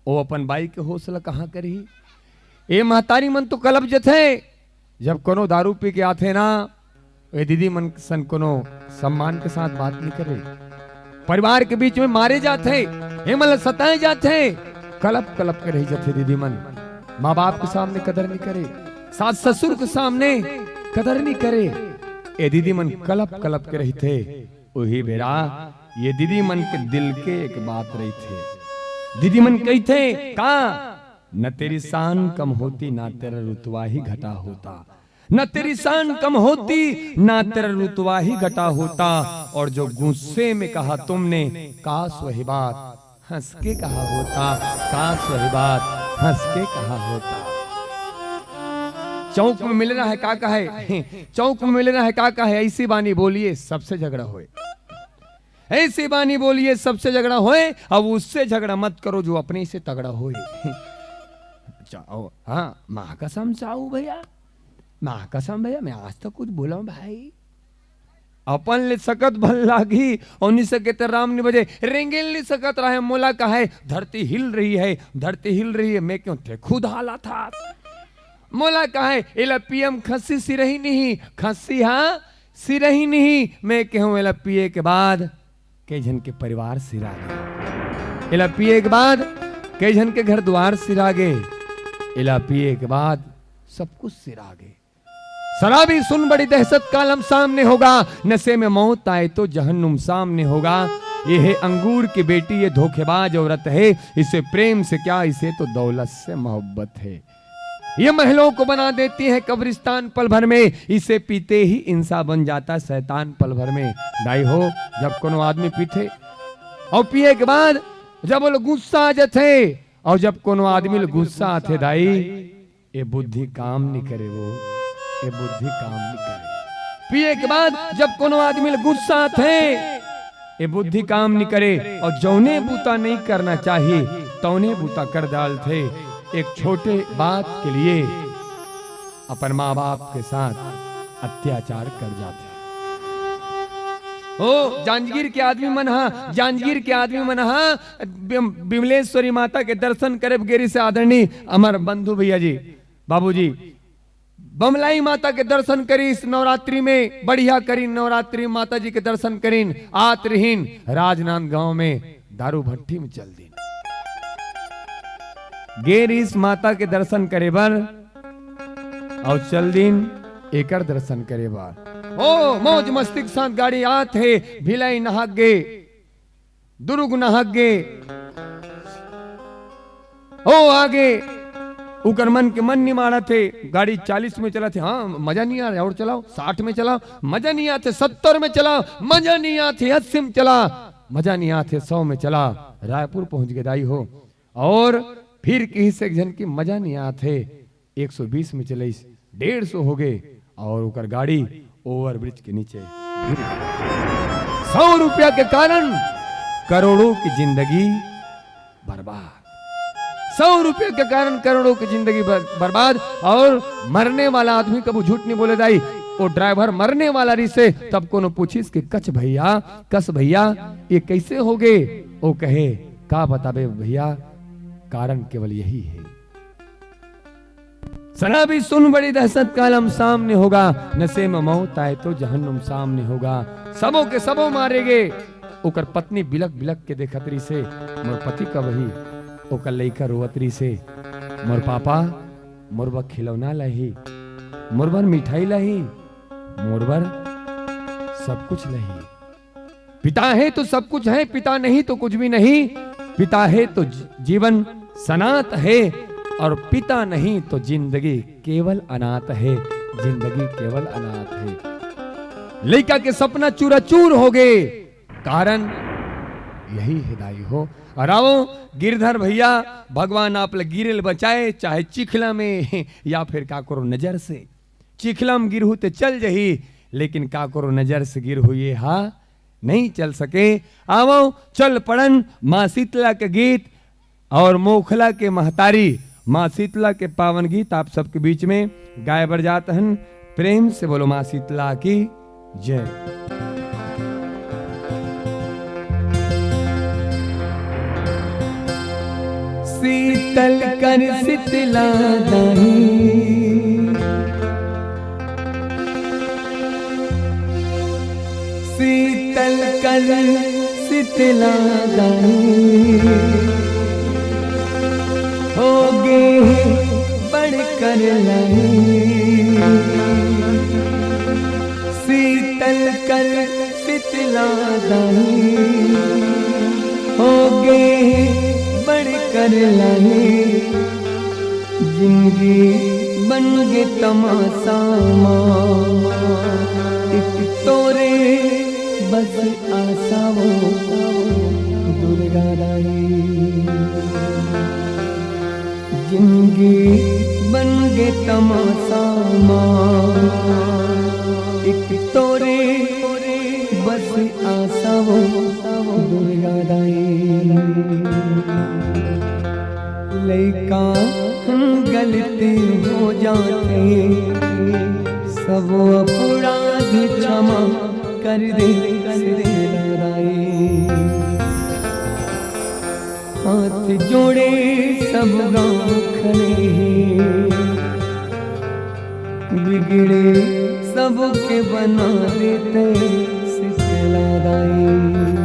वो अपन बाई के होश ला कहाँ करही? ए महतारी मन तो कलप जथे, जब कोनो दारू पी के आथे ना, ए दीदी मन सन कोनो सम्मान के साथ बात नहीं करे। परिवार के बीच में मारे जाथे, ए मन ला सताए जाथे, कलप कलप के रह जाथे दीदी मन। माँ बाप के सामने कदर नहीं करे, सास ससुर के सामने कदर नहीं करे। ए दीदी मन कलप कलप के रहिथे, उही बेरा ये दीदी मन के दिल के एक बात रहिथे। दीदी मन कहिथे का, "न तेरी शान कम होती, ना तेरा रुतबा ही घटा होता, न तेरी शान कम होती, ना तेरा रुतबा ही घटा होता।" और जो गुस्से में कहा तुमने, "काश वही बात हंस के कहा होता, काश वही बात हंस के कहा होता।" चौक में मिलना है, का कहे? चौक में मिलना है, का कहे? ऐसी बानी बोलिए, सबसे झगड़ा होए। ऐसी बानी बोलिए, सबसे झगड़ा होए। अब उससे झगड़ा मत करो, जो अपने से तगड़ा होए। अच्छा, ओ, हाँ, माँ कसम साहू भैया, माँ कसम भैया, मैं आज तक कुछ बोला हूँ भाई? अपन ले सकत भल लागी, अउ नि सके त राम नि बजे, रेंगेल नि सकत रहे, मोला कहे, "धरती हिल रही है, धरती हिल रही है।" मैं कहूं, "ते खुद हालाथस।" मोला कहे, "एला पीएम खस्सी सिरही नहीं, खस्सी हाँ सिरही नहीं।" मैं कहूं, "एला पिए के बाद कई झन के परिवार सिरा गे, एला पिए के बाद कई झन के घर दुआर सिरा गे, एला पिए के बाद सब कुछ सिरा गे।" शराबी सुन, बड़ी दहशत का आलम सामने होगा, नशे में मौत आए तो जहन्नुम सामने होगा। ये है अंगूर की बेटी, ये धोखेबाज औरत है, इसे प्रेम से क्या, इसे तो दौलत से मोहब्बत है। ये महलों को बना देती है कब्रिस्तान पल भर में, इसे पीते ही इंसान बन जाता शैतान पल भर में। दाई हो, जब कोनो आदमी पीथे और पिए के बाद जब वो लोग गुस्सा आ जाते, और जब कोनो आदमी ल गुस्सा आथे दाई, ए बुद्धि काम नि करे वो, ए बुद्धि काम नि करे। पिए के बाद जब कोनो आदमी ल गुस्सा आथे, ए बुद्धि काम नि करे, और जौने बूता नहीं करना चाहिए, तौने बूता कर डालथे। एक छोटे बात के लिए अपन माँ बाप के साथ अत्याचार कर जाथे। ओ, जांजगीर के आदमी मन हा, जांजगीर के आदमी मन हा, बिम-, बिमलेश्वरी माता के दर्शन करे गे रिहिस आदरणीय अमर बंधु भैया जी, बाबूजी, बमलाई माता के दर्शन करिस नवरात्रि में, बढ़िया करिन नवरात्रि, माता जी के दर्शन करिन, आत रहिन राजनांदगांव में दारू भट्टी में चल दिन। गे रिहिस माता के दर्शन करे बर, अउ चल दिन एकर दर्शन करे बर। ओ, मौज मस्ती के साथ गाड़ी आत हे, भिलाई नहागे, दुर्ग नहागे, ओ आगे, उकर मन के मन नि मानत हे, गाड़ी चालीस में चलत हे, हाँ, मजा नि आ रहा, और चलाओ, साठ में चलाओ, मजा नि आत हे, सत्तर में चलाओ, मजा नि आत हे, अस्सी में चला, मजा नि आत हे, सौ में चला। रायपुर पहुंच गे दाई हो, और फिर किहिस एक झन की मजा नि आत हे, एक सौ बीस में चलइस, डेढ़ सौ हो गे, और ओकर गाड़ी ओवरब्रिज के नीचे गिर गे। सौ रुपया के कारण करोड़ों की जिंदगी बर्बाद। सौ रुपया के कारण करोड़ों की जिंदगी बर-, बर्बाद। और मरने वाला आदमी कभू झूठ नि बोले दाई। वो ड्राइवर मरने वाला रिहिसे, तब कोनो पूछिस कि "कछ भैया, कस भैया, ये कैसे हो गे?" वो कहे, "का बताबे भैया, कारण केवल यही है।" शराबी सुन, बड़ी दहशत का आलम सामने होगा, नशे में मौत आए तो जहन्नुम सामने होगा। सबो के सबो मारे गे। ओकर पत्नी बिलक बिलक के देखत रिहिसे, मोर पति कब आही? ओकर लइका रोवत रिहिसे, मोर पापा मोर बर खिलौना लाही, मोर बर मिठाई लाही, मोर बर सब कुछ लाही। पिता है तो सब कुछ है, पिता नहीं तो कुछ भी नहीं। पिता है तो ज-, जीवन सनात है, और पिता नहीं तो जिंदगी केवल अनाथ है, जिंदगी केवल अनाथ है। लइका के सपना चूराचूर हो गे, कारण यही हे दाई हो। और आओ गिरधर भैया, भगवान आप ल गिरे ले बचाए, चाहे चिखला में या फिर काकरो नजर से। चिखला म गिरहू ते चल जही, लेकिन काकरो नजर से गिरहू ये हा नहीं चल सके। आवो चल पड़न माँ शीतला के गीत और मोखला के महतारी माँ शीतला के पावन गीत आप सबके बीच में गाए बर जात हन। प्रेम से बोलो माँ शीतला की जय। शीतल कर शीतला दाई, शीतल कर शीतला दाई, हो गे बड़ कर लाई। तल कर सितला दाई, हो गे बड़ कर लाने, जिंदगी बन गे तमाशा मा, एक तोरे बस आसा वो दुर्गा दाई। जिंदगी बन गे तमाशा मा, एक तोरे बस आसा वो दुर्गा दाई। लइका हम गलती हो जाथे, सब अपराध क्षमा कर दे सितला दाई। हाथ जोड़े सब गांव खड़े हे, बिगड़े सबके बना देते सितला दाई।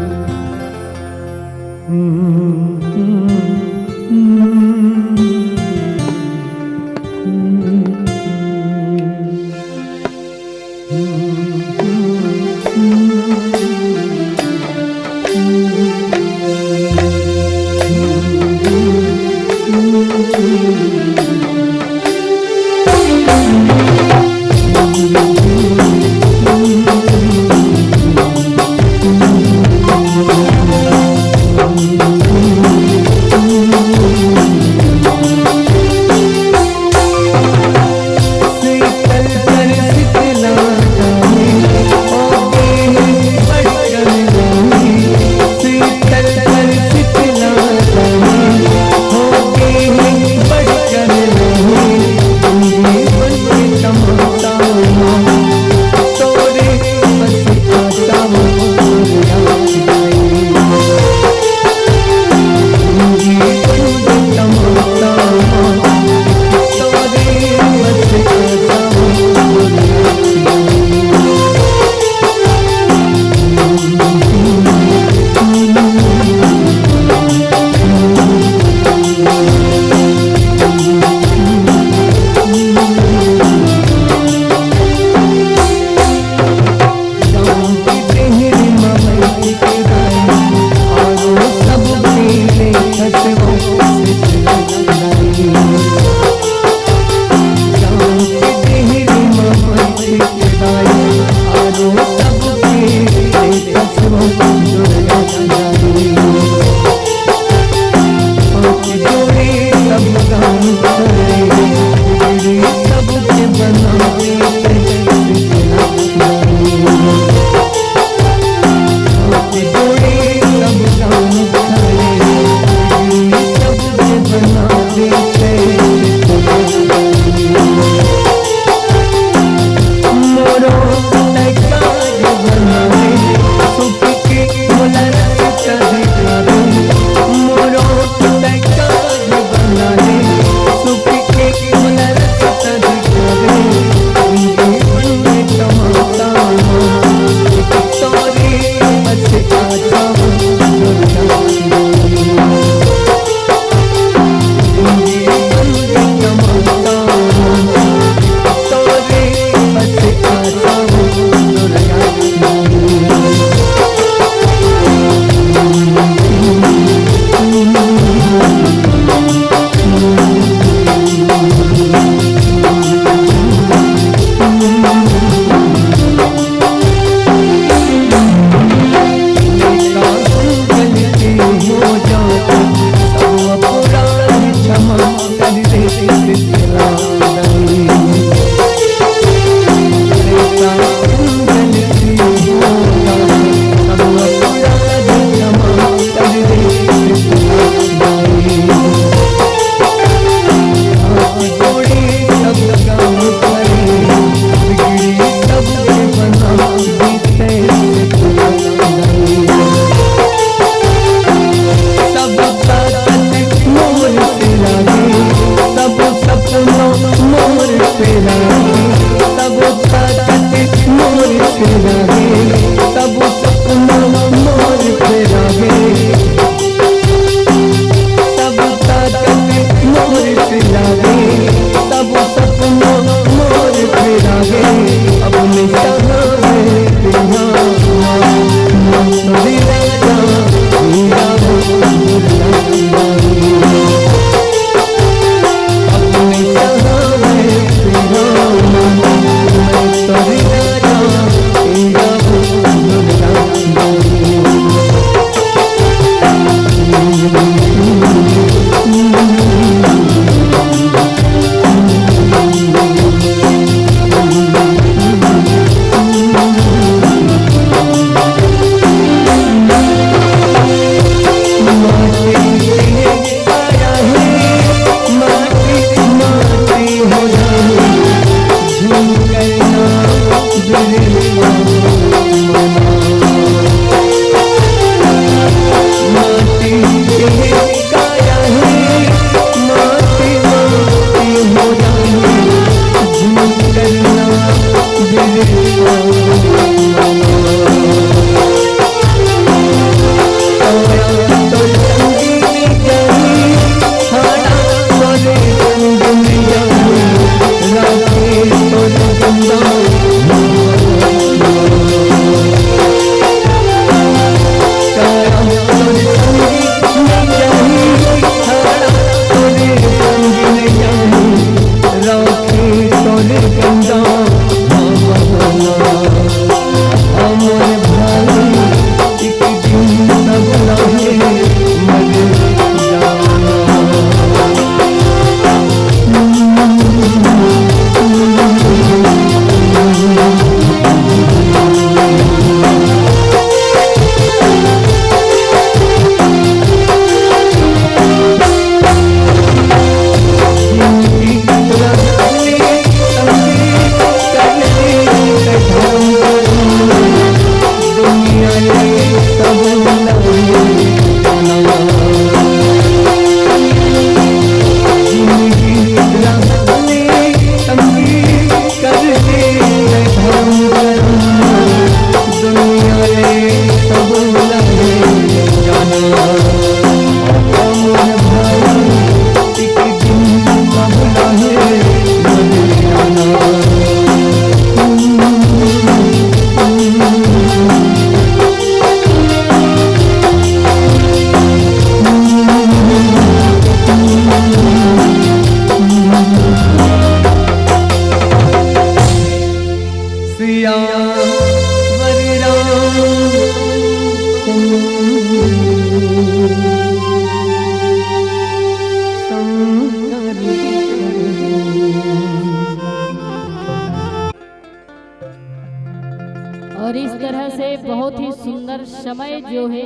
इस तरह से बहुत ही सुंदर समय जो है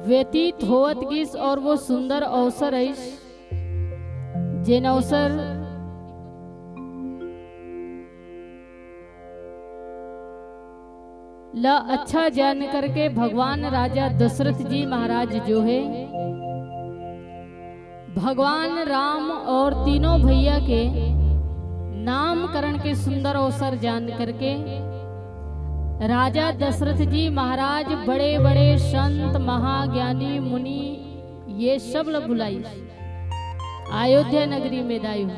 व्यतीत होवत गिस और वो सुंदर अवसर आइस, जेन अवसर ला अच्छा जान करके भगवान राजा दशरथ जी महाराज जो है, भगवान राम और तीनों भैया के नामकरण के सुंदर अवसर जान करके राजा दशरथ जी महाराज बड़े बड़े संत, महाज्ञानी, मुनि, ये सब ला बुलाइस अयोध्या नगरी में दाई हो।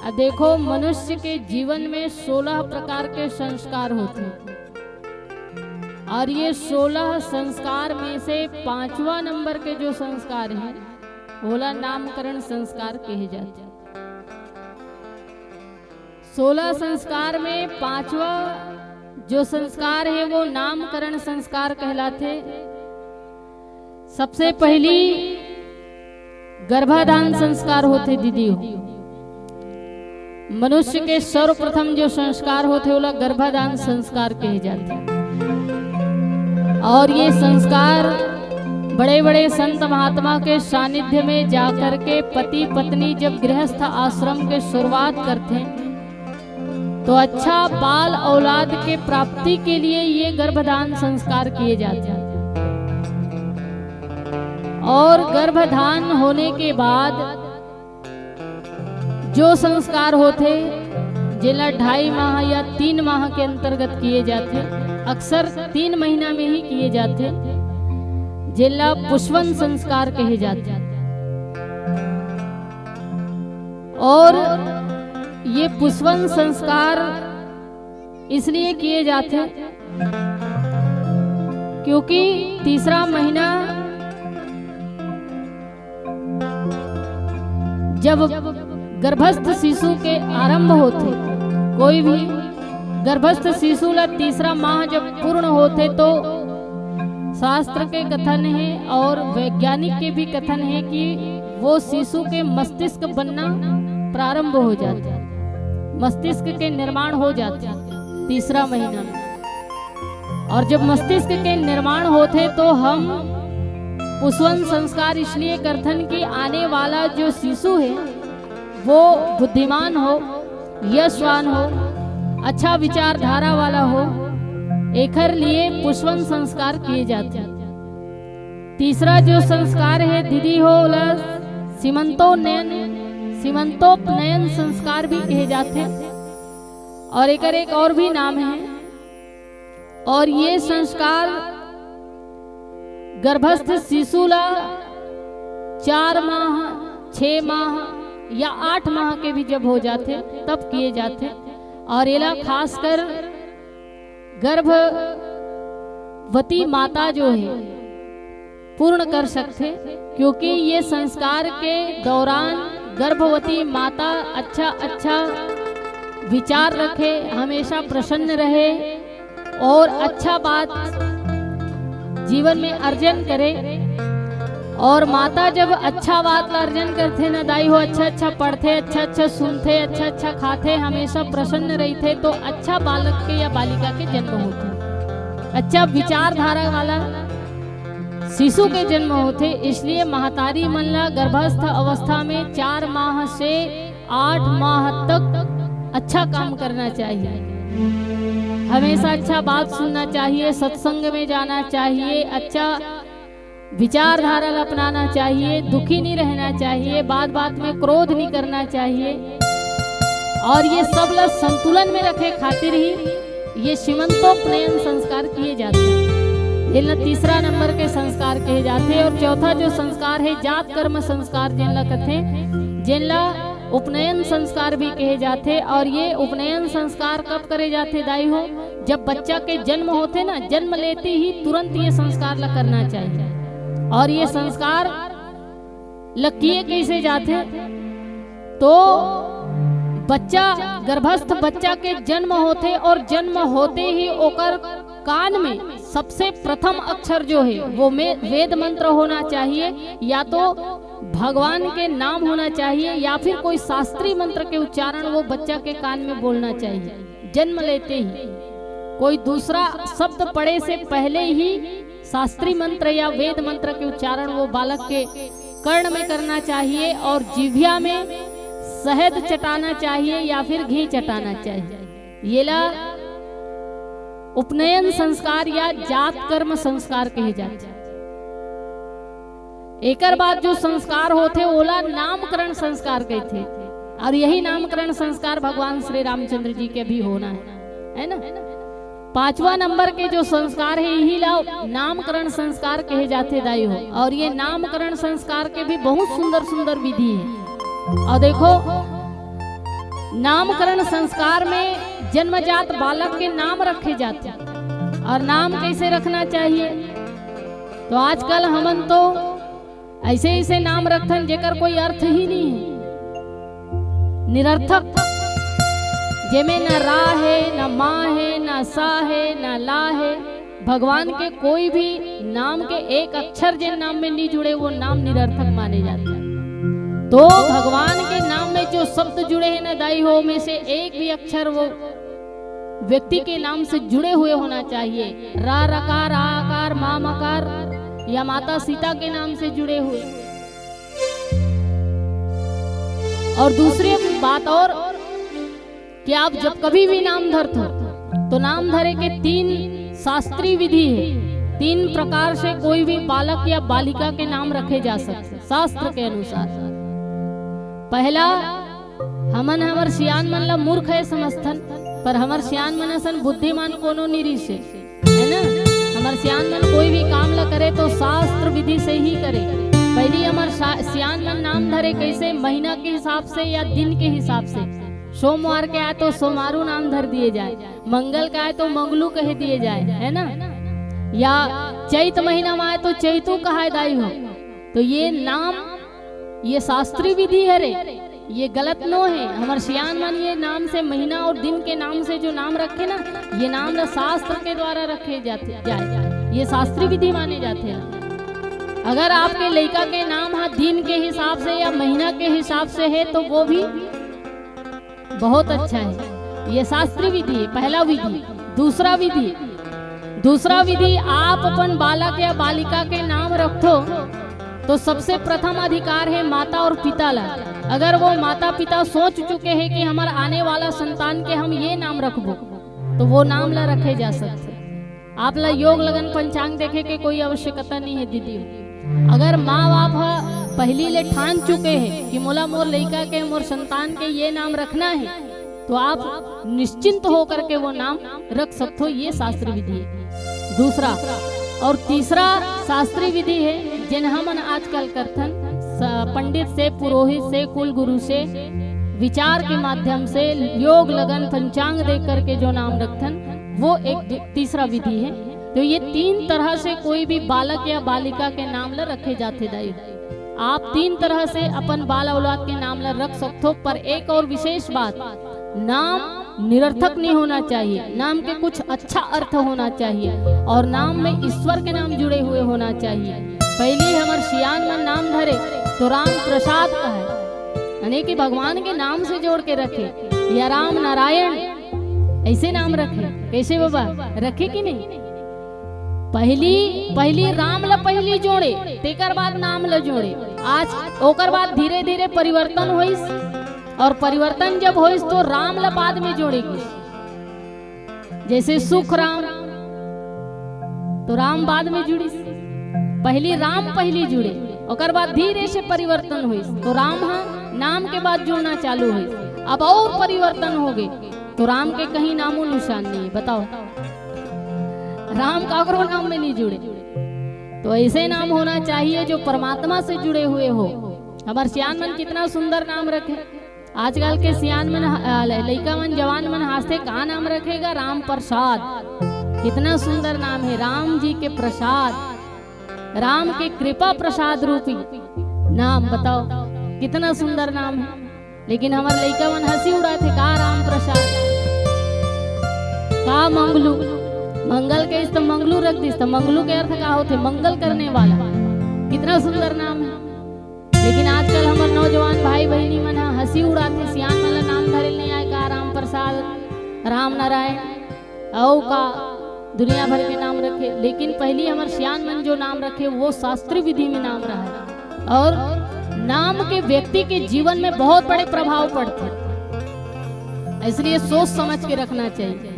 अब देखो, मनुष्य के जीवन में सोलह प्रकार के संस्कार होथे और ये सोलह संस्कार में से पांचवा नंबर के जो संस्कार है, ओला नामकरण संस्कार कहे जाथे। सोलह संस्कार में पांचवा जो संस्कार है, वो नामकरण संस्कार कहलाथे। सबसे पहली गर्भाधान संस्कार होथे दीदी हो। मनुष्य के सर्वप्रथम जो संस्कार होथे, ओला गर्भाधान संस्कार कहे जाथे। और ये संस्कार बड़े बड़े संत महात्मा के सानिध्य में जाकर के पति पत्नी जब गृहस्थ आश्रम के शुरुआत करथे, तो अच्छा बाल औलाद के प्राप्ति के लिए ये गर्भधान संस्कार किए जाते हैं। और गर्भधान होने के बाद जो संस्कार होथे, जेला ढाई माह या तीन माह के अंतर्गत किए जाथे, अक्सर तीन महीना में ही किए जाथे, जेला पुष्पन संस्कार कहे जाथे। और ये पुष्पन संस्कार इसलिए किए जाथे क्योंकि तीसरा महीना जब गर्भस्थ शिशु के आरंभ होथे, कोई भी गर्भस्थ शिशु ला तीसरा माह जब पूर्ण होथे तो शास्त्र के कथन है और वैज्ञानिक के भी कथन है कि वो शिशु के मस्तिष्क बनना प्रारंभ हो जाथे, मस्तिष्क के निर्माण हो जाथे तीसरा महीना में। और जब मस्तिष्क के निर्माण होथे तो हम पुष्पन संस्कार इसलिए करथन कि आने वाला जो शिशु है वो बुद्धिमान हो, यशवान हो, अच्छा विचारधारा वाला हो, एकर लिए पुष्पन संस्कार किए जाथे। तीसरा जो संस्कार है दीदी हो, ओला सीमंतोन्नयन, सीमंतोपनयन संस्कार भी कहे जाथे। और एकर एक और भी नाम है। और ये संस्कार गर्भस्थ शिशु ला चार माह, छह माह या आठ माह के भी जब हो जाथे तब किए जाथे। और एला खासकर गर्भवती माता जो है पूर्ण कर सकथे, क्योंकि ये संस्कार के दौरान गर्भवती माता अच्छा अच्छा विचार रखे, हमेशा प्रसन्न रहे और अच्छा बात जीवन में अर्जन करे। और माता जब अच्छा बात ला अर्जन करथे ना दाई हो, अच्छा अच्छा पढ़थे, अच्छा अच्छा सुनथे, अच्छा अच्छा खाथे, हमेशा प्रसन्न रहिथे, तो अच्छा बालक के या बालिका के जन्म होथे, अच्छा विचारधारा वाला शिशु के जन्म होथे। इसलिए महतारी मन ला गर्भस्थ अवस्था में चार माह से आठ माह तक अच्छा काम करना चाहिए, हमेशा अच्छा बात सुनना चाहिए, सत्संग में जाना चाहिए, अच्छा विचारधारा ला अपनाना चाहिए, दुखी नहीं रहना चाहिए, बात बात में क्रोध नहीं करना चाहिए। और ये सब ला संतुलन में रखे खातिर ही ये सीमंतोपनयन संस्कार किए जाथे। जेला तीसरा नंबर के संस्कार कहे जाथे। और चौथा जो संस्कार है जात कर्म संस्कार, जेला कथे, जेला उपनयन संस्कार भी कहे जाथे। और ये उपनयन संस्कार कब करे जाथे दाई हो? जब बच्चा के जन्म होथे ना, जन्म लेते ही तुरंत ये संस्कार ला करना चाहिए। और ये संस्कार ला किए कैसे जाथे? तो बच्चा, गर्भस्थ बच्चा के जन्म होथे और जन्म होते ही ओकर कान में सबसे प्रथम अक्षर जो है वो मे-, वेद मंत्र होना चाहिए, या तो भगवान के नाम होना चाहिए, या फिर कोई शास्त्रीय मंत्र के उच्चारण वो बच्चा के कान में बोलना चाहिए जन्म लेते ही। कोई दूसरा शब्द पढ़े से पहले ही शास्त्री मंत्र या वेद मंत्र के उच्चारण वो बालक के कर्ण में करना चाहिए और जिह्वा में शहद चटाना चाहिए या फिर घी चटाना चाहिए। येला उपनयन संस्कार या जात कर्म संस्कार कहे जाथे। एकर बाद जो संस्कार होथे, ओला नामकरण संस्कार कहिथे। और यही नामकरण संस्कार भगवान श्री रामचंद्र जी के भी होना है, है ना? पांचवा नंबर के जो संस्कार है, यही ला नामकरण संस्कार कहे जाथे दाई हो। और ये नामकरण संस्कार के भी बहुत सुंदर सुंदर विधि है। और देखो, नामकरण संस्कार में जन्मजात बालक के नाम रखे जाथे। और नाम कैसे रखना चाहिए? तो आजकल हमन तो ऐसे ऐसे नाम रखथन जेकर कोई अर्थ ही नहीं है, निरर्थक, जेमे न रा है, न मा है, न सा है, न ला है। भगवान के कोई भी नाम के एक अक्षर जेन नाम में नहीं जुड़े, वो नाम निरर्थक माने जाथे। तो भगवान के नाम में जो शब्द जुड़े हैं ना दाई हो, में से एक भी अक्षर वो व्यक्ति के नाम से जुड़े हुए होना चाहिए। रा रकार, आ आकार, मा मकार या माता सीता के नाम से जुड़े हुए। और दूसरी बात और कि आप जब कभी भी नाम धरत हो, तो नाम धरे के तीन शास्त्रीय विधि है। तीन प्रकार से कोई भी बालक या बालिका के नाम रखे जा सकते शास्त्र के अनुसार। पहला, हमन हमर सियान मन ला मूर्ख है समझथन, पर हमर सियान मन असन बुद्धिमान कोनो नी रिहिसे, है ना? हमर सियान मन कोई भी काम ला करे तो शास्त्र विधि से ही करे। पहली हमर शा-, सियान मन नाम धरे कैसे? महीना के हिसाब से या दिन के हिसाब से। सोमवार के आए तो सोमारू नाम धर दिए जाए, मंगल के आए तो मंगलू कहे दिए जाए, है ना? या चैत महीना में आए तो चैतू कहाए दाई हो। तो ये नाम, ये शास्त्रीय विधि हरे, ये गलत नो है। हमर सियान मन ये नाम से, महीना और दिन के नाम से जो नाम रखे ना, ये नाम ला शास्त्र के द्वारा रखे जाथे, जाए, ये शास्त्रीय विधि माने जाथे। अगर आपके लइका के नाम हा दिन के हिसाब से या महीना के हिसाब से है तो वो भी बहुत अच्छा है। ये शास्त्रीय विधि है, पहला विधि। दूसरा विधि, दूसरा विधि, आप अपन बालक या बालिका के नाम रखथो तो सबसे प्रथम अधिकार है माता और पिता ला। अगर वो माता पिता सोच चुके हैं कि हमर आने वाला संतान के हम ये नाम रखबो, तो वो नाम ला रखे जा सकथे। आप ला योग लगन पंचांग देखे के कोई आवश्यकता नहीं है दीदी। अगर माँ बाप ह पहली ले ठान चुके हैं कि मोला मोर लइका के, मोर संतान के ये नाम रखना है, तो आप निश्चिंत होकर के वो नाम रख सकथो। ये शास्त्रीय विधि है। दूसरा और तीसरा शास्त्रीय विधि है, जेन हमन आजकल करथन, स-, पंडित से, पुरोहित से, कुल गुरु से विचार के माध्यम से, योग लगन पंचांग देख करके जो नाम रखथन, वो एक दू-, तीसरा विधि है। तो ये तीन तरह से कोई भी बालक या बालिका के नाम ला रखे जाथे दाई। आप तीन तरह से अपन बाल औलाद के नाम ला रख सकथो, पर एक और विशेष बात, नाम निरर्थक नहीं होना चाहिए, नाम के कुछ अच्छा अर्थ होना चाहिए और नाम में ईश्वर के नाम जुड़े हुए होना चाहिए। पहली हमर सियान मन नाम धरे तो राम प्रसाद कहे, यानी कि भगवान के नाम से जोड़ के रखे, या राम नारायण, ऐसे नाम रखे। कैसे बाबा, रखे कि नहीं? पहली, पहली राम ला पहली जोड़े, तेकर बाद नाम ला जोड़े। आज ओकर बाद धीरे धीरे परिवर्तन होइस, और परिवर्तन जब होइस तो राम ला बाद में जोड़े गिस। जैसे सुख राम, तो राम बाद में जुड़िस। पहली राम पहली जुड़े, ओकर बाद धीरे से परिवर्तन होइस, तो राम हा नाम के बाद जुड़ना चालू होइस। अब और परिवर्तन हो गए, तो राम के कहीं नामो निशान नहीं है। बताओ, राम काकरो नाम में नहीं जुड़े। तो ऐसे नाम होना चाहिए जो परमात्मा से जुड़े हुए हो। हमर सियान मन कितना सुंदर नाम रखे। आजकल के सियान मन ह-, आ, ल-, लइका मन, जवान मन हांसथे, का नाम रखेगा? राम प्रसाद। कितना सुंदर नाम है, राम जी के प्रसाद, राम के कृपा प्रसाद रूपी नाम। बताओ, कितना सुंदर नाम है। लेकिन हमर लइका मन हंसी उड़ाथे, का राम प्रसाद, का मंगलू। मंगल के इस तो मंगलू रख दिस, तो मंगलू के अर्थ का होथे? मंगल करने वाला। कितना सुंदर नाम है। लेकिन आजकल हमर नौजवान भाई बहिनी मन ह हंसी उड़ाथे, सियान मन ला नाम धरे नहीं आए, का राम प्रसाद, राम नारायण। अउ का दुनिया भर के नाम रखे, लेकिन पहली हमर सियान मन जो नाम रखे वो शास्त्रीय विधि में नाम रहा है। और नाम के व्यक्ति के जीवन में बहुत बड़े प्रभाव पड़ते, इसलिए सोच समझ के रखना चाहिए।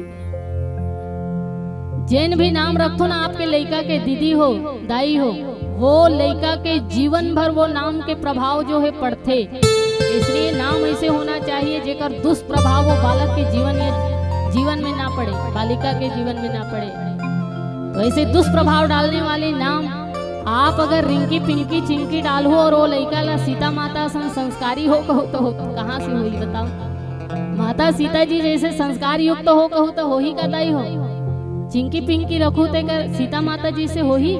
जेन भी नाम रखथो ना, आपके लइका के दीदी हो, दाई हो, वो लइका के जीवन भर वो नाम के प्रभाव जो है पड़थे। इसलिए नाम ऐसे होना चाहिए जेकर दुष्प्रभाव वो बालक के जीवन में, जीवन में ना पड़े, बालिका के जीवन में ना पड़े। तो ऐसे दुष्प्रभाव डालने वाले नाम आप अगर रिंकी, पिंकी, चिंकी डालहू और वो लइका ला सीता माता सन संस्कारी हो कहू तो, तो कहाँ से होही बताओ? माता सीता जी जैसे संस्कार युक्त हो कहू तो होही का दाई हो? चिंकी पिंकी रखू तेकर सीता माता जी से होही?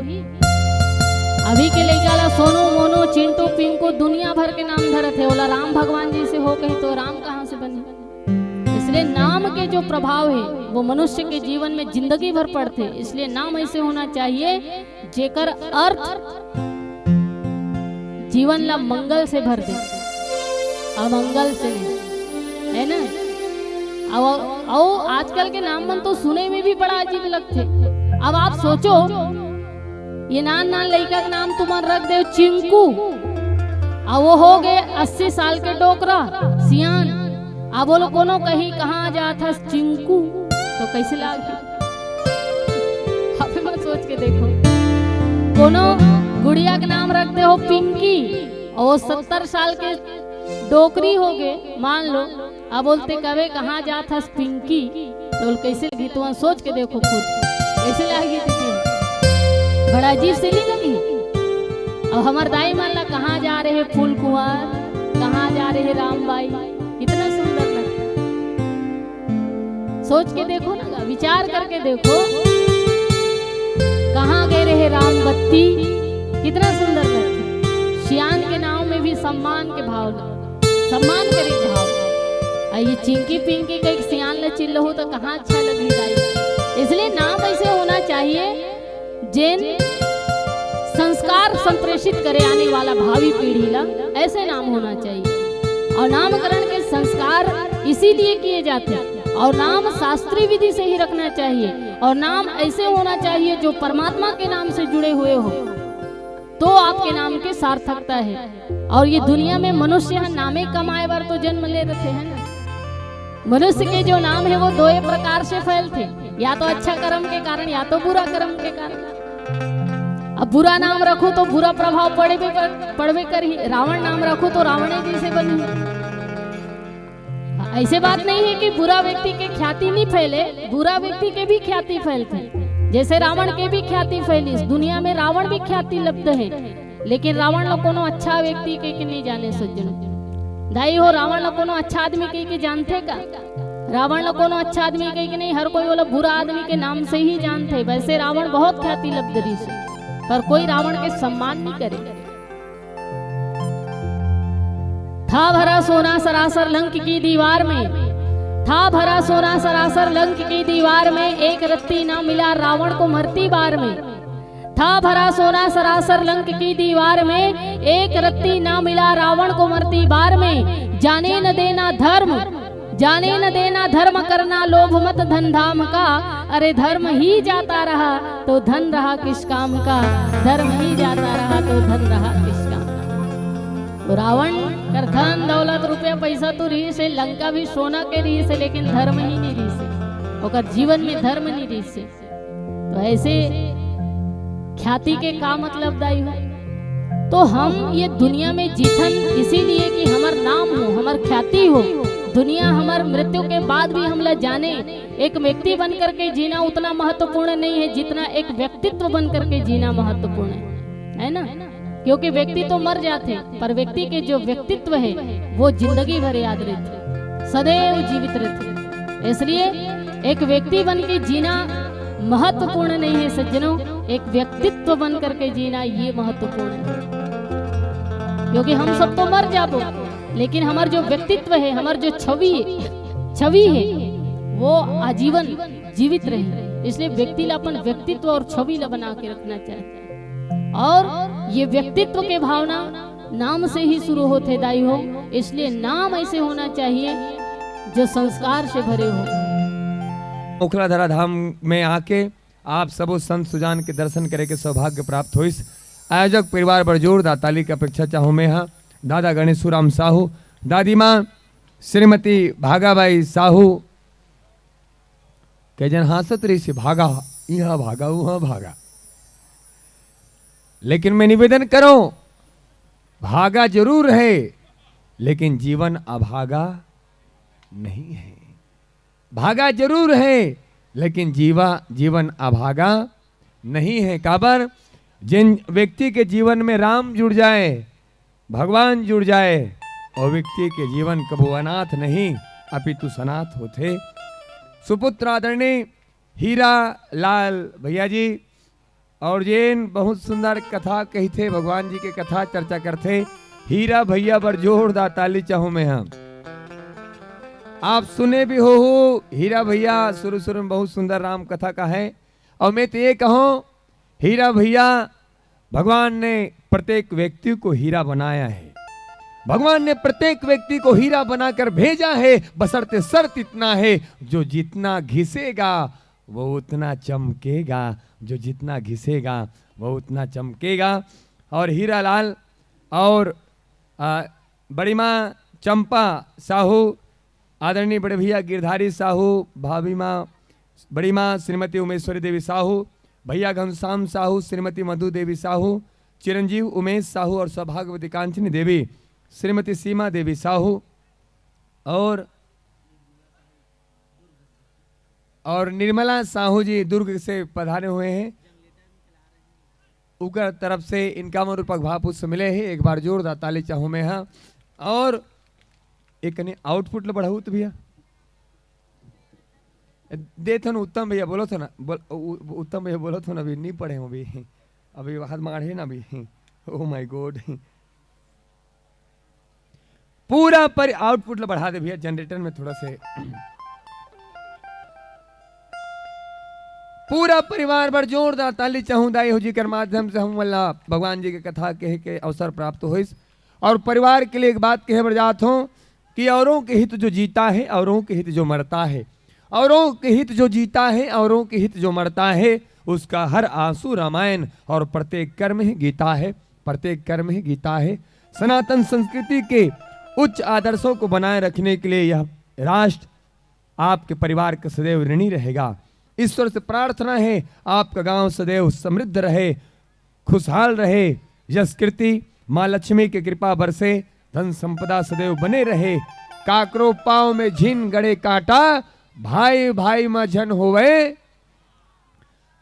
अभी के लइका ला सोनू, मोनू, चिंटू, पिंकू दुनिया भर के नाम धरत हे, ओला राम भगवान जी से हो कही तो राम कहाँ से बने? इसलिए नाम के जो प्रभाव है वो मनुष्य के जीवन में जिंदगी भर पड़ते, इसलिए नाम ऐसे होना चाहिए जेकर अर्थ जीवन ला मंगल से भर दे, अमंगल से नहीं, है ना? अब, अब आजकल के नाम मन तो सुने में भी बड़ा अजीब लगथे। अब आप सोचो, ये नान नान लइका के नाम तुमन रख दे चिंकू, अब वो हो गए अस्सी साल के डोकरा, सियान। अब बोलो कोनो कही कहाँ जात हस चिंकू, तो कैसे लागे? अबे मत सोच के देखो, कोनो गुड़िया के नाम रख दे हो पिंकी, और वो सत्तर साल के डोकरी हो गए मान लो, अब बोलते कबे कहाँ जात हस पिंकी, तो बोल कैसे लगी? तुम सोच के देखो खुद, कैसे लगी? देखिए, बड़ा अजीब से नहीं लगी? अब हमार दाई मन ला कहाँ जा रहे फूल कुंवर, कहाँ जा रहे रामबाई, कितना सुंदर लगता। सोच के देखो ना, विचार करके देखो, कहाँ गए रहे राम बत्ती, कितना सुंदर लगता। सियान के नाम में भी सम्मान के भाव, सम्मान करे के भाव। आ ये चिंकी पिंकी का एक सियान ला चिल्लहू तो कहाँ अच्छा लगी दाई। इसलिए नाम ऐसे होना चाहिए जेन संस्कार संप्रेषित करे आने वाला भावी पीढ़ी ला, ऐसे नाम होना चाहिए। और नामकरण के संस्कार इसीलिए किए जाते हैं। और नाम शास्त्रीय विधि से ही रखना चाहिए। और नाम ऐसे होना चाहिए जो परमात्मा के नाम से जुड़े हुए हो, तो आपके नाम के सार्थकता है। और ये दुनिया में मनुष्य ह नामे कमाए बर तो जन्म ले रथे, है ना? मनुष्य के जो नाम है वो दो प्रकार से फैलथे, या तो अच्छा कर्म के कारण या तो बुरा कर्म के कारण। अब बुरा नाम रखो तो बुरा प्रभाव पड़बे कर, पड़बे करही। रावण नाम रखो तो रावणे जैसे बनही। ऐसे बात नहीं है कि बुरा व्यक्ति के ख्याति नहीं फैले, बुरा व्यक्ति के भी ख्याति फैलथे। जैसे रावण के भी ख्याति फैली, इस दुनिया में रावण भी ख्याति लब्ध है, लेकिन रावण ला कोनो अच्छा व्यक्ति कहिके नहीं जाने सज्जनों। दाई हो, रावण ला कोनो अच्छा आदमी कहिके जानथे का? रावण ला कोनो अच्छा आदमी कहिके नहीं, हर कोई ओला बुरा आदमी के नाम से ही जानथे। वैसे रावण बहुत ख्याति लब्ध रिहिस, पर कोई रावण के सम्मान नहीं करे। था भरा सोना सरासर लंक की दीवार में, था भरा सोना सरासर लंक की दीवार में, एक रत्ती ना मिला रावण को मरती बार में। था भरा सोना सरासर लंक की दीवार में, एक रत्ती ना मिला रावण को मरती बार में। जाने न देना धर्म, जाने न देना धर्म, करना लोभ मत धन धाम का। अरे धर्म ही जाता रहा तो धन रहा किस काम का, धर्म ही जाता रहा तो धन रहा किस काम का। तो रावण कर धन दौलत रुपया पैसा तो रिहिस हे, लंका भी सोना के रिहिस हे, लेकिन धर्म ही नहीं रिहिस हे, ओकर जीवन में धर्म नहीं रिहिस हे। तो ऐसे ख्याति के का मतलब दाई हो? तो हम ये दुनिया में जीथन इसीलिए कि हमर नाम हो, हमर ख्याति हो, दुनिया हमर मृत्यु के बाद भी हमला जाने। एक व्यक्ति बन करके जीना उतना महत्वपूर्ण नहीं है जितना एक व्यक्तित्व बन करके जीना महत्वपूर्ण है, है ना? क्योंकि व्यक्ति तो मर जाथे, पर व्यक्ति के जो व्यक्तित्व है वो जिंदगी भर याद रहथे, सदैव जीवित रहथे। इसलिए एक व्यक्ति बन के जीना महत्वपूर्ण नहीं है सज्जनों, एक व्यक्तित्व बन करके जीना ये महत्वपूर्ण है। क्योंकि हम सब तो मर जाबो, लेकिन हमर जो व्यक्तित्व है, हमर जो छवि, छवि है, वो आजीवन जीवित रही। इसलिए व्यक्ति ला अपन व्यक्तित्व और छवि ला बना के रखना चाहिए। और ये व्यक्तित्व के भावना नाम से ही शुरू होथे दाई हो, इसलिए नाम ऐसे होना चाहिए जो संस्कार से भरे हो। ओखलाधरा धाम में आके आप सबो संत सुजान के दर्शन करे के सौभाग्य प्राप्त होइस। आयोजक परिवार बर जोरदार ताली के अपेक्षा चाहूँ मैं हा। दादा गणेशू राम साहू, दादी माँ श्रीमती भागाबाई साहू, कई जन हाँसत रहिस हे, भागा, इहाँ भागा, उहाँ भागा। लेकिन मैं निवेदन करूं, भागा जरूर है, लेकिन जीवन अभागा नहीं है। भागा जरूर है, लेकिन जीवा, जीवन अभागा नहीं है। काबर, जिन व्यक्ति के जीवन में राम जुड़ जाए, भगवान जुड़ जाए, वो व्यक्ति के जीवन कभू अनाथ नहीं, अपितु सनाथ होथे। सुपुत्र आदरणीय हीरा लाल भैया जी, और जेन बहुत सुंदर कथा कहिथे, भगवान जी के कथा चर्चा करथे, हीरा भैया बर जोरदार ताली चाहूं मैं हा। आप सुने भी हो, हो हीरा भैया शुरू शुरू में बहुत सुंदर राम कथा का है। और मैं तो ये कहूं, हीरा भैया, भगवान ने प्रत्येक व्यक्ति को हीरा बनाया है। भगवान ने प्रत्येक व्यक्ति को हीरा बनाकर भेजा है, बशर्ते शर्त इतना है, जो जितना घिसेगा, वो उतना चमकेगा, जो जितना घिसेगा, वो उतना चमकेगा। और हीरा लाल और, आ, बड़ी माँ चंपा साहू, आदरणीय बड़े भैया गिरधारी साहू, भाभी माँ, बड़ी माँ श्रीमती उमेश्वरी देवी साहू, भैया घनश्याम साहू, श्रीमती मधु देवी साहू, चिरंजीव उमेश साहू और सौभाग्यवती कांचनी देवी, श्रीमती सीमा देवी साहू और, और निर्मला साहू जी दुर्ग से पधारे हुए हैं। उकर तरफ से इनका मन रूपक भाव पुष्प मिले हे। एक बार जोरदार ताली चाहूं मैं हा। और एक कने output ल बढ़ाऊ तो भैया। देथन उत्तम भैया, बोलो थो ना, बोल, उ-, उ-, उत्तम भैया, बोलो थो ना, अभी नहीं पढ़े हूँ अभी। अभी हाथ मारे ना अभी। Oh my God। पूरा परि-, output ला बढ़ा दे भैया, generator में थोड़ा से। पूरा परिवार बर जोरदार ताली चाहूं, दाई हो जी कर माध्यम से हम वाला भगवान जी के कथा कहे के अवसर प्राप्त होइस। और परिवार के लिए एक बात कहे बर जात हूं कि औरों के हित जो जीता है, औरों के हित जो मरता है, औरों के हित जो जीता है, औरों के हित जो मरता है, उसका हर आंसू रामायण और प्रत्येक कर्म ही गीता है, प्रत्येक कर्म ही गीता है। सनातन संस्कृति के उच्च आदर्शों को बनाए रखने के लिए यह राष्ट्र आपके परिवार का सदैव ऋणी रहेगा। ईश्वर से प्रार्थना है, आपका गांव सदैव समृद्ध रहे, खुशहाल रहे, यश कीर्ति माँ लक्ष्मी की कृपा बरसे, धन संपदा सदैव बने रहे। काकरो पाँव में झिन गड़े कांटा, भाई भाई में झन होवे।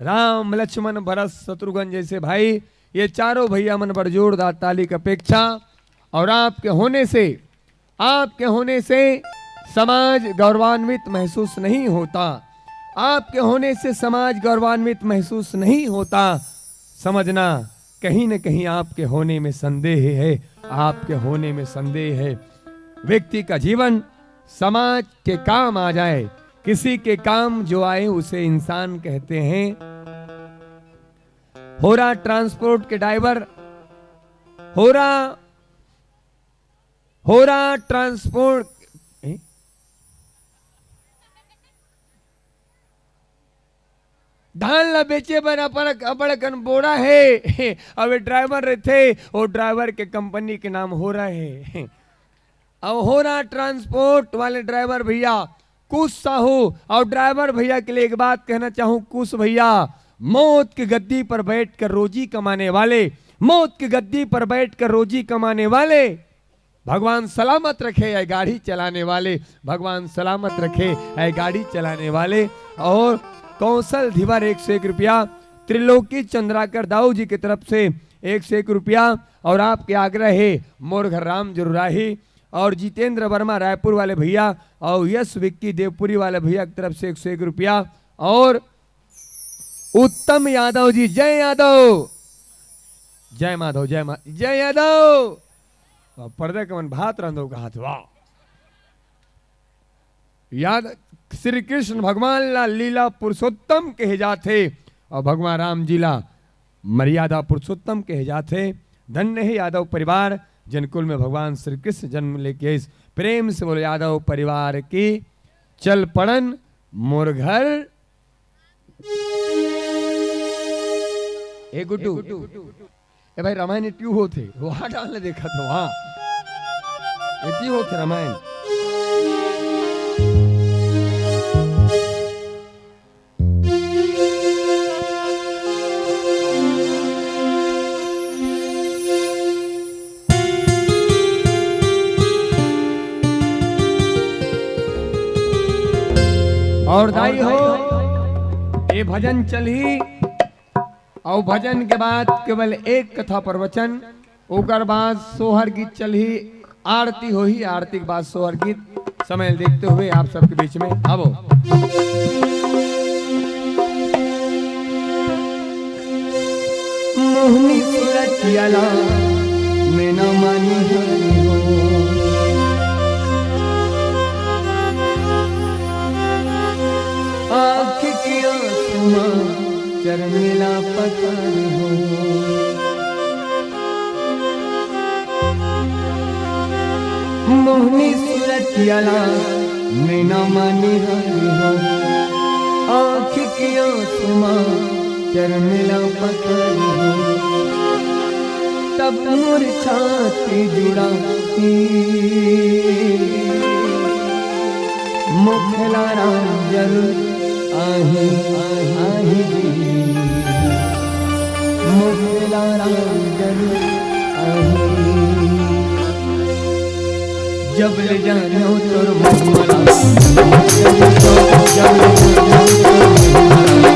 राम लक्ष्मण भरत शत्रुघ्न जैसे भाई, ये चारों भैया मन बर जोरदार ताली की अपेक्षा। और आपके होने से, आपके होने से समाज गौरवान्वित महसूस नहीं होता, आपके होने से समाज गौरवान्वित महसूस नहीं होता। समझना, कहीं न कहीं आपके होने में संदेह है, आपके होने में संदेह है। व्यक्ति का जीवन समाज के काम आ जाए, किसी के काम जो आए उसे इंसान कहते हैं। होरा ट्रांसपोर्ट के ड्राइवर, होरा, होरा ट्रांसपोर्ट, ए? धान ला बेचे बर अपन अब्बड़ अकन बोरा हे। अब ये ड्राइवर रहिथे, वो ड्राइवर के कंपनी के नाम होरा हे। अब होरा ट्रांसपोर्ट वाले ड्राइवर भैया कुश साहू, और ड्राइवर भैया के लिए एक बात कहना चाहूँ, कुश भैया, मौत की गद्दी पर बैठकर रोजी कमाने वाले, मौत की गद्दी पर बैठकर रोजी कमाने वाले, भगवान सलामत रखे ऐ गाड़ी चलाने वाले, भगवान सलामत रखे ऐ गाड़ी चलाने वाले। और कौशल धीवर एक सौ एक रुपया, त्रिलोकी चंद्राकर दाऊ जी की तरफ से एक सौ एक रुपया, और आपके आग्रह है मोर घर राम जरूराही, और जितेंद्र वर्मा रायपुर वाले भैया, और यश विक्की देवपुरी वाले भैया की तरफ से एक सौ एक रुपया, और उत्तम यादव जी, जय यादव, जय माधव, जय मा-, जय यादव। और पर्दे के मन भात रांधो का हाथ, वाह। याद श्री कृष्ण भगवान ला लीला पुरुषोत्तम कहे जाथे और भगवान राम जी ला मर्यादा पुरुषोत्तम कहे जाथे। धन्य हे यादव परिवार, जिन कुल में भगवान श्री कृष्ण जन्म लेके आइस। प्रेम से बोलो यादव परिवार की। चल पड़न मोर घर। ए गुड्डू, ए भाई, रामायण एती होथे, वहाँ डालने देखा था, वहाँ एती होथे रामायण। और दाई हो, ये भजन चलही, और भजन के बाद केवल एक कथा प्रवचन, ओकर बाद सोहर गीत चलही, आरती होही, आरती के बाद सोहर गीत। समय देखते हुए आप सबके बीच में आवो। मोहनी सूरतिया ला मैं ना मानी हरि हो। आँख के आँसू मा चरमिला पथरी हो। मोहनी सूरतिया ला मैं ना मानी हरि हो। आँख के आँसू मा चरमिला पथरी हो। तब मोर छाती जुड़ा मोखला राम जरूर आही, आही जी। मोखला राम जरूर आही। जब ले जानो तोर महिमा, जब ले जानो तोर महिमा।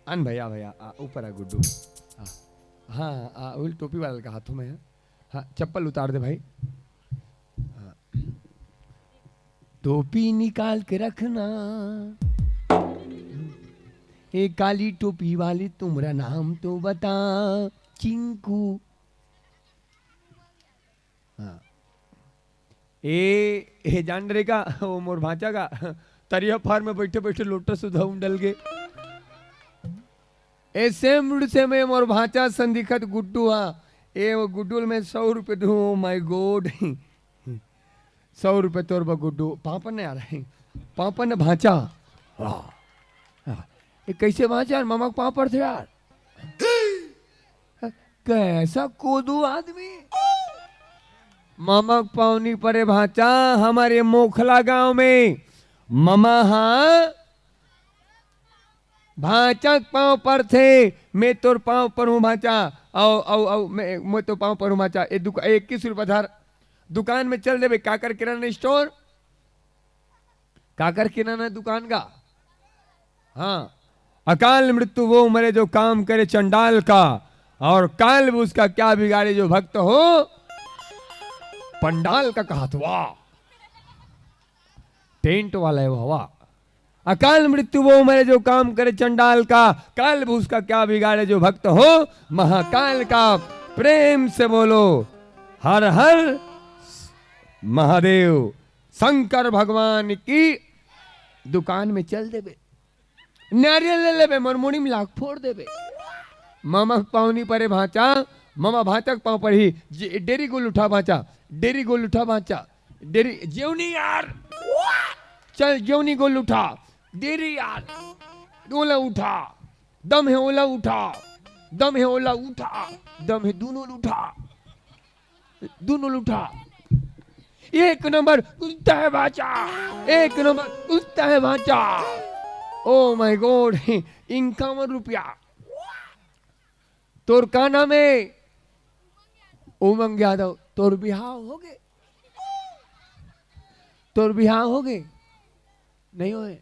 आन भैया, भैया, आ, ऊपर आ गुड्डू। हाँ, हाँ, आ, उल टोपी वाला का हाथों में है। हाँ, चप्पल उतार दे भाई। हाँ। टोपी निकाल के रखना। ए काली टोपी वाली, तुम्हारा नाम तो बता। चिंकू। हाँ। ए, ए जान रे का, वो मोर भांचा का, तरिया पार में बैठे बैठे लोटा सुधा उंडल गे। ए सेम टू सेम ए मोर भांचा संदिखत गुड्डू हा। ए वो गुड्डू ल मैं सौ रुपये दूँ, oh my God। सौ रुपये तोर बा गुड्डू। पाँव पर नहीं आ रहा है। पाँव पर न भांचा। वाह। वाह। ए कैसे भांचा यार? ममा के पाँव पर थे यार। कैसा कोदू आदमी। ममा के पाँव नहीं परे भांचा, हमारे मोखला गांव में ममा हा भांचा के पाँव पर थे, मैं तोर पाँव पर हूँ भांचा, आओ, आओ, आओ, मैं, मैं तो पाँव पर हूँ भांचा, ए दुका-, ए इक्कीस रुपया धर, दुकान में चल देबे, काकर किराना स्टोर, काकर किराना दुकान का, हाँ, अकाल मृत्यु वो मरे जो काम करे चंडाल का, और काल भी उसका क्या बिगाड़े जो भक्त हो पंडाल का। कहा तो वाह, टेंट वाला है वो, वाह। अकाल मृत्यु वो मरे जो काम करे चंडाल का, काल भी उसका क्या बिगाड़े जो भक्त हो महाकाल का। प्रेम से बोलो हर हर महादेव शंकर भगवान की। दुकान में चल देबे, नारियल ले लेबे, मोर मुड़ी में लाख फोड़ देबे। ममा के पाँव नहीं परे भांचा, ममा भांचा के पाँव परही। जे-, डेरी गोल उठा भांचा, डेरी गोल उठा भांचा, डेरी जेवनी यार, चल जेवनी गोल उठा, डेरी यार, ओला उठा, दम है ओला उठा, दम है ओला उठा, दम है दोनों उठा। दोनों लुटा। एक नंबर कुत्ता है भांचा, एक नंबर कुत्ता है भांचा। Oh my God, इक्यावन रुपया। तोर का नाम है? उमंग यादव। तोर बिहाव हो गे? तोर बिहाव हो गे? नहीं होए।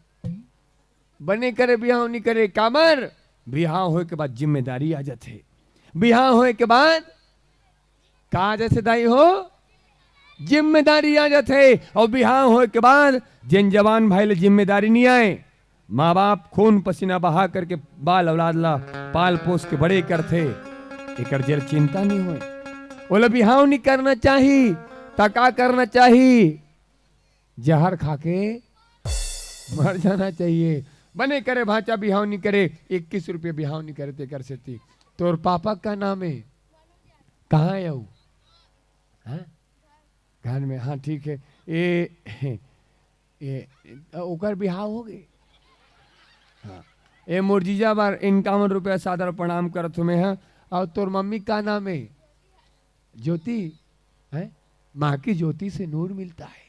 बने करे बिहाव नहीं करे, काबर? बिहाव होए के बाद जिम्मेदारी आ जाथे। बिहाव होए के बाद का आ जाथे दाई हो? जिम्मेदारी आ जाथे। और बिहाव होए के बाद जेन जवान भाई ले जिम्मेदारी नहीं आए, माँ बाप खून पसीना बहा करके बाल औलाद ला पाल पोस के बड़े करथे, एकर जेर चिंता नहीं होए। ओला बिहाव नहीं करना चाही, त का करना चाही? जहर खा के मर जाना चाहिए। बने करे भांचा बिहाव नहीं करे, इक्कीस रुपये बिहाव नहीं करे, तेकर सेती। तोर पापा का नाम है? कहाँ है वो? हाँ? घर में, हाँ, ठीक है। ए, ए, ओकर बिहाव हो गे? हाँ। ए, मोर जीजा बर इक्यावन रुपया सादर प्रणाम करत हूँ मैं, हाँ। और तोर मम्मी का नाम है? ज्योति, है? माँ की ज्योति से नूर मिलता है।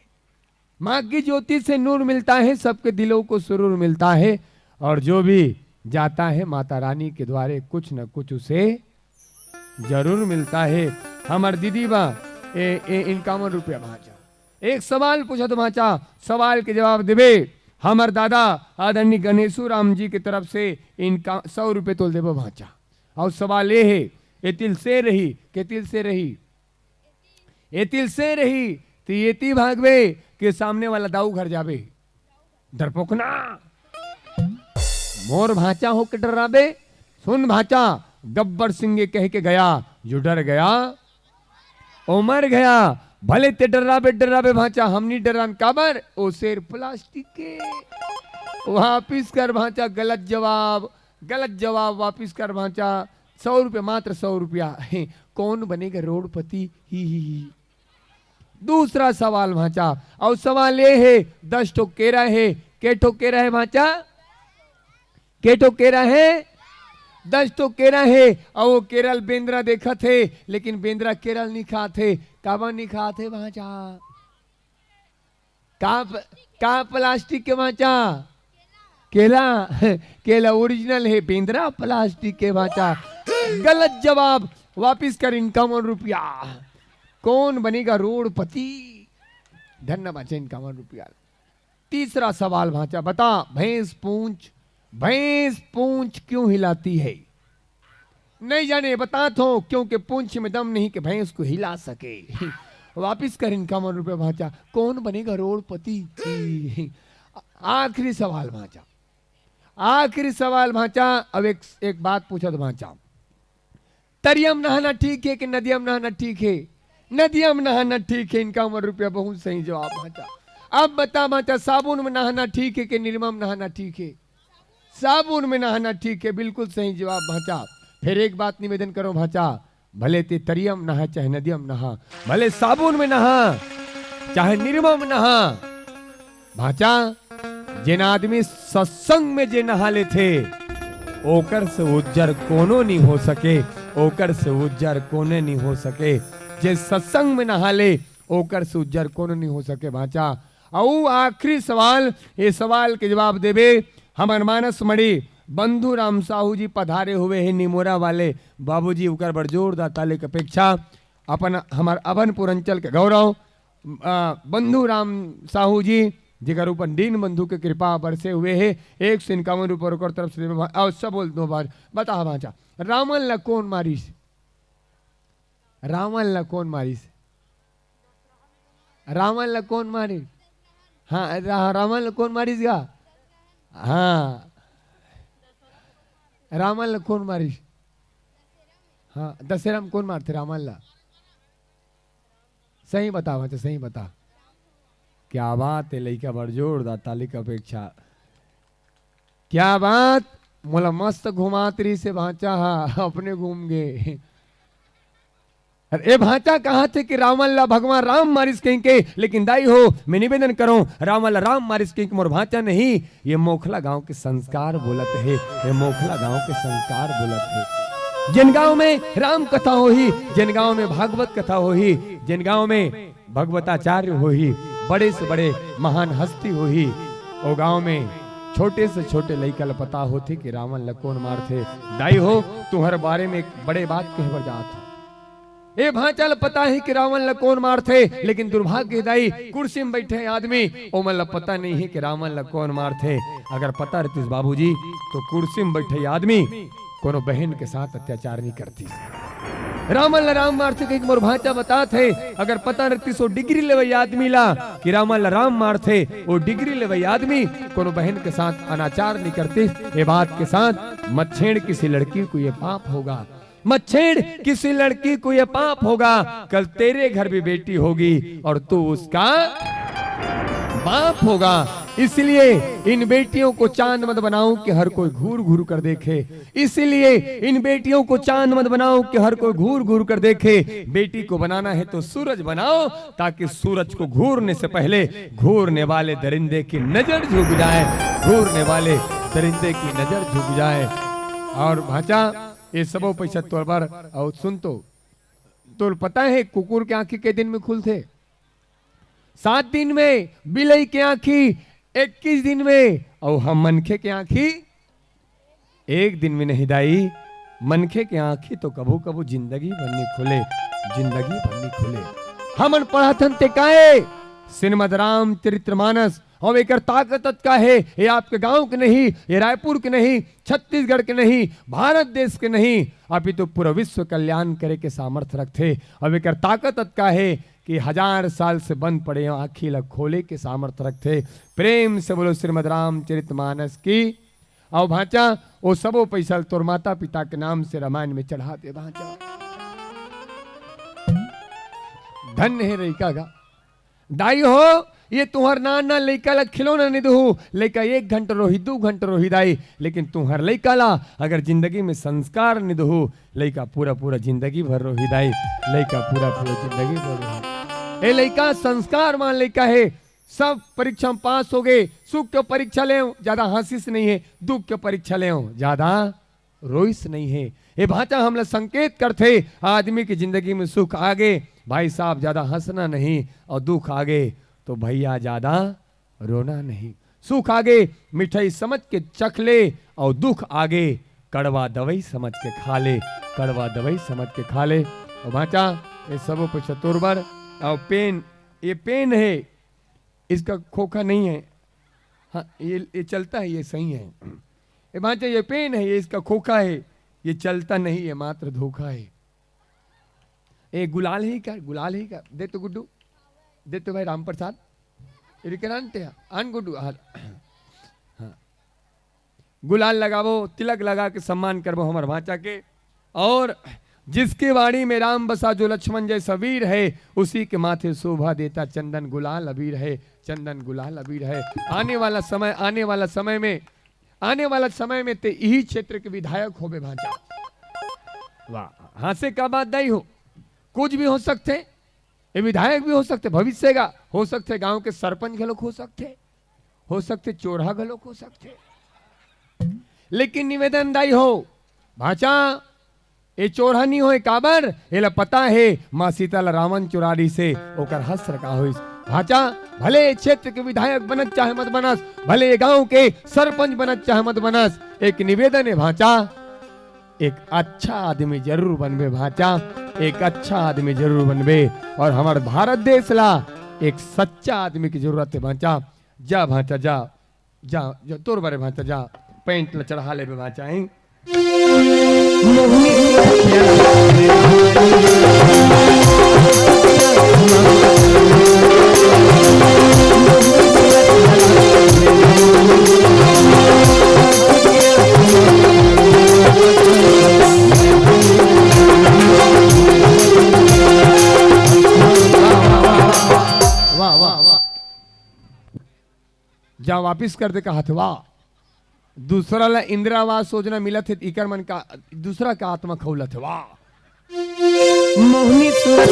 माँ की ज्योति से नूर मिलता है, सबके दिलों को सुरूर मिलता है। और जो भी जाता है माता रानी के द्वारे, कुछ न कुछ उसे जरूर मिलता है। हमर दीदी बा, ए, ए, इक्यावन रुपया भांचा। एक सवाल पूछा तो भांचा, सवाल के जवाब देबे। हमर दादा आदरणीय गणेशू राम जी की तरफ से इनका सौ रुपये तोल देबो भांचा। और सवाल ये है, ये तिल से रही, के तिल से रही? एती ल से रही, त एती भागबे के सामने वाला दाऊ घर जाबे। डरपोकना, मोर भांचा होके डर्राबे? सुन भांचा, गब्बर सिंह ये कह के गया, जो डर गया, ओ मर गया। भले ते डर्राबे, डर्राबे भांचा, हम नी डर्रान। काबर? ओ शेर प्लास्टिक के। वापिस कर भांचा, गलत जवाब, गलत जवाब वापिस कर भांचा। सौ रुपया, मात्र सौ रुपया। कौन बनेगा रोडपति? ही, ही, ही। दूसरा सवाल भांचा, अउ सवाल ये हे, दस ठो केरा हे, के ठो केरा हे भांचा? के ठो केरा हे? दस ठो केरा हे। अउ वो केरा ल बेंदरा देखत हे, लेकिन बेंदरा केरा ल नी खात हे। काबर नी खात हे भांचा? का प-, का प्लास्टिक के भांचा? केला, केला ओरिजिनल हे, बेंदरा प्लास्टिक के भांचा। गलत जवाब, वापिस कर इक्यावन रुपया। कौन बनेगा रोडपति? धन्यवाद, इक्यावन रुपया। तीसरा सवाल भांचा, बता, भैंस पूंछ भैंस पूंछ क्यों हिलाती है? नहीं जाने, बतात हों, क्योंकि पूंछ में दम नहीं कि भैंस को हिला सके। वापिस कर इनकावन रुपया भांचा, कौन बनेगा रोड़पति? आखिरी सवाल भांचा, आखिरी सवाल भांचा। अब एक, एक बात पूछत भांचा, तरिया में नहाना ठीक है कि नदिया में नहाना ठीक है? नदिया में नहाना ठीक है, इनकावन रुपया, बहुत सही जवाब भांचा। अब बता भांचा, साबुन में नहाना ठीक है कि निरमा में नहाना ठीक है? साबुन में नहाना ठीक है, बिल्कुल सही जवाब भांचा। फिर एक बात निवेदन करों भांचा, भले ते तरिया में नहा चाहे नदिया में नहा, भले साबुन में नहा चाहे निरमा में नहा, भांचा, जेन आदमी सत्संग में जे नहा लेथे, ओकर से उज्जर कोनो नी हो सके, ओकर से उज्जर कोनो नी हो सके। जे सत्संग में नहा ले, ओकर से उज्जर कोनो नी हो सके, भांचा। अउ आखिरी सवाल, ये सवाल के जवाब देबे हमर मानस मणि बंधु राम साहू जी पधारे हुए हे निमोरा वाले बाबूजी, उकर बर जोरदार ताली के अपेक्षा। अपन, हमर अभनपुर अंचल के गौरव, आ, बंधु राम साहू जी, जेकर ऊपर दीन बंधु के कृपा बरसे हुए हे, एक सौ इक्यावन रुपये ओकर तरफ से देबे भा-, अउ सब बोल दो बार, बता भांचा, रावण ला कौन मारिस? रावण ला कौन मारिस? रावण ला कौन मारिस? हाँ, रा-, रावण ला कौन मारिस गा? हाँ, रावण ला कौन मारिस? हाँ, दशहरा में कौन मारथे रावण ला? सही बता, भांचा, सही बता। क्या बात है, लइका बर जोरदार ताली के अपेक्षा। क्या बात, मोला मस्त घुमात रहिस हे भांचा हा, अपने घूम गे। अरे, ए भांचा कहत हे कि रावण ला भगवान राम मारिस कहिके, लेकिन दाई हो, मैं निवेदन करों, रावण ला राम मारिस कहिके मोर भांचा नहीं, ये मोखला गांव के संस्कार बोलत हे, ये मोखला गांव के संस्कार बोलत हे। जेन गांव में राम कथा होही, जेन गांव में भागवत कथा होही, जेन गांव में भगवताचार्य होही, बड़े से बड़े महान हस्ती होही, ओ गांव में छोटे से छोटे लइका ल पता होथे कि रावण ल कोन मारथे। दाई हो, तुंहर बारे में एक बड़े बात कहे बर जात हंव। ए भांचा ल पता हे कि रावण ल कोन मारथे, लेकिन दुर्भाग्य हे दाई, कुर्सी में बइठे आदमी, ओमन ल पता नइ हे कि रावण ल कोन मारथे। अगर पता रहतिस बाबूजी, तो कुर्सी में बइठे आदमी कोनो बहन के साथ अत्याचार नइ करतिस। रावण ल राम मारथे कहिके मोर भांचा बतात हे, अगर पता रहतिस ओ डिग्री लेवई आदमी ला कि रावण ल राम मारथे, ओ डिग्री लेवई आदमी कोनो बहन के साथ अनाचार नइ करतिस। ये बात के साथ, मत छेड़ किसी लड़की को, ये पाप होगा। मत छेड़ किसी लड़की को, ये पाप होगा। कल तेरे घर भी बेटी होगी और तू उसका बाप होगा। इसलिए इन बेटियों को चांद मत बनाओ कि हर कोई घूर घूर कर देखे। इसलिए इन बेटियों को चांद मत बनाओ कि हर कोई घूर घूर कर देखे। बेटी को बनाना है तो सूरज बनाओ, ताकि सूरज को घूरने से पहले घूरने वाले दरिंदे की नजर झुक जाए, घूरने वाले दरिंदे की नजर झुक जाए। और भांचा, ये सबो पैसा तोर बर, और सुन तो, तोर पता है कुकुर के आंखी के दिन में खुलथे? सात दिन में, बिलई के आंखी इक्कीस दिन में, और हम मनखे के आंखी एक दिन में नहीं दाई। मनखे के आंखी तो कभू कभू जिंदगी भर नइ खुले, जिंदगी भर नइ खुले। हमन पढ़त हन ते काहे? श्रीमद रामचरितमानस। अउ एकर ताकत अतका हे, ये आपके गांव के नहीं, ये रायपुर के नहीं, छत्तीसगढ़ के नहीं, भारत देश के नहीं, अपितु पूरा विश्व कल्याण करे के सामर्थ्य रखथे। अउ एकर ताकत अतका हे कि हजार साल से बंद पड़े आंखी ला खोले के सामर्थ्य रखथे। प्रेम से बोलो श्रीमद रामचरितमानस की। अउ भांचा, ओ सबो पैसा ल तोर माता पिता के नाम से रामायण में चढ़ा दे भांचा। धन्य हे लइका गा। दाई हो, ये तुंहर नान नान लइका ला खिलौना नइ दुहू, लइका एक घंटा रोही, दू घंटा रोही दाई, लेकिन तुंहर लइका ला अगर जिंदगी में संस्कार नइ दुहू, लइका पूरा पूरा जिंदगी भर रोही दाई, लइका पूरा पूरा जिंदगी भर रोही। ए लइका संस्कारवान लइका हे, सब परीक्षा में पास हो गे, सुख के परीक्षा ले, ज्यादा हंसिस नइ हे, दुख के परीक्षा ले, ज्यादा रोइस नइ हे। ए भांचा हमला संकेत करथे, आदमी की जिंदगी में सुख आगे, भाई साहब, ज्यादा हंसना नहीं, और दुख आगे तो भैया ज्यादा रोना नहीं। सुख आगे मिठाई समझ के चख ले, और दुख आगे कड़वा दवाई समझ के खा ले, कड़वा दवाई समझ के खा ले। और भांचा, ये सबो पैसा तोर बर, और पेन, ये पेन हे, इसका खोखा नहीं है। हाँ, ये, ये चलता है, ये सही है। ए भांचा, ये पेन है, ये इसका खोखा है, ये चलता नहीं, ये मात्र धोखा है। ए गुलाल है क्या? गुलाल है क्या? दे तो गुड्डू, दे तो भाई रामप्रसाद। इरिकरान ते आन गुड्डू, हाँ। हाँ। गुलाल लगावो, तिलक लगा के सम्मान करबो हमर भांचा के। और जिसके वाणी में राम बसा, जो लक्ष्मण जैसा वीर है, उसी के माथे शोभा देता चंदन गुलाल अबीर है, चंदन गुलाल अबीर है। आने वाला समय, आने वाला समय में, आने वाला समय में ते इही क्षेत्र के विधायक होबे भांचा। वाह, हाँसे का बात दाई हो, कुछ भी हो सकथे। ये विधायक भी हो सकथे, भविष्य का हो सकथे, गांव के सरपंच घलोक हो सकथे, हो सकथे चोरहा घलोक हो सकथे। लेकिन निवेदन दाई हो भांचा, ये चोरहा नहीं होय, काबर? एला पता है, माँ सीता ला रावण चुरा रहिसे, ओकर हश्र का होइस। भांचा, भले ये क्षेत्र के विधायक बनत चाहे मत बनस, भले ये गांव के सरपंच बनत चाहे मत बनस, एक निवेदन है भांचा, एक अच्छा आदमी जरूर बनबे भांचा, एक अच्छा आदमी जरूर बनबे, और हमर भारत देश ला एक सच्चा आदमी की जरूरत है भांचा। जा भांचा, जा, जा, जा, तोर बारे भांचा, जा, पैंट ला चढ़ा लेबे भांचा, हैं? वाह, वाह, वाह। जा वापिस कर दे कहत हे, वाह। दूसरा ला इंदिरा आवास योजना मिलत हे, इकर मन का, दूसरा का आत्मा खौलत हे, वाह। मोहनी सूरत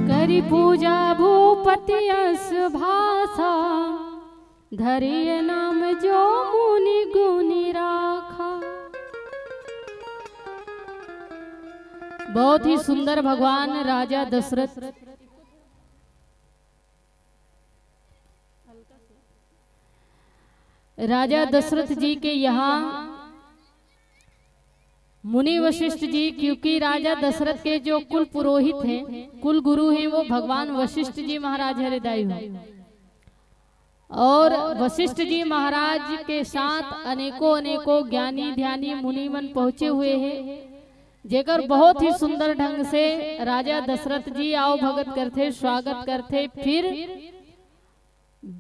करी पूजा भूपति यश भाषा, धरिय नाम जो मुनि गुनि राखा। बहुत ही सुंदर भगवान राजा दशरथ, राजा दशरथ जी के यहाँ मुनि वशिष्ठ जी, क्योंकि राजा दशरथ के जो कुल पुरोहित हैं, कुल गुरु हैं, वो भगवान वशिष्ठ जी महाराज हरे दाई हो। और वशिष्ठ जी महाराज के साथ अनेकों अनेकों ज्ञानी ध्यानी मुनि मन पहुंचे हुए हैं, जेकर बहुत ही सुंदर ढंग से राजा दशरथ जी आओ भगत करथे, स्वागत करथे, फिर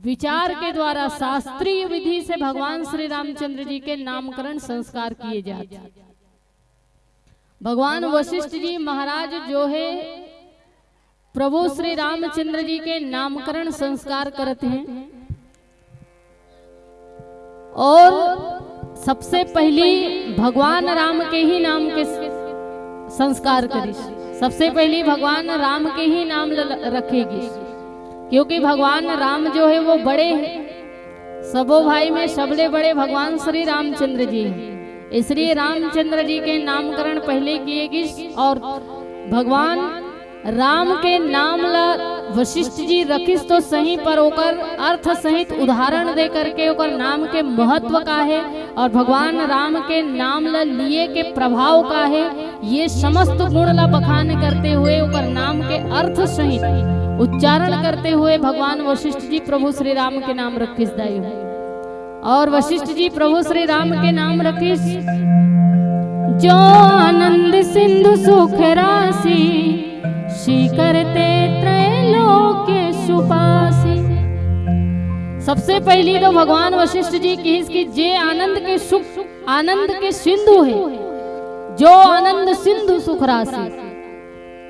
विचार के द्वारा शास्त्रीय विधि से भगवान श्री रामचंद्र जी के नामकरण संस्कार किए जाते। भगवान वशिष्ठ जी महाराज जो है, प्रभु श्री रामचंद्र जी के नामकरण संस्कार करत हैं। और सबसे पहली भगवान राम के ही नाम के स-, संस्कार करिस। सबसे पहली भगवान राम के ही नाम ल-, रखे गिस, क्योंकि भगवान राम जो है वो बड़े हैं, सबो भाई में सबले बड़े भगवान श्री रामचंद्र जी हैं। इसलिए रामचंद्र जी के नामकरण पहले किए गिस और भगवान राम के नाम ला वशिष्ठ जी रखिस तो सही, पर ओकर अर्थ सहित उदाहरण दे करके ओकर नाम के महत्व का है और भगवान राम के नाम ला लिए के प्रभाव का है, ये समस्त गुण ला बखान करते हुए ओकर नाम के अर्थ सहित उच्चारण करते हुए भगवान वशिष्ठ जी प्रभु श्री राम के नाम रखिस दाई हो। और वशिष्ठ जी प्रभु श्री राम के नाम रखिस, जो आनंद सिंधु सुख राशि, शीकर ते त्रैलोक्य सुपासी। सबसे पहली तो भगवान वशिष्ठ जी किहिस कि जे आनंद के सुख, आनंद के सिंधु है, जो आनंद सिंधु सुख राशि,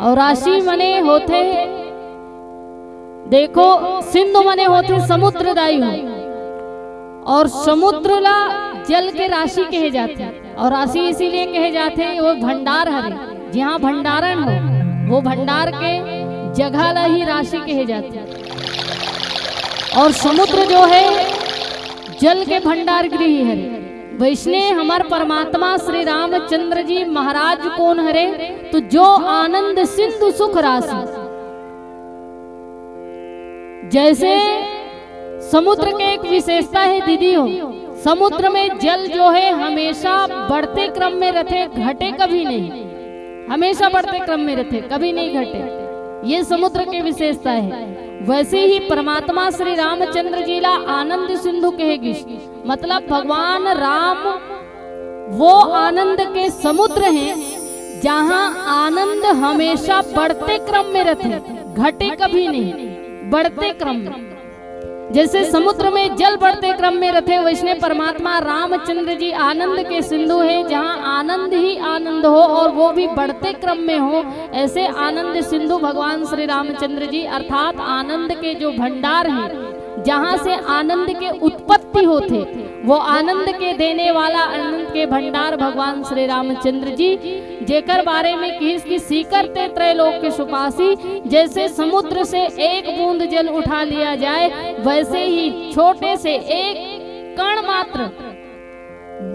और राशि मने होथे देखो, सिंधु मने होथे समुद्र दाई हो, और समुद्र ला जल के राशि कहे जाथे, और राशि इसीलिए कहे जाथे, वो भंडार हरे, जहाँ भंडारण हो, वो भंडार के जगह ला ही राशि कहे जाथे। और समुद्र जो है, जल के भंडार गृह हरे। वैसने हमर परमात्मा श्री रामचंद्र जी महाराज कोन हरे? तो जो आनंद सिंधु सुख राशि। जैसे समुद्र के एक विशेषता है दीदी हो, समुद्र में जल जो है हमेशा बढ़ते क्रम में रथे, घटे कभी नहीं, हमेशा बढ़ते क्रम में रथे, कभी नहीं घटे। ये समुद्र के विशेषता है। वैसे ही परमात्मा श्री रामचंद्र जी ला आनंद सिंधु कहे गिस, मतलब भगवान राम वो आनंद के समुद्र हैं, जहाँ आनंद हमेशा बढ़ते क्रम में रथे, घटे कभी नहीं, बढ़ते क्रम में। जैसे समुद्र में जल बढ़ते क्रम में रथे, वैसने परमात्मा रामचंद्र जी आनंद के सिंधु है, जहाँ आनंद ही आनंद हो और वो भी बढ़ते क्रम में हो। ऐसे आनंद सिंधु भगवान श्री रामचंद्र जी अर्थात आनंद के जो भंडार हैं, जहाँ से आनंद के उत्पत्ति होथे, वो आनंद के देने वाला, आनंद के भंडार भगवान श्री रामचंद्र जी, जेकर बारे में किहिस कि सीकर ते त्रैलोक्य सुपासी, जैसे समुद्र से एक बूंद जल उठा लिया जाए, वैसे ही छोटे से एक कण मात्र,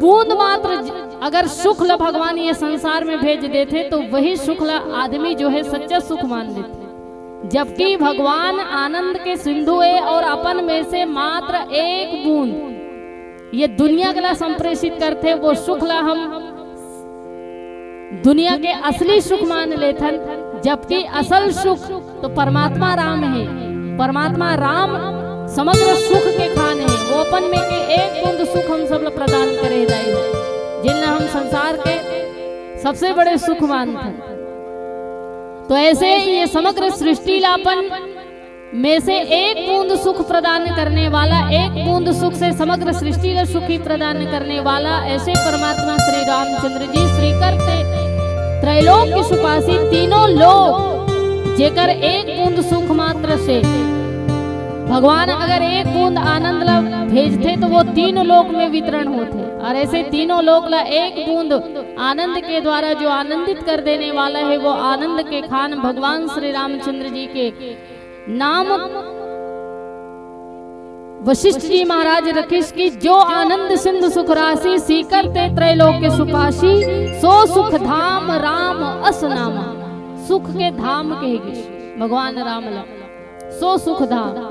बूंद मात्र ज-, अगर सुख ल भगवान ये संसार में भेज देथे, तो वही सुख ल आदमी जो है सच्चा सुख मान लेथे। जबकि भगवान आनंद के सिंधु है और अपन में से मात्र एक बूंद ये दुनिया के ला संप्रेषित करथे, वो सुख ला हम दुनिया के असली सुख मान लेथन, जबकि असल सुख तो परमात्मा राम है। परमात्मा राम समग्र सुख के खान है, वो अपन में के एक बूंद सुख हम सब ला प्रदान करे दाई हो, जिन ला हम संसार के सबसे बड़े सुख मानथन। तो ऐसे ये समग्र सृष्टि ला अपन में से एक बूंद सुख प्रदान करने वाला, एक बूंद सुख से समग्र सृष्टि को सुखी प्रदान करने वाला ऐसे परमात्मा श्री रामचंद्र जी, श्रीकर ते त्रैलोक्य सुपासी, तीनों लोक, जेकर एक बूंद सुख मात्र से भगवान अगर एक बूंद आनंद ला भेजथे तो वो तीन लोक में वितरण होथे, और ऐसे तीनों लोक ला एक बूंद आनंद के द्वारा जो आनंदित कर देने वाला है, वो आनंद के खान भगवान श्री रामचंद्र जी के नाम वशिष्ठ जी महाराज रखिस कि जो आनंद सिंधु सुख राशि, सीकर ते त्रैलोक्य सुपासी, सो सुख धाम राम अस नामा। सुख के धाम कहे गिस भगवान राम ला, सो सुख धाम।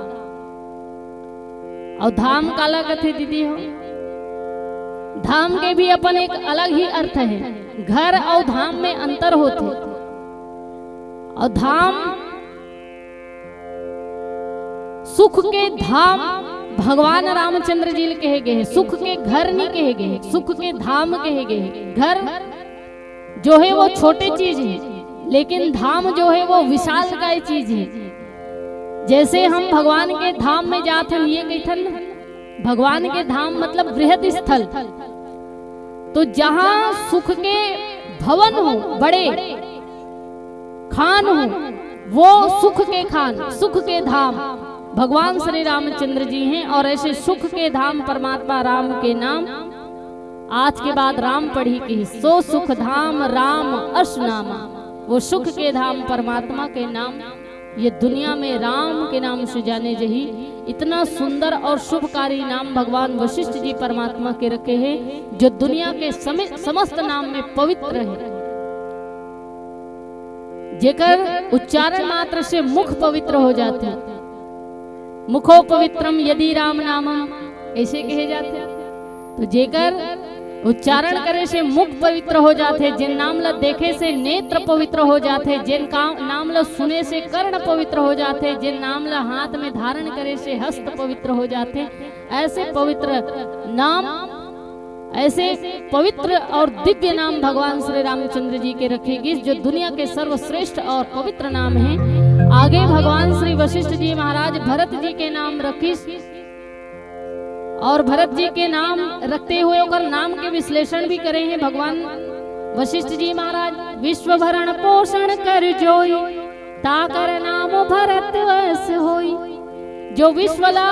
और धाम काला कथे दीदी हो? धाम के भी अपन एक अलग ही अर्थ है। घर और धाम में अंतर होथे। और धाम, सुख के धाम भगवान रामचंद्र जी ल कहे गए हे, सुख के घर नहीं कहे गए हे, सुख के धाम कहे गए हे। घर जो है वो छोटे चीज है, लेकिन धाम जो है वो विशालकाय चीज है। जैसे हम भगवान के धाम में जात हन, ये कहिथन ना, भगवान के धाम मतलब बृहद स्थल, तो जहाँ सुख के भवन हो, बड़े खान हो, वो सुख के खान, सुख के धाम भगवान श्री रामचंद्र जी हैं। और ऐसे सुख के धाम परमात्मा राम के नाम, आज के बाद राम पढ़ी की, सो सुख धाम राम अस नामा। वो सुख के धाम परमात्मा के नाम, ये दुनिया में राम के नाम से जाने जही। इतना सुंदर और शुभकारी नाम भगवान वशिष्ठ जी परमात्मा के रखे हैं, जो दुनिया के समे-, समस्त नाम में पवित्र है, जेकर उच्चारण मात्र से मुख पवित्र हो जाथे। मुखो पवित्रम यदि राम नामम, ऐसे कहे जाथे। तो जेकर उच्चारण करे से मुख पवित्र हो जाथे, जेन नाम ला देखे से नेत्र पवित्र हो जाथे, जेन का-, नाम ला सुने से कर्ण पवित्र हो जाथे, जेन नाम ला हाथ में धारण करे से हस्त पवित्र हो जाथे। ऐसे पवित्र नाम, ऐसे पवित्र और दिव्य नाम भगवान श्री रामचंद्र जी के रखे गिस, जो दुनिया के सर्वश्रेष्ठ और पवित्र नाम है। आगे भगवान श्री वशिष्ठ जी महाराज भरत जी के नाम रखिस, और भरत जी के नाम रखते हुए ओकर नाम के विश्लेषण भी करे हैं भगवान वशिष्ठ जी महाराज। विश्व भरण पोषण कर जोई, ताकर नाम भरत अस होई। जो विश्व ला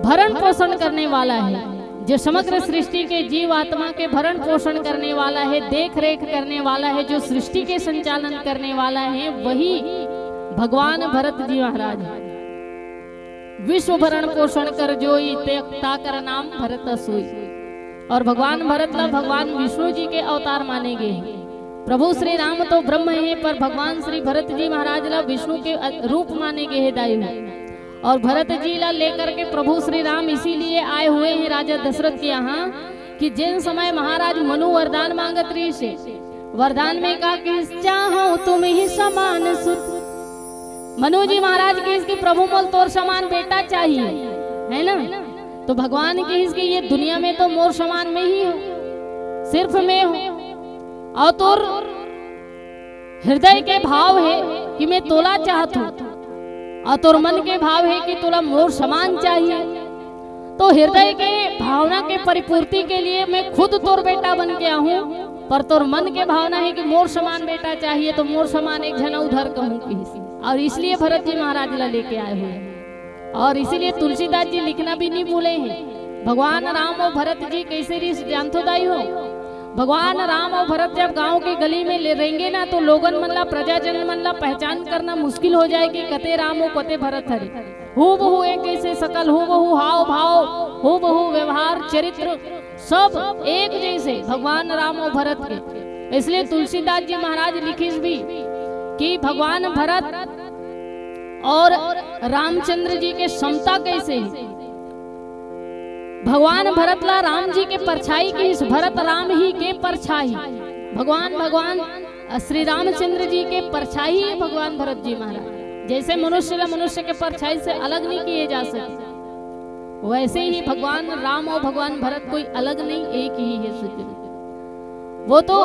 भरण पोषण करने वाला है, जो समग्र सृष्टि के जीव आत्मा के भरण पोषण करने वाला है, देख रेख करने वाला है, जो सृष्टि के संचालन करने वाला है, वही भगवान भरत जी महाराज है। विश्व भरण पोषण कर जोई, ते ताकर नाम भरत अस होई। और भगवान भरत ला भगवान विष्णु जी के अवतार माने गए हैं। प्रभु श्री राम तो ब्रह्म है, पर भगवान श्री भरत जी महाराज ला विष्णु के अ-, रूप माने गए हैं दाई हो। और भरत जी ला लेकर के प्रभु श्री राम इसीलिए आए हुए हैं राजा दशरथ के यहाँ कि जिन समय महाराज मनु वरदान मांगत रहिस हे, वरदान में का किहिस, चाहौं तुमहि समान सुत। मनु जी महाराज किहिस कि प्रभु मोला तोर समान बेटा चाहिए, है ना? तो भगवान किहिस कि ये दुनिया में तो मोर समान मैं ही हूँ, सिर्फ मैं हूँ। और तोर हृदय के भाव है कि मैं तोला चाहत हूँ, और तोर मन के भाव है कि तोला मोर समान चाहिए। तो हृदय के भावना के परिपूर्ति के लिए मैं खुद तोर बेटा बन के आहूँ, पर तोर मन के भावना है कि मोर समान बेटा चाहिए, तो मोर समान एक झन अउ धर कहूँ किहिस। और इसलिए भरत जी महाराज ला लेके आए हुए हैं। और इसीलिए तुलसीदास जी लिखना भी नहीं भूले हैं। भगवान राम और भरत जी कैसे रिस जानथो दाई हो? भगवान राम और भरत जब गांव के गली में ले रेंगे ना, तो लोगन मन ला, प्रजाजन मन ला पहचान करना मुश्किल हो जाए कि कते राम हो, कते भरत हरे। हूबहू एक जैसे शकल, हूबहू हाव भाव, हूबहू व्यवहार, चरित्र, सब एक जैसे भगवान राम और भरत के। इसलिए तुलसीदास जी महाराज लिखिस भी कि भगवान भरत और रामचंद्र जी के समता कैसे है। भगवान भरत ला राम जी के परछाई किहिस, भरत राम ही के परछाई। भगवान, भगवान श्री रामचंद्र जी के परछाई है भगवान भरत जी महाराज। जैसे मनुष्य ला मनुष्य के परछाई से अलग नहीं किए जा सकते, वैसे ही भगवान राम और भगवान भरत कोई अलग नहीं, एक ही है सज्जन। वो तो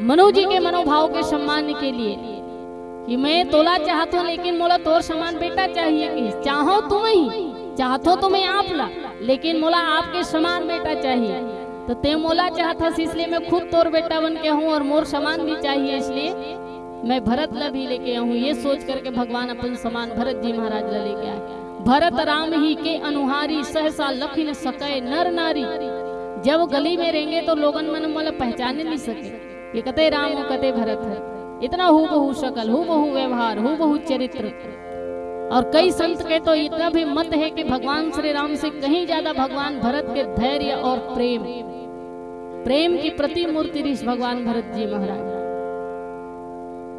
मनु जी के मनोभाव के सम्मान के लिए कि मैं तोला चाहत हूँ, लेकिन मोला तोर समान बेटा चाहिए। कि चाहौं तुमहि, चाहत हूँ तो मैं आप ला, लेकिन मोला आपके समान बेटा चाहिए। तो ते मोला चाहत हस, इसलिए मैं खुद तोर बेटा बन के हूँ और मोर समान भी चाहिए, इसलिए मैं भरत ला भी लेके आहूँ। ये सोच करके भगवान अपन समान भरत जी महाराज ला लेके आए। भरत राम ही के अनुहारी, सहसा लखि न सकै नर नारी। जब गली में रेंगे तो लोगन मन मोला पहचाने नहीं सके कि कते राम हो, कते भरत है। इतना हूबहू शकल, हूबहू व्यवहार, हूबहू चरित्र। और कई संत के तो इतना भी मत है कि भगवान श्री राम से कहीं ज्यादा भगवान भरत के धैर्य और प्रेम, प्रेम की प्रतिमूर्ति रिस भगवान भरत जी महाराज।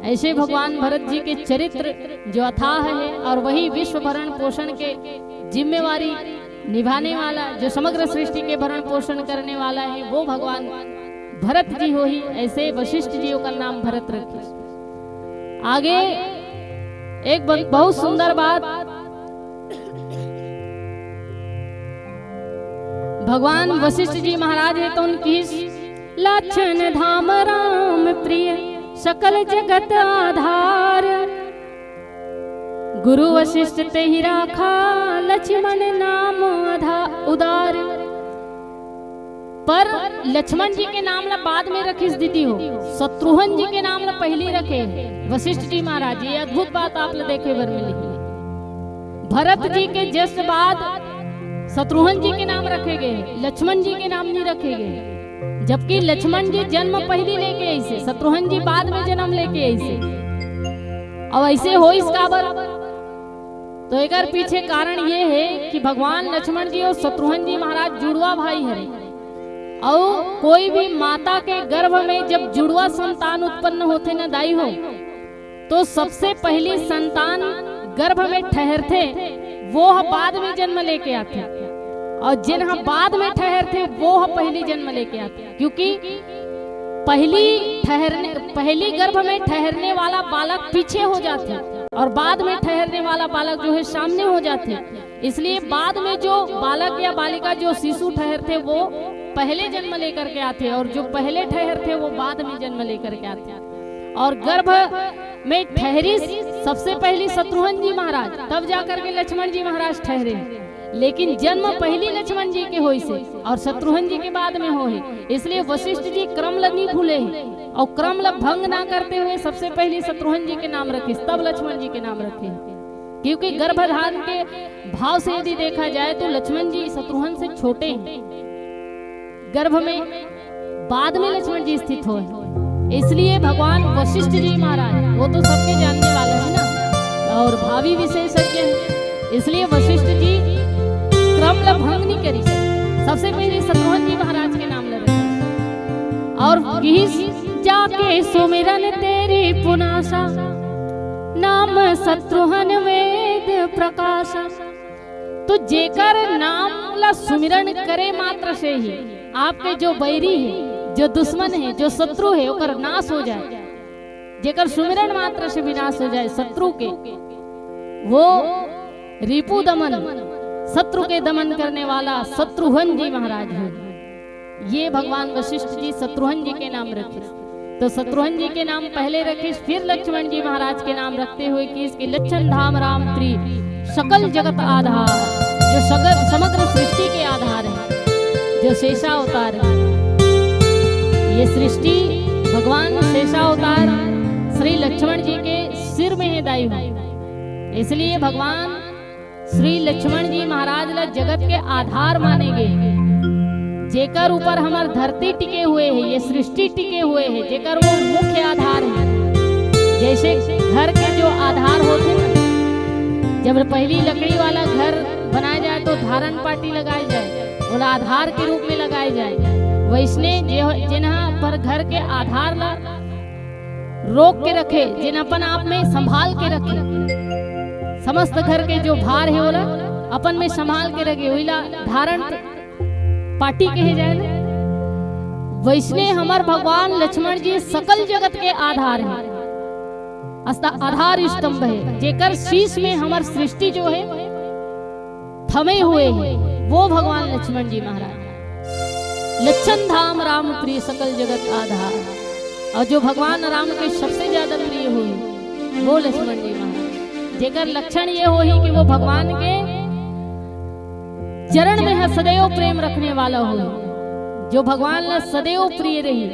ऐसे भगवान भरत जी के चरित्र जो अथाह है और वही विश्व भरण पोषण के जिम्मेवारी निभाने वाला, जो समग्र सृष्टि के भरण पोषण करने वाला है, वो भगवान भरत जी होही। ऐसे वशिष्ठ जी ओकर नाम भरत रखे। आगे एक ब-, बहुत सुंदर बात। भगवान वशिष्ठ जी महाराज है तो उनकी लक्षण धाम राम प्रिय, सकल जगत आधार। गुरु वशिष्ठ तेहि राखा, लक्ष्मण नाम आधा-, उदार। पर लक्ष्मण जी के नाम ला बाद में रखिस दीदी हो, शत्रुघ्न जी के नाम ला पहली रखे वशिष्ठ जी महाराज। ये अद्भुत बात आप ला देखे बर मिली। भरत जी के जस बाद शत्रुघ्न जी के नाम रखे गए, लक्ष्मण जी के नाम नहीं रखे गए, जबकि लक्ष्मण जी जन्म पहली लेके आइसे, शत्रुघ्न जी बाद में जन्म लेके आइसे। अब ऐसे होइस काबर? तो एकर पीछे कारण ये है कि भगवान लक्ष्मण जी और शत्रुघ्न जी महाराज जुड़वा भाई हरे, और कोई भी माता के गर्भ में जब जुड़वा संतान उत्पन्न होथे न दाई हो, तो सबसे पहली संतान गर्भ में ठहरथे, वो ह बाद में जन्म लेके आथे, और जेन ह बाद में ठहरथे, वो ह पहली जन्म लेके आथे, क्योंकि पहली ठहरने, पहली गर्भ में ठहरने वाला बालक पीछे हो जाथे और बाद में ठहरने वाला बालक जो है सामने हो जाथे। इसलिए बाद में जो बालक या बालिका, जो शिशु ठहरथे, वो पहले जन्म लेकर के आथे, और जो पहले ठहरथे, वो बाद में जन्म लेकर के आथे। और गर्भ में ठहरी सबसे पहली शत्रुघ्न जी महाराज, तब जाकर के लक्ष्मण जी महाराज ठहरे। लेकिन जन्म पहिली लक्ष्मण जी के होइस हे अउ शत्रुघ्न जी के बाद में होहे, इसलिए वशिष्ठ जी क्रम ल नी भूले हे अउ क्रम ल भंग ना करते हुए सबसे पहिली शत्रुघ्न जी के नाम रखिस, तब लक्ष्मण जी के नाम रखे। क्योंकि गर्भधारण के भाव से यदि देखा जाए तो लक्ष्मण जी शत्रुघ्न से छोटे हैं, गर्भ में बाद में लक्ष्मण जी स्थित होए, इसलिए भगवान वशिष्ठ जी महाराज, वो तो सबके जानने वाले हैं ना, अउ भावी विशेषज्ञ हैं, इसलिए वशिष्ठ जी क्रम ल भंग नहीं करिस, सबसे पहिली शत्रुघ्न जी महाराज के नाम ल रखे। अउ किहिस, "जाके सुमिरन तेरी पुनासा, नाम शत्रुघ्न वेद प्रकाशा।" तो जेकर नाम ला सुमिरन करे मात्र से ही आपके जो बैरी हे, जो दुश्मन हे, जो शत्रु हे, ओकर नाश हो जाए, जेकर सुमिरन मात्र से विनाश हो जाए शत्रु के, वो रिपु दमन, शत्रु के दमन करने वाला शत्रुघ्न जी महाराज हे। ये भगवान वशिष्ठ जी शत्रुघ्न जी के नाम रखे। तो शत्रुघ्न जी के नाम पहले रखिस, फिर लक्ष्मण जी महाराज के नाम रखते हुए किहिस कि लक्षण धाम राम प्रिय सकल जगत आधार, जो सगर-, समग्र सृष्टि के आधार है, जो शेषावतार है। ये सृष्टि भगवान शेषावतार श्री लक्ष्मण जी के सिर में है दाई हो, इसलिए भगवान श्री लक्ष्मण जी महाराज ला जगत के आधार माने गे, जेकर ऊपर हमर धरती टिके हुए हे, ये सृष्टि टिके हुए हे, जेकर वो मुख्य आधार हे। जैसे घर के जो आधार होथे ना, जब पहली लकड़ी वाला घर बनाए जाए तो धारण पाटी लगाए जाए, ओला आधार के रूप में लगाए जाए। वैसने जे, जेन ह पर घर के आधार ला रोक के रखे, जेन अपन आप में संभाल के रखे, समस्त घर के जो भार हे ओला अपन में संभाल के रखे, ओइला धारण पाटी कहे जाए ना। वैसने हमर भगवान लक्ष्मण जी सकल जगत के आधार हे, अस्ता-, आधार स्तंभ हे, जेकर शीश में हमर सृष्टि जो हे थमे हुए हे, वो भगवान लक्ष्मण जी महाराज। लक्षण धाम राम प्रिय सकल जगत आधार। अउ जो भगवान राम के सबसे ज्यादा प्रिय होही, वो लक्ष्मण जी महाराज, जेकर लक्षण ये होही कि वो भगवान के चरण में ह सदैव प्रेम रखने वाला होही, जो भगवान ला सदैव प्रिय रही,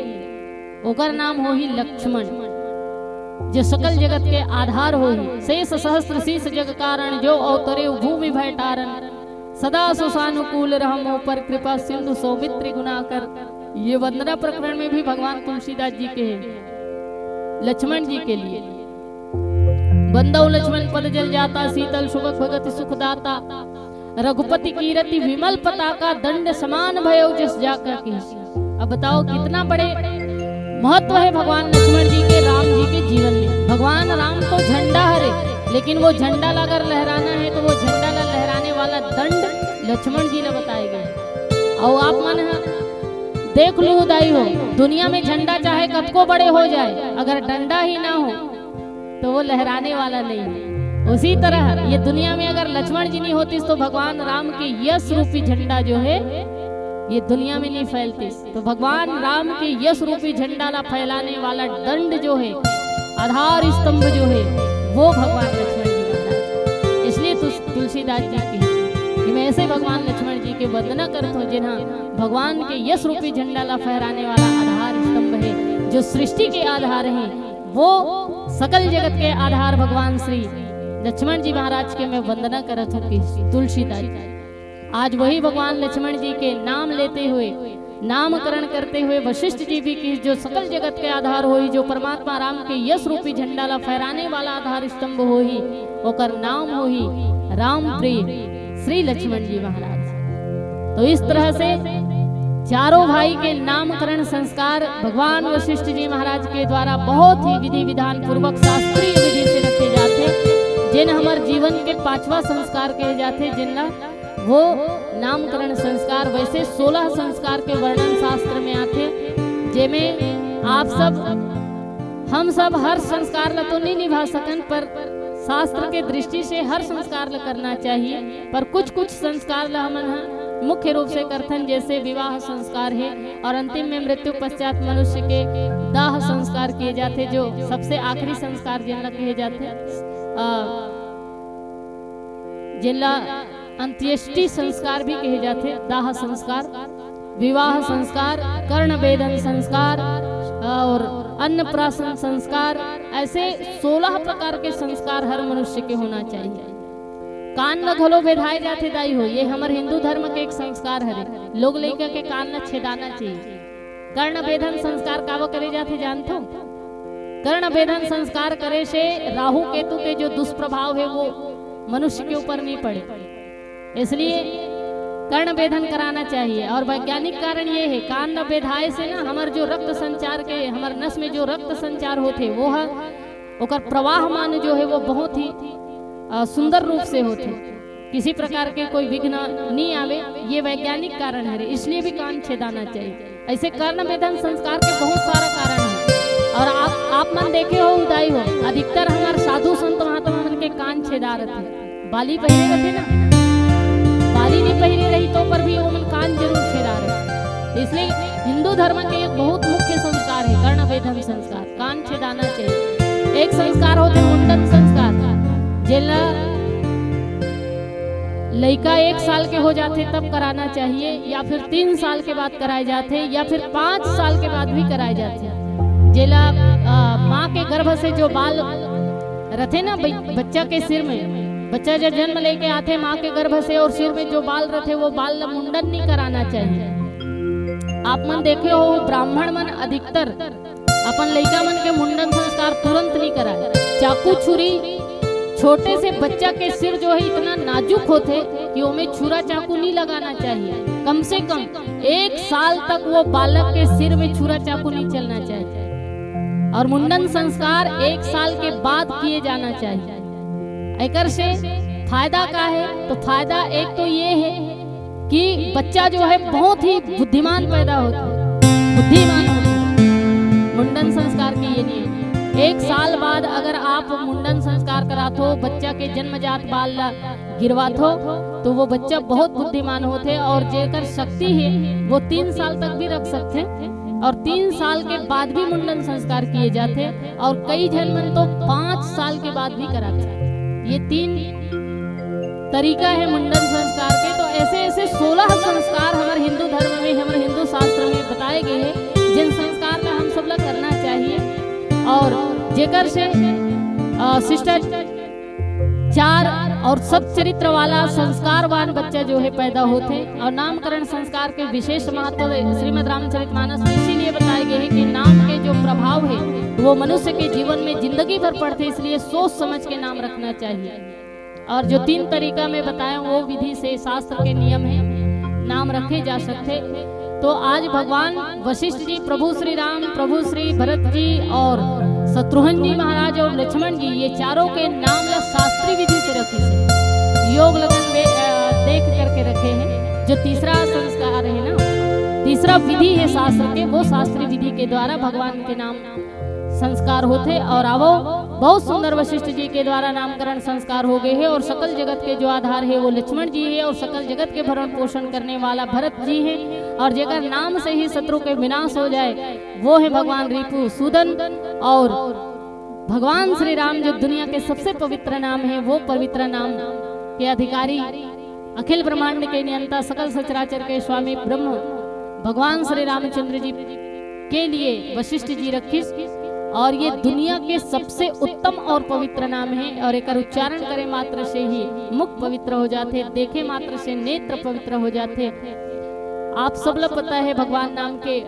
ओकर नाम होही लक्ष्मण। जो सकल जगत के आधार होही, शेष सहस्त्र शीश जग कारण, जो अवतरे भूमि भय टारन, सदा सुसानुकूल रह मोह पर कृपा सिंधु सौमित्र गुणाकर। ये वंदना प्रकरण में भी भगवान तुलसीदास जी के हे, लक्ष्मण जी के लिए, "बंदौ लक्ष्मण पद जल जाता, शीतल सुभग भगति सुखदाता। रघुपति कीरति विमल पताका, दंड समान भयौ जस जाका की।" अब बताओ कितना बड़े महत्व है भगवान लक्ष्मण जी के, राम जी के जीवन में। भगवान राम तो झंडा हरे, लेकिन वो झंडा ला अगर लहराना है तो वो झंडा ला लहराने वाला दंड लक्ष्मण जी ला बताए गए। अउ आप मन ह देख लू दाई हो, दुनिया में झंडा चाहे कतको बड़े हो जाए, अगर डंडा ही ना हो तो वो लहराने वाला नहीं है। उसी तरह ये दुनिया में अगर लक्ष्मण जी नहीं होतिस तो भगवान राम के यश रूपी झंडा जो है ये दुनिया में नहीं फैलतिस। तो भगवान राम के यश रूपी झंडा ला फैलाने वाला दंड जो है, आधार स्तंभ जो है, वो भगवान लक्ष्मण जी महाराज। इसलिए तुस-, तुलसीदास जी की कि मैं ऐसे भगवान लक्ष्मण जी के वंदना करत हूँ, जिन्हा भगवान के यश रूपी झंडा ला फहराने वाला आधार स्तंभ है, जो सृष्टि के आधार हैं, वो सकल जगत के आधार भगवान श्री लक्ष्मण जी महाराज के मैं वंदना करत हूँ कि तुलसीदास जी। आज वही भगवान लक्ष्मण जी के नाम लेते हुए, नामकरण करते हुए वशिष्ठ जी भी किहिस, जो सकल जगत के आधार होही, जो परमात्मा राम के यश रूपी झंडा ला फहराने वाला आधार स्तंभ होही, ओकर नाम होही राम प्रिय श्री लक्ष्मण जी महाराज। तो इस तरह से चारों भाई के नामकरण संस्कार भगवान वशिष्ठ जी महाराज के द्वारा बहुत ही विधि विधान पूर्वक शास्त्रीय विधि से रखे जाते, जिन हमर जीवन के पांचवा संस्कार कहे जाते, जिनला वो नामकरण संस्कार। वैसे सोलह संस्कार के वर्णन शास्त्र में आथे, जेमे आप सब, हम सब हर संस्कार ला तो नहीं निभा सकन, पर शास्त्र के दृष्टि से हर संस्कार ला करना चाहिए। पर कुछ कुछ संस्कार ला हमन ह मुख्य रूप से करथन, जैसे विवाह संस्कार है और अंतिम में मृत्यु पश्चात मनुष्य के दाह संस्कार किए जाते, जो सबसे आखिरी संस्कार जिनला कहे जाते, अ, जिनला अंत्येष्टि संस्कार भी कहे जाथे, दाह संस्कार, विवाह संस्कार, कर्णभेदन संस्कार और अन्नप्राशन संस्कार। ऐसे सोलह प्रकार के संस्कार हर मनुष्य के होना चाहिए। कान ल घलो बेधाए जाथे दाई हो, ये हमर हिंदू धर्म के एक संस्कार हरे। लोग लइका के कान ल छेदाना चाहिए। कर्णभेदन संस्कार काबर करे जाथे जानथो? कर्णभेदन संस्कार करे से राहु केतु के जो दुष्प्रभाव है वो मनुष्य के ऊपर नहीं पड़े, इसलिए कर्णभेदन कराना चाहिए। और वैज्ञानिक कारण ये है, कान ल बेधाए से ना हमर जो रक्त संचार के, हमर नस में जो रक्त संचार होथे वो ह, ओकर प्रवाहमान जो है वो बहुत ही अ, सुंदर रूप से होथे, किसी प्रकार के कोई विघ्न नहीं आवे, ये वैज्ञानिक कारण हरे, इसलिए भी कान छेदाना चाहिए। ऐसे कर्णभेदन संस्कार के बहुत सारा कारण है। और आप, आप मन देखे हो, उदाई हो, अधिकतर हमर साधु संत महात्मा मन के कान छेदा रथे, बाली पहिरे रथे ना, बाली नहीं पहिरे रही तो पर भी ओमन कान जरूर छेदा रहे। इसलिए हिंदू धर्म के एक बहुत मुख्य संस्कार है कर्णभेदन संस्कार, कान छेदाना चाहिए। एक संस्कार होथे मुंडन संस्कार, जेला लइका एक साल के हो जाथे तब कराना चाहिए, या फिर तीन साल के बाद कराए जाथे, या फिर पाँच साल के बाद भी कराए जाथे। जेला अ, माँ के गर्भ से जो बाल रथे ना ब-, बच्चा के सिर में, बच्चा जब जन्म लेके आथे माँ के गर्भ से और सिर में जो बाल रथे वो बाल ला मुंडन नहीं कराना चाहिए। आप मन देखे हो ब्राह्मण मन अधिकतर अपन लइका मन के मुंडन संस्कार तुरंत नहीं कराए। चाकू छुरी, छोटे से बच्चा के सिर जो है इतना नाजुक होथे कि ओमे छुरा चाकू नहीं लगाना चाहिए। कम से कम एक साल तक वो बालक के सिर में छुरा चाकू नहीं चलना चाहिए। और मुंडन संस्कार एक साल के बाद किए जाना चाहिए। एकर से फायदा का है? तो फायदा एक तो ये है कि बच्चा जो है बहुत ही बुद्धिमान पैदा होता है, बुद्धिमान होता है। मुंडन संस्कार के ये नियम, एक साल बाद अगर आप मुंडन संस्कार करात हो, बच्चा के जन्मजात बाल ला गिरवात हो, तो वो बच्चा बहुत बुद्धिमान होथे और जेकर शक्ति है वो तीन साल तक भी रख सकथे और तीन साल के बाद भी मुंडन संस्कार किए जाथे और कई झन मन तो पाँच साल के बाद भी कराथे। ये तीन तरीका है मुंडन संस्कार के। तो ऐसे ऐसे सोलह संस्कार हमर हिंदू धर्म में, हमर हिंदू शास्त्र में बताए गए हैं, जिन संस्कार का हम सब ला करना चाहिए और जेकर से अ, शिष्टाचार और सच्चरित्र वाला संस्कारवान बच्चा जो है पैदा होथे। और नामकरण संस्कार के विशेष महत्व श्रीमद् रामचरितमानस में इसीलिए बताए गए हैं कि नाम के जो प्रभाव है वो मनुष्य के जीवन में जिंदगी भर पड़थे, इसलिए सोच समझ के नाम रखना चाहिए। और जो तीन तरीका मैं बताया वो विधि से शास्त्र के नियम है, नाम रखे जा सकथे। तो आज भगवान वशिष्ठ जी, प्रभु श्री राम, प्रभु श्री भरत जी और शत्रुघ्न जी महाराज और लक्ष्मण जी, ये चारों के नाम ला शास्त्रीय विधि से रखे से योग लगन में, अ, देख करके रखे हैं। जो तीसरा संस्कार है ना, तीसरा विधि है शास्त्र के, वो शास्त्रीय विधि के द्वारा भगवान के नाम संस्कार होथे। और आवो, बहुत सुंदर वशिष्ठ जी के द्वारा नामकरण संस्कार हो गए हैं और सकल जगत के जो आधार है वो लक्ष्मण जी है और सकल जगत के भरण पोषण करने वाला भरत जी है और जेकर नाम से ही शत्रु के विनाश हो जाए वो है भगवान रिपुसूदन। और भगवान श्री राम जो दुनिया के सबसे पवित्र नाम है वो पवित्र नाम के अधिकारी अखिल ब्रह्मांड के नियंता सकल सचराचर के स्वामी ब्रह्म भगवान श्री रामचंद्र जी के लिए वशिष्ठ जी रखिस। और ये दुनिया के सबसे उत्तम और पवित्र नाम है और एकर उच्चारण करे मात्र से ही मुख पवित्र हो जाथे, देखे मात्र से नेत्र पवित्र हो जाथे। आप सब ला पता है भगवान नाम के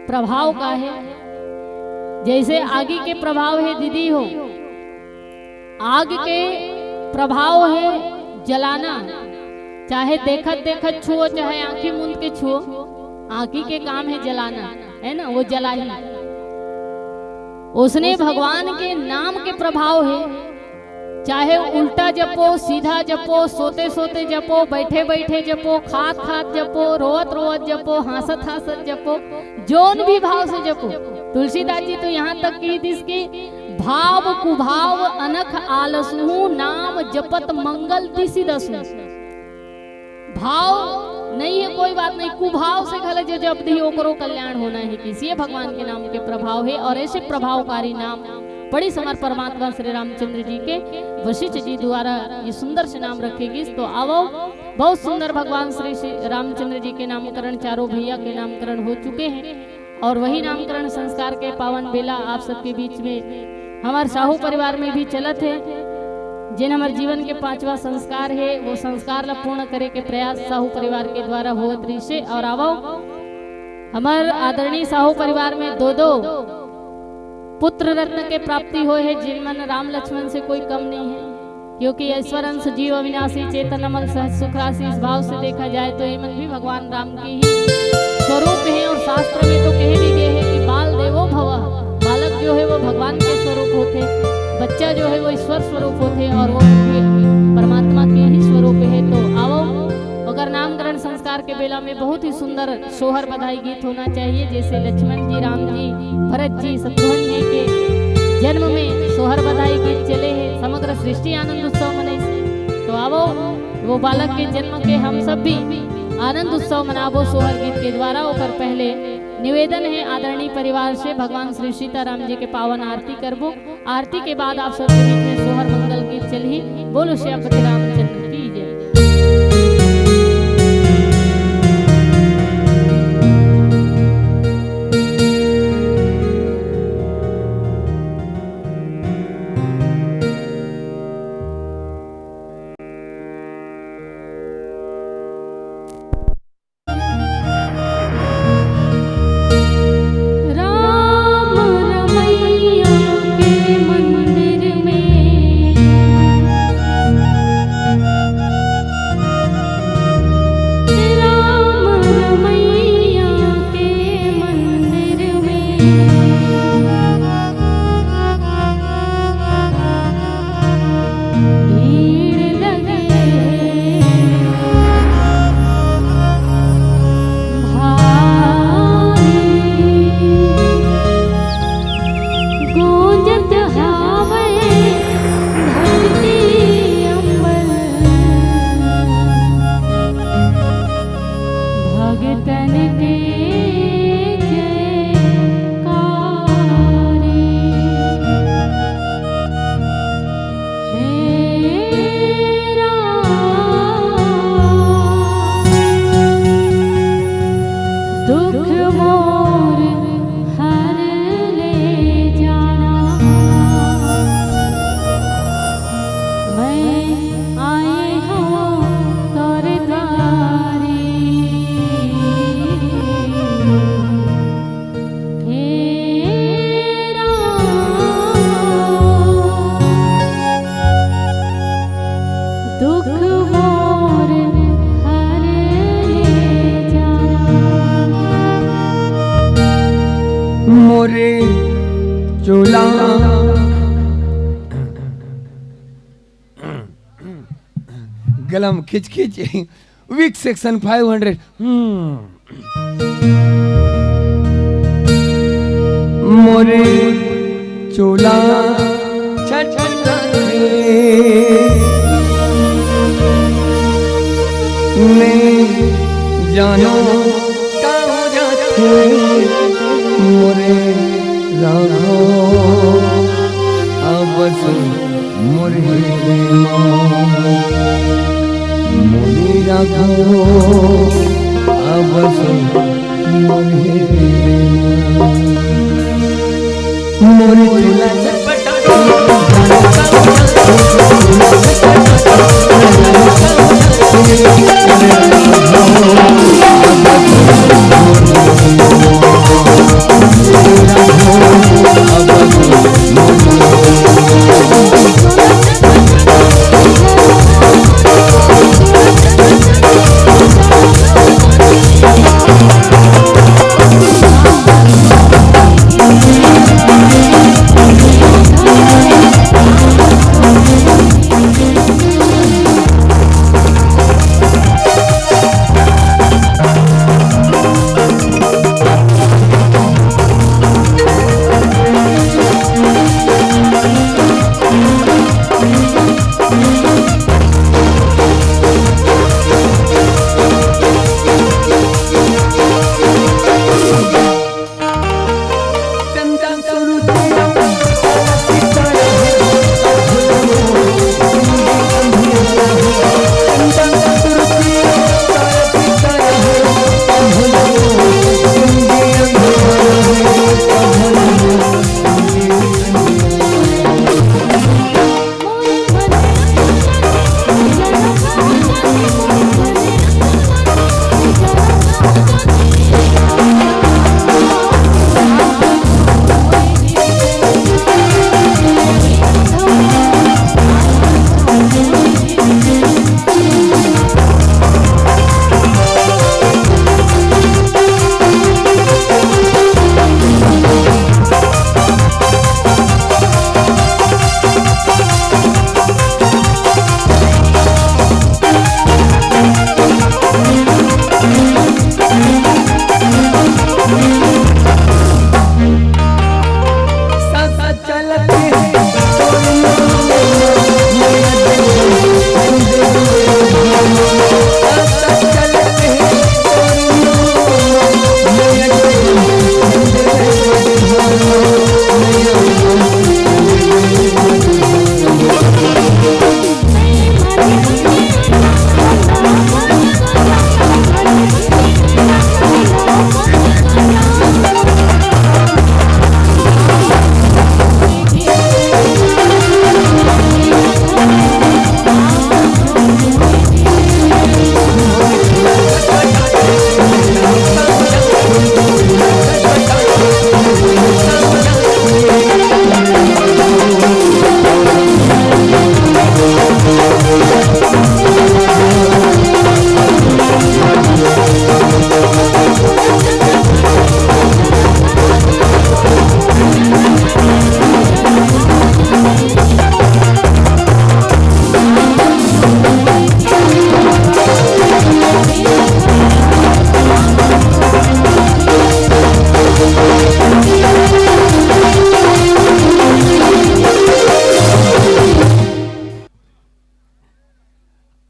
प्रभाव का है। जैसे आगी के प्रभाव है दीदी हो, आग के प्रभाव है जलाना, चाहे देखत देखत छुओ, चाहे आंखी मूंद के छुओ, आंखी के काम है जलाना, है ना, वो जलाही। उसने भगवान के नाम के प्रभाव है, चाहे उल्टा जपो, सीधा जपो, सोते सोते जपो, बैठे बैठे जपो, खात खात जपो, रोवत रोवत जपो, हंसत हंसत जपो, जोन भी भाव से जपो। तुलसीदास जी तो यहाँ तक कहि दिस कि भाव कुभाव अनख आलसहु, नाम जपत मंगल दिसि दसहु। भाव नहीं है, कोई बात नहीं, कुभाव से घलो जो जप दिही ओकरो कल्याण होना है। किसी भगवान के नाम के प्रभाव है और ऐसे प्रभावकारी नाम बड़ी समर परमात्मा श्री रामचंद्र जी के वशिष्ठ जी द्वारा ये सुंदर से नाम रखे गिस। तो आवो, बहुत सुंदर भगवान श्री, श्री रामचंद्र जी के नामकरण, चारों भैया के नामकरण हो चुके हैं और वही नामकरण संस्कार के पावन बेला आप सबके बीच में हमार साहू परिवार में भी चलत है। जिन हमार जीवन के पांचवा संस्कार है, वो संस्कार ला पूर्ण करे के प्रयास साहू परिवार के द्वारा होत रहिसे। और आवो, हमार आदरणीय साहू परिवार में दो दो पुत्र रत्न के प्राप्ति होए है, जिन मन राम लक्ष्मण से कोई कम नहीं है, क्योंकि ईश्वर अंश जीव अविनाशी, चेतन अमल सहज सुख राशि। इस भाव से देखा जाए तो ये मन भी भगवान राम के ही स्वरूप है। और शास्त्र में तो कहे भी गए है कि बाल देवो भव, बालक जो है वो भगवान के स्वरूप होते, बच्चा जो है वो ईश्वर स्वरूप होते और वो भी परमात्मा के ही स्वरूप है। तो आवो, अगर नामकरण संस्कार के बेला में बहुत ही सुंदर सोहर बधाई गीत होना चाहिए, जैसे लक्ष्मण जी, राम जी, भरत जी, शत्रुघ्न जी के जन्म में सोहर बधाई गीत चले हैं, समग्र सृष्टि आनंद उत्सव मनाई। तो आवो, वो बालक के जन्म के हम सब भी आनंद उत्सव मनाबो सोहर गीत के द्वारा। ओकर पहले निवेदन है आदरणीय परिवार से, भगवान श्री सीताराम जी के पावन आरती करबो। आरती के बाद आप सबके बीच में सोहर मंगल गीत चलही। बोलो श्रीपति रामचंद्र की जय। मोरे चोला गलम खिचखिच, वीक सेक्शन फाइव हंड्रेड। मोरे चोला छटपटाथे, मैं जानो का हो जाथे। मोरे राघो अब सुन मोर हृदय मा, मोरे राघो अब सुन मोर हृदय मा। मोर चोला छटपटा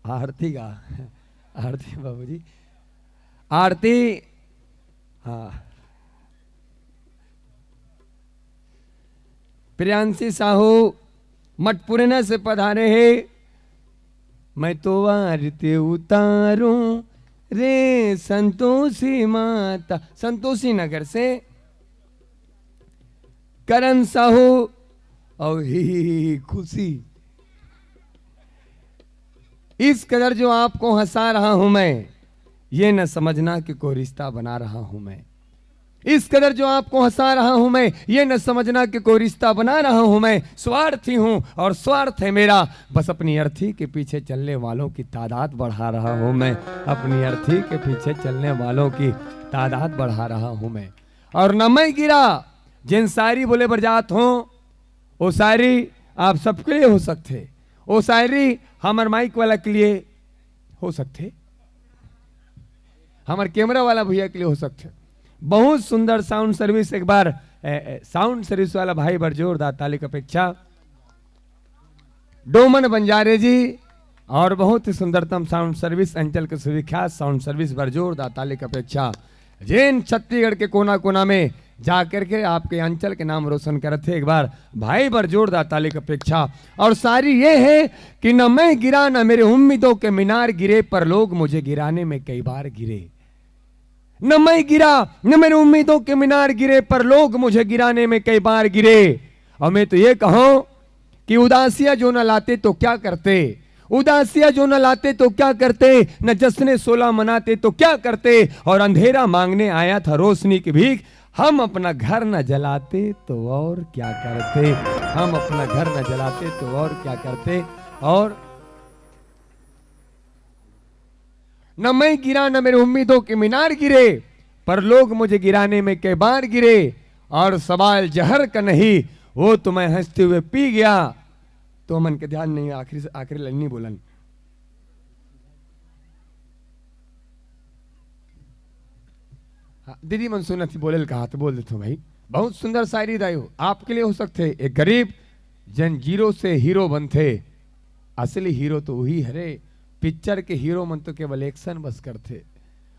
आरती गा, आरती बाबूजी, आरती। हाँ, प्रियांशी साहू मठपुरैना से पधारे हे। मैं तो आरती उतारूं रे संतोषी माता, संतोषी नगर से। करण साहू और ही, ही, ही, ही, खुशी। इस कदर जो आपको हंसा रहा हूं मैं, ये न समझना कि कोई रिश्ता बना रहा हूं मैं। इस कदर जो आपको हंसा रहा हूं मैं, ये न समझना कि कोई रिश्ता बना रहा हूं मैं। स्वार्थी हूं और स्वार्थ है मेरा, बस अपनी अर्थी के पीछे चलने वालों की तादाद बढ़ा रहा हूं मैं। अपनी अर्थी के पीछे चलने वालों की तादाद बढ़ा रहा हूं मैं। और न मैं गिरा, जेन शायरी बोले बर जात हों, वो शायरी आप सबके लिए हो सकथे, वो शायरी हमर माइक वाला के लिए हो सकथे, हमर कैमरा वाला भैया के लिए हो सकथे। बहुत सुंदर साउंड सर्विस। एक बार, ए, ए, साउंड सर्विस वाला भाई बर जोरदार ताली के अपेक्षा। डोमन बंजारे जी, और बहुत ही सुंदरतम साउंड सर्विस, अंचल के सुविख्यात साउंड सर्विस बर जोरदार ताली के अपेक्षा। जेन छत्तीसगढ़ के कोना-कोना में जा करके आपके अंचल के नाम रोशन करत हे, एक बार भाई बर जोरदार ताली के अपेक्षा। और शायरी ये है कि न मैं गिरा, न मेरे उम्मीदों के मीनार गिरे, पर लोग मुझे गिराने में कई बार गिरे। न मैं गिरा, न मेरे उम्मीदों के मीनार गिरे, पर लोग मुझे गिराने में कई बार गिरे। और मैं तो ये कहूं कि उदासियां जो न लाते तो क्या करते, उदासियां जो न लाते तो क्या करते, न जश्न सोला मनाते तो क्या करते, और अंधेरा मांगने आया था रोशनी की भीख, हम अपना घर न जलाते तो और क्या करते, हम अपना घर न जलाते तो और क्या करते। और न मैं गिरा, न मेरे उम्मीदों के मीनार गिरे, पर लोग मुझे गिराने में कई बार गिरे, और सवाल जहर का नहीं, वो तो मैं हंसते हुए पी गया। तो मन के ध्यान नहीं, आखिरी से, आखिरी लाइन नहीं बोलन। हाँ, दीदी मन सुनत ही बोले ल कहा तो बोल देथो भाई। बहुत सुंदर शायरी दायु, आपके लिए हो सकथे। एक गरीब जन जीरो से हीरो बनथे, असली हीरो तो वही हरे। पिक्चर के हीरो मन तो केवल एक्शन बस करथे।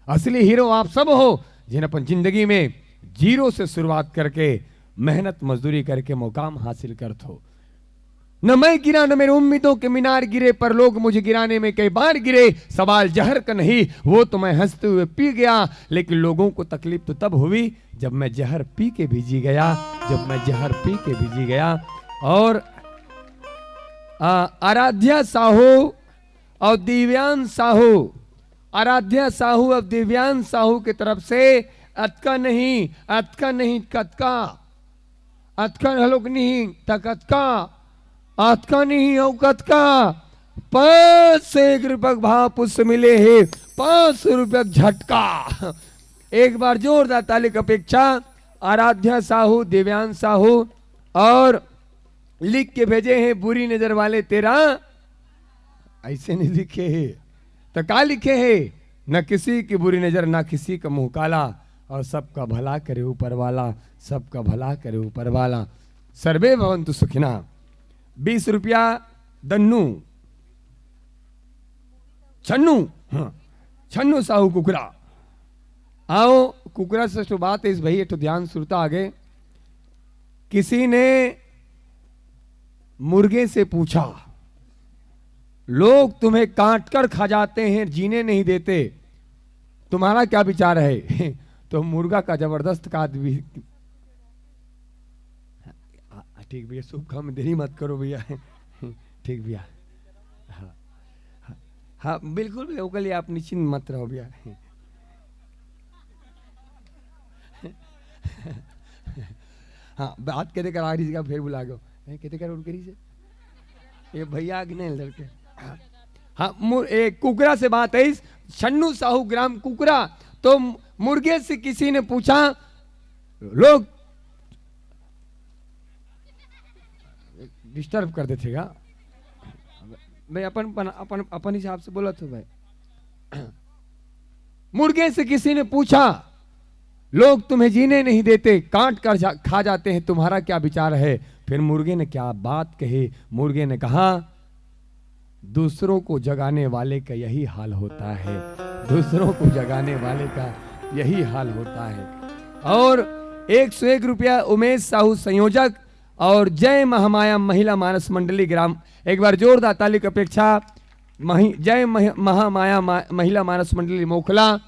असली हीरो आप सब हो, जिन अपन जिंदगी में जीरो से शुरुआत करके, मेहनत मजदूरी करके मुकाम हासिल करथो। न मैं गिरा, न मेरे उम्मीदों के मीनार गिरे, पर लोग मुझे गिराने में कई बार गिरे। सवाल जहर का नहीं, वो तो मैं हंसते हुए पी गया, लेकिन लोगों को तकलीफ तो तब हुई जब मैं जहर पी के भी जी गया, जब मैं जहर पी के भी जी गया। और, आ, आराध्या साहू और दिव्यांश साहू, आराध्या साहू अब दिव्यांश साहू के तरफ से अतका नहीं, अतका नहीं, कतका, अतका घलोक नहीं, त कतका, अतका नहीं, अउ कतका, पाँच सौ एक रुपया के भाव पुष्प मिले हे, पाँच सौ रुपया के झटका। एक बार जोरदार ताली के अपेक्षा आराध्या साहू, दिव्यांश साहू और लिख के भेजे हैं, बुरी नजर वाले तेरा, ऐसे नहीं लिखे है, तो का लिखे है? न किसी की बुरी नजर, ना किसी का मुंह काला, और सबका भला करे ऊपर वाला, सबका भला करे ऊपर वाला। सर्वे भवंतु सुखिना। बीस रुपया दन्नू, छन्नू, हाँ, छन्नू साहू कुकरा। आओ, कुकरा से तो बात है इस भाई, ये तो ध्यान सुरता आगे। किसी ने मुर्गे से पूछा, "लोग तुम्हें काटकर खा जाते हैं, जीने नहीं देते, तुम्हारा क्या विचार है?" तो मुर्गा का जबरदस्त का आदमी, हाँ, ठीक भैया, शुभ काम, देरी मत करो भैया। ठीक भैया, हाँ, हाँ, हाँ, बिल्कुल भैया, ओकर लिए आप निश्चिंत मत रहो भैया। हाँ, बात कहते कर आ रही का, फिर बुला गयो। हैं, कहते कर उनके रही से? ये भैया आगे नहीं लड़के। हाँ, मु-, ए, कुकरा से बात है, छन्नू साहू ग्राम कुकरा। तो मुर्गे से किसी ने पूछा, लोग डिस्टर्ब कर देथे गा। मैं अपन, अपन, अपन, अपन हिसाब से बोलत हूँ भाई। मुर्गे से किसी ने पूछा, "लोग तुम्हें जीने नहीं देते, काट कर जा, खा जाते हैं, तुम्हारा क्या विचार है?" फिर मुर्गे ने क्या बात कही? मुर्गे ने कहा, "दूसरों को जगाने वाले का यही हाल होता है, दूसरों को जगाने वाले का यही हाल होता है।" और एक सौ एक रुपया उमेश साहू संयोजक और जय महामाया महिला मानस मंडली ग्राम, एक बार जोरदार ताली की अपेक्षा। मही-, जय मह-, महामाया मा-, महिला मानस मंडली मोखला,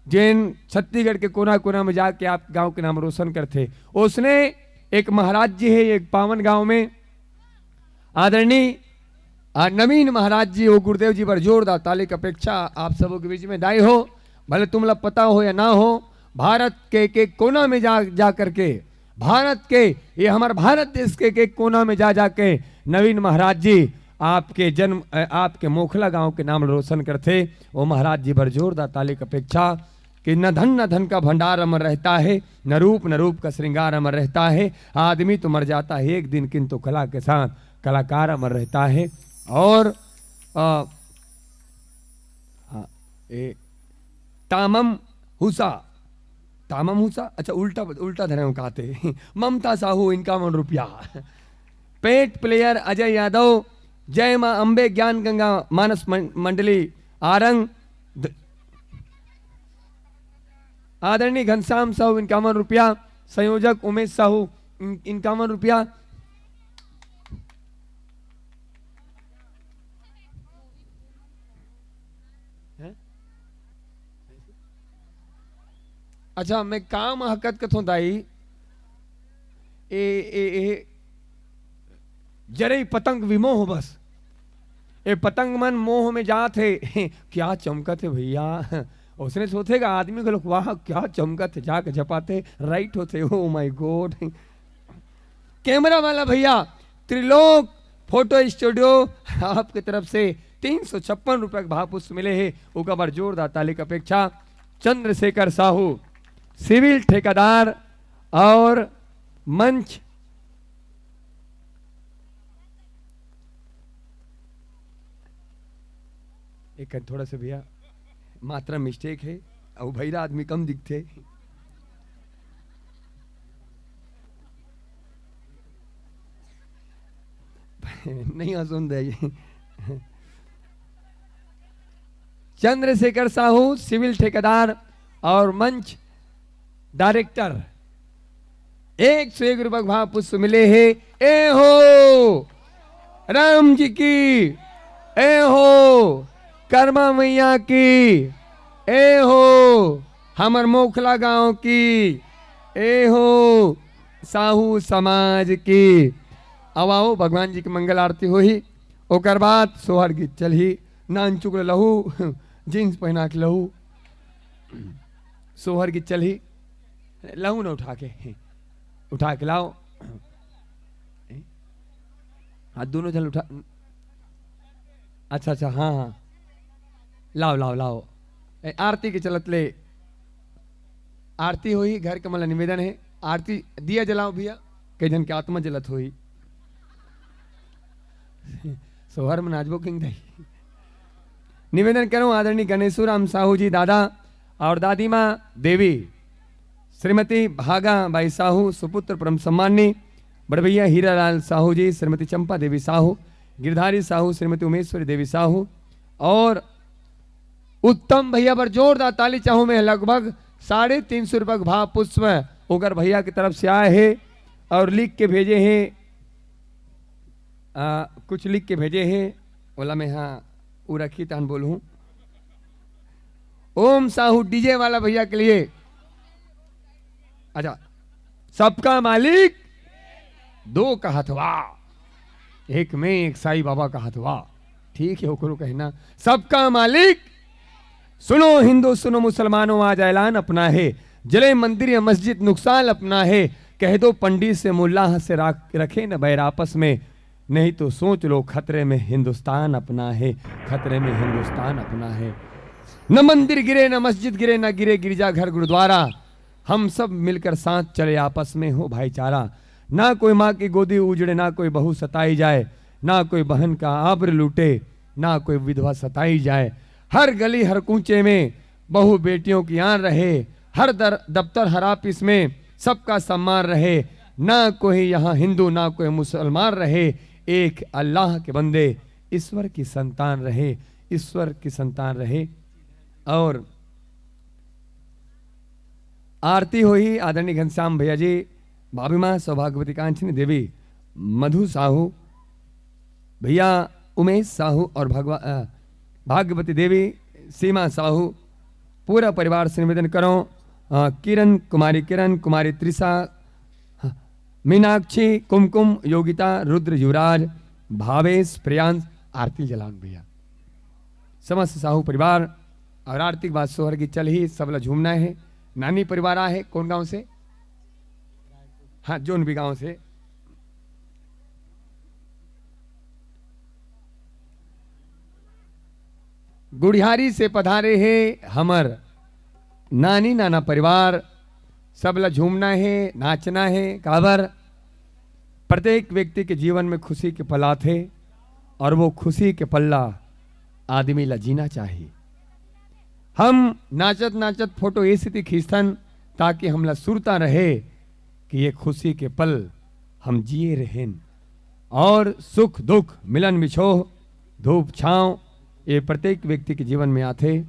जेन छत्तीसगढ़ के कोना-कोना में जाके आप गांव के नाम रोशन करथे। उसने एक महाराज जी है, एक पावन गांव में आदरणीय, आ, नवीन महाराज जी, वो गुरुदेव जी बर जोरदार ताली की अपेक्षा आप सबों के बीच में। दाई हो, भले तुम लोग पता हो या ना हो, भारत के एक एक कोना में जा, जा करके, भारत के, ये हमारे भारत देश के एक एक कोना में जा जाके नवीन महाराज जी आपके जन्म, अ, आपके मोखला गांव के नाम रोशन करथे। वो महाराज जी बर जोरदार ताली की अपेक्षा। कि न धन न धन का भंडार अमर रहता है, न रूप न रूप का श्रृंगार अमर रहता है। आदमी तो मर जाता है एक दिन, किंतु कला के साथ कलाकार अमर रहता है। और, आ, हाँ, ए, तामम हुसा, तामम हुसा, अच्छा, उल्टा, उल्टा धरे हो कहते। ममता साहू, इक्यावन रुपया। पेट प्लेयर अजय यादव, जय माँ अम्बे ज्ञान गंगा मानस मन-, मंडली आरंग, द-, आदरणीय घनश्याम साहू, इक्यावन रुपया, संयोजक उमेश साहू, इन-, इक्यावन रुपया। हैं? अच्छा, मैं काम हकत कथों दाई, ए, ए, ए, जरई पतंग विमोह बस। ए पतंग मन मोह में जात हे। क्या चमकत हे भैया। उसने सोचेगा आदमी को लोग, "वाह, क्या चमकत हे," जाके झपाथे, right होथे। Oh my God। कैमरा वाला भैया, त्रिलोक फोटो स्टूडियो, आपके तरफ से तीन सौ छप्पन रुपया के भाव पुष्प मिले हे, ओकर बर जोरदार ताली के अपेक्षा। चंद्रशेखर साहू, सिविल ठेकेदार और मंच, एक थोड़ा सा भैया मात्रा मिस्टेक हे, अउ भैरा आदमी कम दिखथे। नहीं, हाँ, सुन दे। चंद्रशेखर साहू, सिविल ठेकेदार और मंच डायरेक्टर, एक सौ एक रुपया के भाव पुष्प मिले हे। ए हो राम जी की, ए हो कर्मा मैया की, ए हो हमर मोखला गांव की, ए हो साहू समाज की। अब आओ, भगवान जी की मंगल आरती होही, ओकर बाद सोहर गीत चलही। नानचुक लहू जींस पहना के लहू, सोहर गीत चलही, लहू न उठा के, उठा के लाओ। हाँ, दोनों झन उठा। अच्छा, अच्छा, हाँ, हाँ, लाओ, लाओ, लाओ। ए, आरती के चलत ले, आरती होही, घर के मन ला निवेदन हे, आरती दिया जलाओ भैया, कई झन के आत्मा जलत होही। सोहर में नाचबो किंग दाई। निवेदन करूं आदरणीय गणेशू राम साहू जी दादा और दादी माँ देवी श्रीमती भागा बाई साहू, सुपुत्र परम सम्माननीय बड़भैया हीरालाल साहू जी, श्रीमती चंपा देवी साहू, गिरधारी साहू, श्रीमती उमेश्वरी देवी साहू और उत्तम भैया बर जोरदार ताली चाहूं मैं। लगभग साढ़े तीन सौ रुपये के भाव पुष्प ओकर भैया की तरफ से आए हे और लिख के भेजे हे, आ, कुछ लिख के भेजे हे, ओला मैं हाँ उ रखी तहन बोलूँ। ओम साहू डीजे वाला भैया के लिए। अच्छा, सबका मालिक दो कहत वा, एक मैं एक साईं बाबा कहत वा। ठीक है, ओकरो कहना, सबका मालिक। सुनो हिंदू, सुनो मुसलमानों, आज ऐलान अपना है, जले मंदिर या मस्जिद नुकसान अपना है, कह दो पंडित से मुल्ला से राख-, रखे न बैर आपस में, नहीं तो सोच लो खतरे में हिंदुस्तान अपना है, खतरे में हिंदुस्तान अपना है। न मंदिर गिरे, न मस्जिद गिरे, न गिरे गिरजाघर गुरुद्वारा, हम सब मिलकर साथ चले आपस में हो भाईचारा। ना कोई माँ की गोदी उजड़े, ना कोई बहू सताई जाए, ना कोई बहन का आब्र लूटे, ना कोई विधवा सताई जाए। हर गली हर कूचे में बहू बेटियों की आन रहे, हर दर, दफ्तर हर ऑफिस में सबका सम्मान रहे, ना कोई यहाँ हिंदू ना कोई मुसलमान रहे, एक अल्लाह के बंदे ईश्वर की संतान रहे, ईश्वर की संतान रहे। और आरती होही आदरणीय घनश्याम भैया जी, भाभी माँ सौभाग्यवती कांचनी देवी, मधु साहू, भैया उमेश साहू और भगवा-, अ, भाग्यवती देवी, सीमा साहू, पूरा परिवार से निवेदन करो, अ, किरण कुमारी, किरण कुमारी त्रिशा, मीनाक्षी, कुमकुम, योगिता, रुद्र, युवराज, भावेश, प्रियांश, आरती जलान भैया। समस्त साहू परिवार और आरती के बाद सोहर गीत चलही, सबला झूमना है। नानी परिवार आहे, कौन गांव से? हाँ, जोन भी गांव से। गुढ़ियारी से पधारे हे हमर नानी नाना परिवार, सबला झूमना हे, नाचना हे। काबर? प्रत्येक व्यक्ति के जीवन में खुशी के पल आथे और वो खुशी के पल ला आदमी ला जीना चाही। हम नाचत नाचत फोटो ए सेती खींचथन ताकि हमला सुरता रहे कि ये खुशी के पल हम जिए रहेन। और सुख दुख, मिलन मिछोह, धूप छांव, ये प्रत्येक व्यक्ति के जीवन में आथे।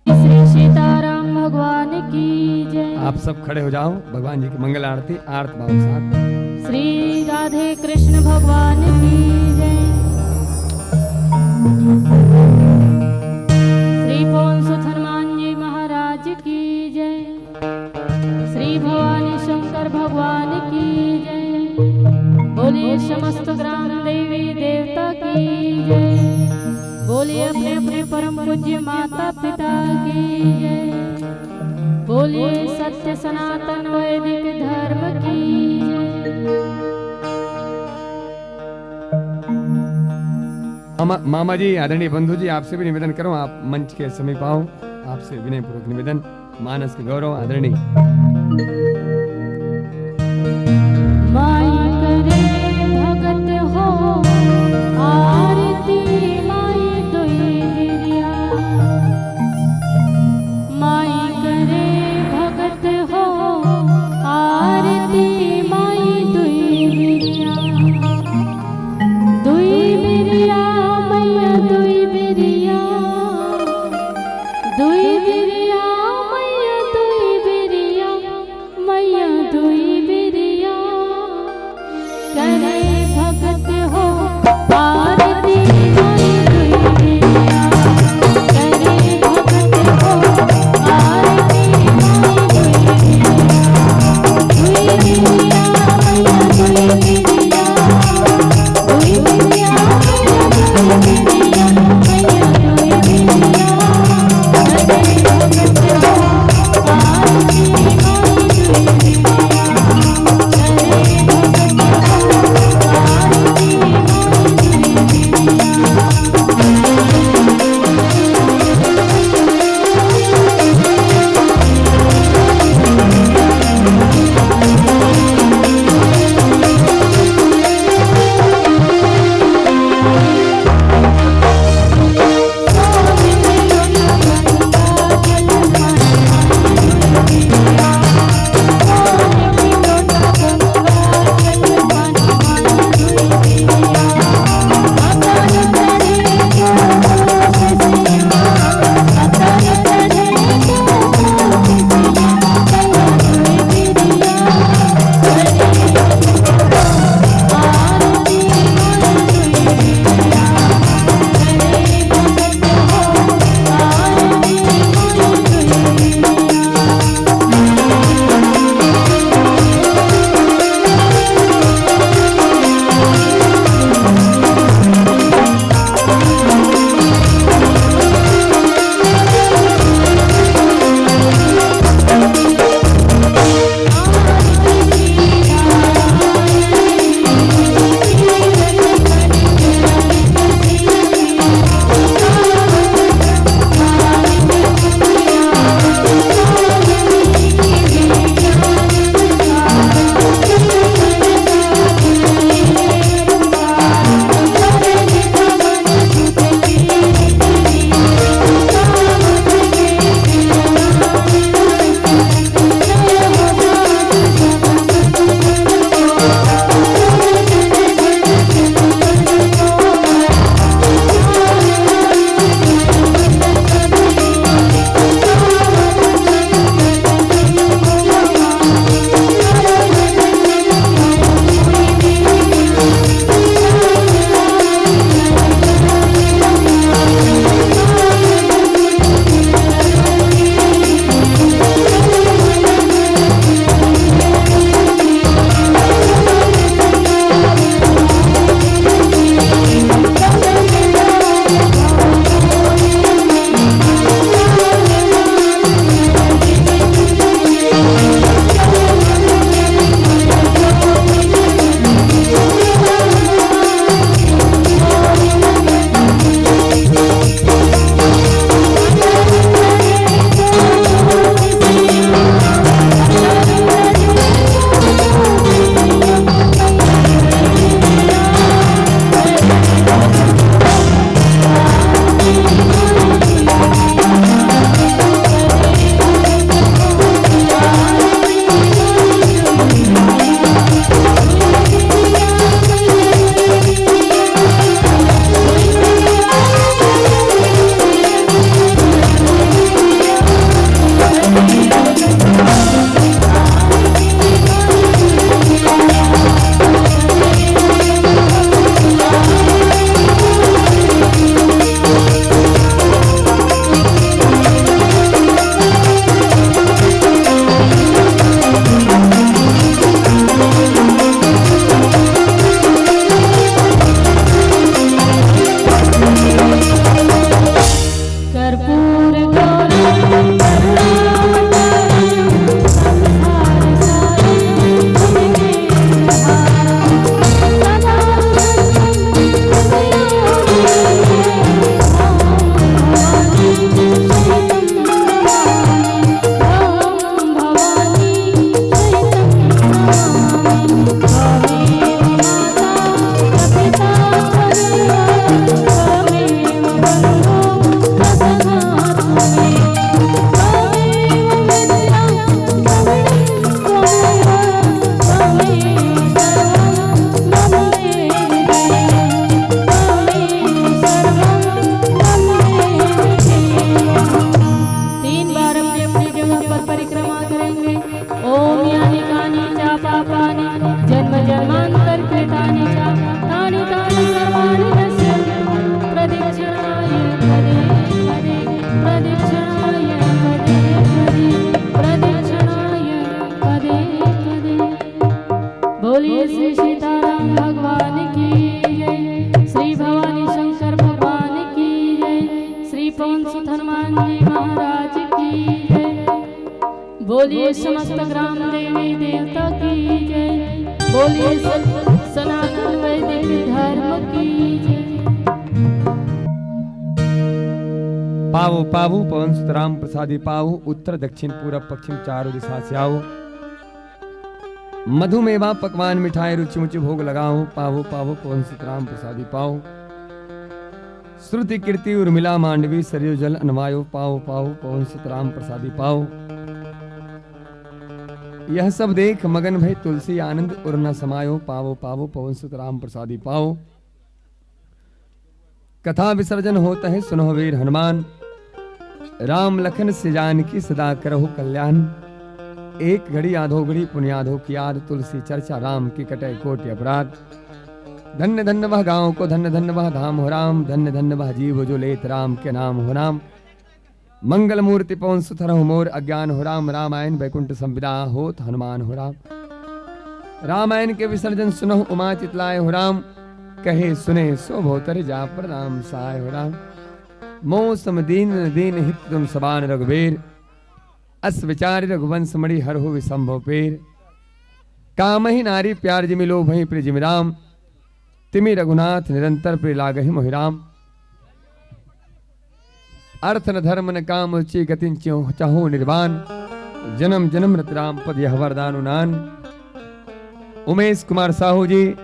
श्री सीताराम भगवान की जय। आप सब खड़े हो जाओ, भगवान जी की मंगल आरती आर्त भाव के साथ। श्री राधे कृष्ण भगवान की जय। श्री पवन सुत हनुमान जी महाराज की जय। श्री भवानी शंकर भगवान की जय। बोलिए समस्त ग्राम देवी देवता की जय। बोलिए अपने अपने परम पूज्य माता पिता की जय। बोलिए सत्य सनातन वैदिक धर्म की जय। मामा, मामा जी, आदरणीय बंधु जी, आपसे भी निवेदन करूं, आप मंच के समीप आओ। आपसे विनयपूर्वक निवेदन, मानस के गौरव आदरणीय। माई करे भगत हो आरती, माई दुई बिरिया। माई करे भगत हो आरती, माई दुई बिरिया। दुई बिरिया मैया दुई बिरिया, दुई बिरिया मैया दुई बिरिया, मैया बोलिए समस्त ग्राम देवी देवता की जय। बोलिए स-, सनातन वैदिक धर्म की जय। पावो पावो पवन सुत राम प्रसादी पावो, उत्तर दक्षिण पूरब पश्चिम चारों दिशा से आओ। मधुमेवा पकवान मिठाई रुचि मुचि भोग लगाओ, पावो पावो पवन सुत राम प्रसादी पाओ। श्रुति कीर्ति उर्मिला मांडवी सरयू जल अनवायो, पाओ पाओ पवन सुत राम प्रसादी पाओ। यह सब देख मगन भई तुलसी आनंद उर न समायो, पावो पावो पवन सुत राम प्रसादी पाओ। कथा विसर्जन होत है सुनहु वीर हनुमान, राम लखन सि जानकी सदा करहु कल्याण। एक घड़ी आधो घड़ी पुनि आधो कियाद, तुलसी चर्चा राम की कटै कोटि अपराध। धन्य धन्य वह गाँव को धन्य धन्य वह धाम हो राम, धन्य धन्य वह जीव जो लेत राम के नाम हो राम। मंगल मूर्ति पवन सुत हरहु मोर अज्ञान हो राम, रामायण बैकुंठ संविदा होत हनुमान हो राम। रामायण के विसर्जन सुनहु उमा चितलाय हो राम, कहे सुने सो भोतर जा प्रणाम सहाय हो राम। मोसम दीन दीन हित तुम सबान रघुबीर, अस विचार रघुवंश मणि हरहु विसंभव पीर। कामहि नारी प्यार जिमि लोभहि प्रिय जिमि राम, तिमि रघुनाथ निरंतर प्रिय लागहि मोहि राम। अर्थ न धर्म न काम रुचि गतिन चहु निर्वाण, जन्म जन्म रत राम पद यह वरदान उनान। उमेश कुमार साहू जी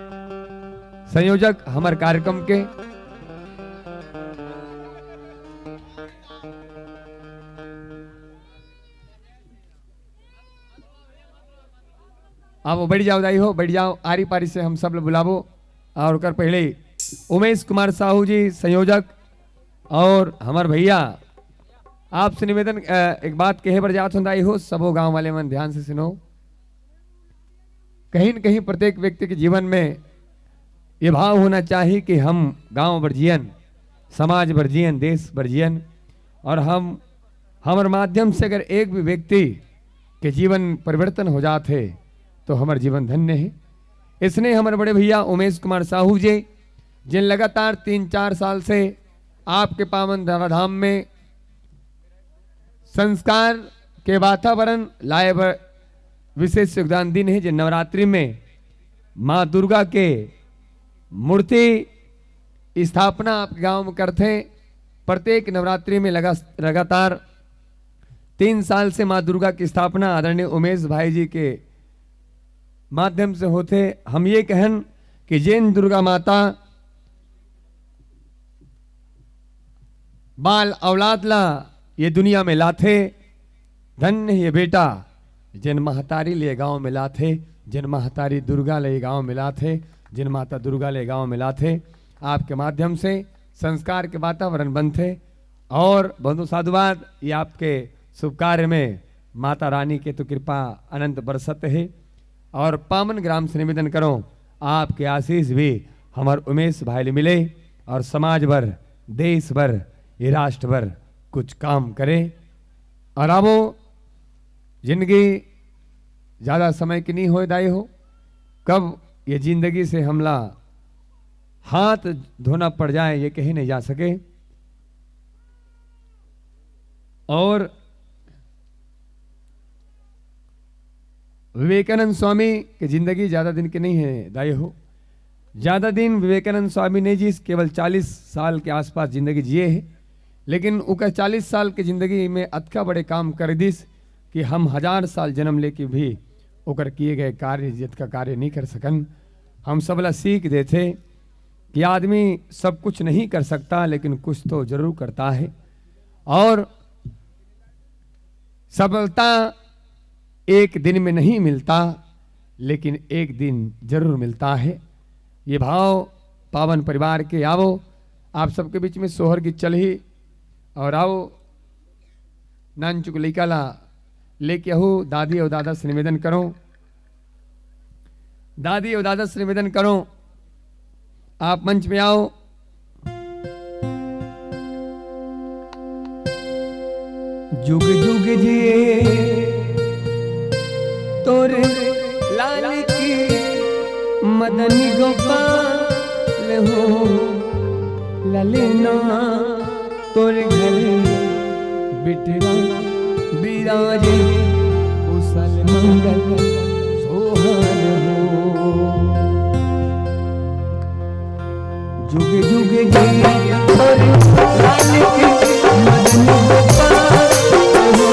संयोजक हमर कार्यक्रम के। अब बैठ जाओ दाई हो, बैठ जाओ। आरी पारी से हम सब ल बुलाबो। और ओकर पहले उमेश कुमार साहू जी संयोजक और हमर भैया, आपसे निवेदन, अ, एक बात कहे बर जात हूँ दाई हो, सबो गांव वाले मन ध्यान से सुनो। कहीं न कहीं प्रत्येक व्यक्ति के जीवन में ये भाव होना चाहिए कि हम गांव बर जियन, समाज बर जियन, देश बर जियन, और हम, हमर माध्यम से अगर एक भी व्यक्ति के जीवन परिवर्तन हो जात हे, तो हमर जीवन धन्य हे। इसने हमर बड़े भैया उमेश कुमार साहू जी, जिन लगातार तीन चार साल से आपके पावन धराधाम में संस्कार के वातावरण लाए बर विशेष योगदान दिन हे, जे नवरात्रि में माँ दुर्गा के मूर्ति स्थापना आपके गांव में करथे। प्रत्येक नवरात्रि में लगा-, लगातार तीन साल से माँ दुर्गा की स्थापना आदरणीय उमेश भाई जी के माध्यम से होथे। हम ये कहन कि जेन दुर्गा माता बाल औलाद ला ये दुनिया में लाथे, धन्य ये बेटा, जेन महतारी ले गांव में लाथे, जेन महतारी दुर्गा ले गांव में लाथे, जेन माता दुर्गा ले गांव में लाथे। आपके माध्यम से संस्कार के वातावरण बनथे। और बहुत साधुवाद, ये आपके शुभ कार्य में माता रानी के तो कृपा अनंत बरसत हे। और पावन ग्राम से निवेदन करो, आपके आशीष भी हमर उमेश भाई ले मिले और समाज बर, देश बर, ये राष्ट्र बर कुछ काम करे। और आवो, जिंदगी ज्यादा समय की नहीं होए दाई हो, कब ये जिंदगी से हमला हाथ धोना पड़ जाए, ये कहीं नहीं जा सके। और विवेकानंद स्वामी के जिंदगी ज्यादा दिन के नहीं है दाई हो, ज्यादा दिन विवेकानंद स्वामी नहीं जिस, केवल चालीस साल के आसपास जिंदगी जिए हे, लेकिन ओकर चालीस साल के जिंदगी में अतका बड़े काम कर दिस कि हम हजार साल जन्म लेके भी ओकर किए गए कार्य, जितका कार्य नहीं कर सकन। हम सब ला सीख देथे कि आदमी सब कुछ नहीं कर सकता, लेकिन कुछ तो जरूर करता है। और सफलता एक दिन में नहीं मिलता, लेकिन एक दिन जरूर मिलता है। ये भाव पावन परिवार के आवो, आप सबके बीच में सोहर गीत चलही। और आओ, नानचुक लइका ला लेके आहू, दादी और दादा से निवेदन करो, दादी और दादा से निवेदन करो, आप मंच में आओ। जुग जुग जिए तोर लाल की मदन गोपाल हो, ललना तोर घर बिटवा बिराजे। मंगल सोहर हो। जुग जुग जिए और लाल की मदन गोपाल हो।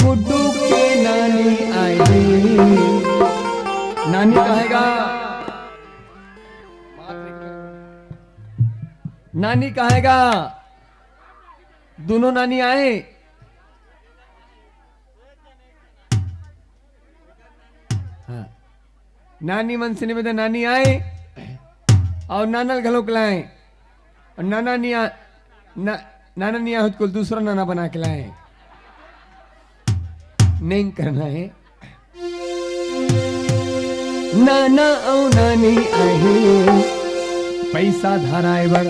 गुड्डू के नानी आए। नानी कहेगा, नानी कहेगा, दोनों नानी आए। हाँ। नानी मन से निवेदन, नानी आए और नाना ल घलोक लाए। और नाना निया, ना, नाना निया होत कोई दूसरा नाना बना के लाए। नहीं करना है। नाना अउ नानी आही, पैसा धराए बर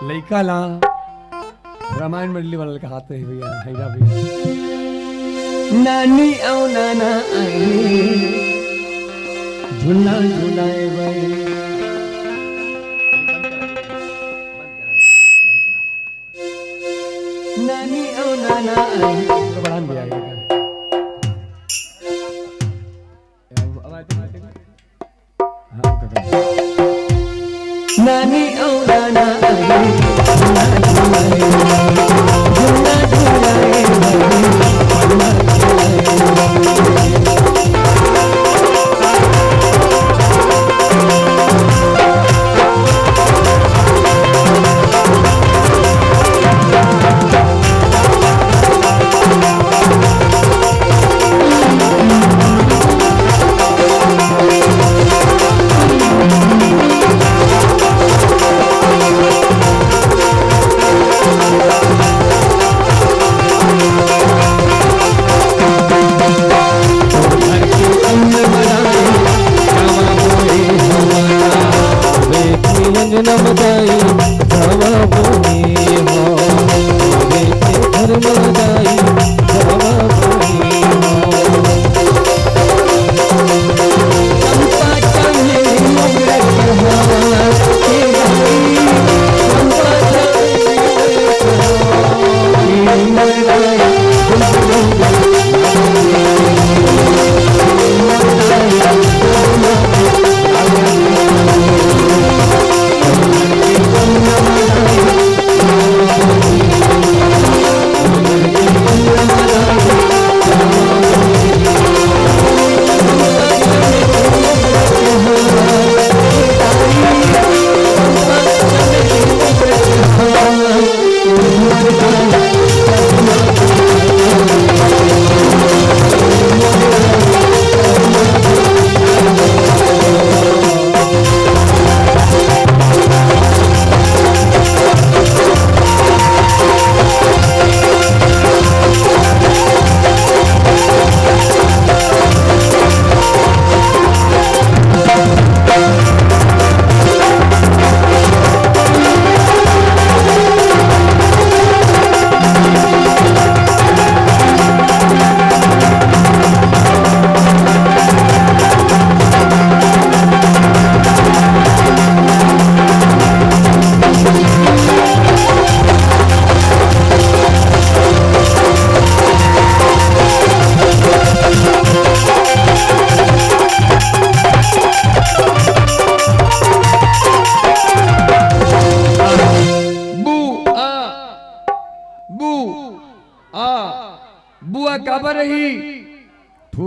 लइका ला। रामायण मंडली वाला कहाते हैं भैया, हैरा भैया। नानी अउ नाना आही, झूला झुलाए बर। नानी अउ नाना आही। थोड़ा बढ़ान दिया गया। अब, अब आते, आते। हाँ, ओके, ओके। नानी अउ नाना आही, झूला झुलाए, झूला झुलाए, झूला झुलाए।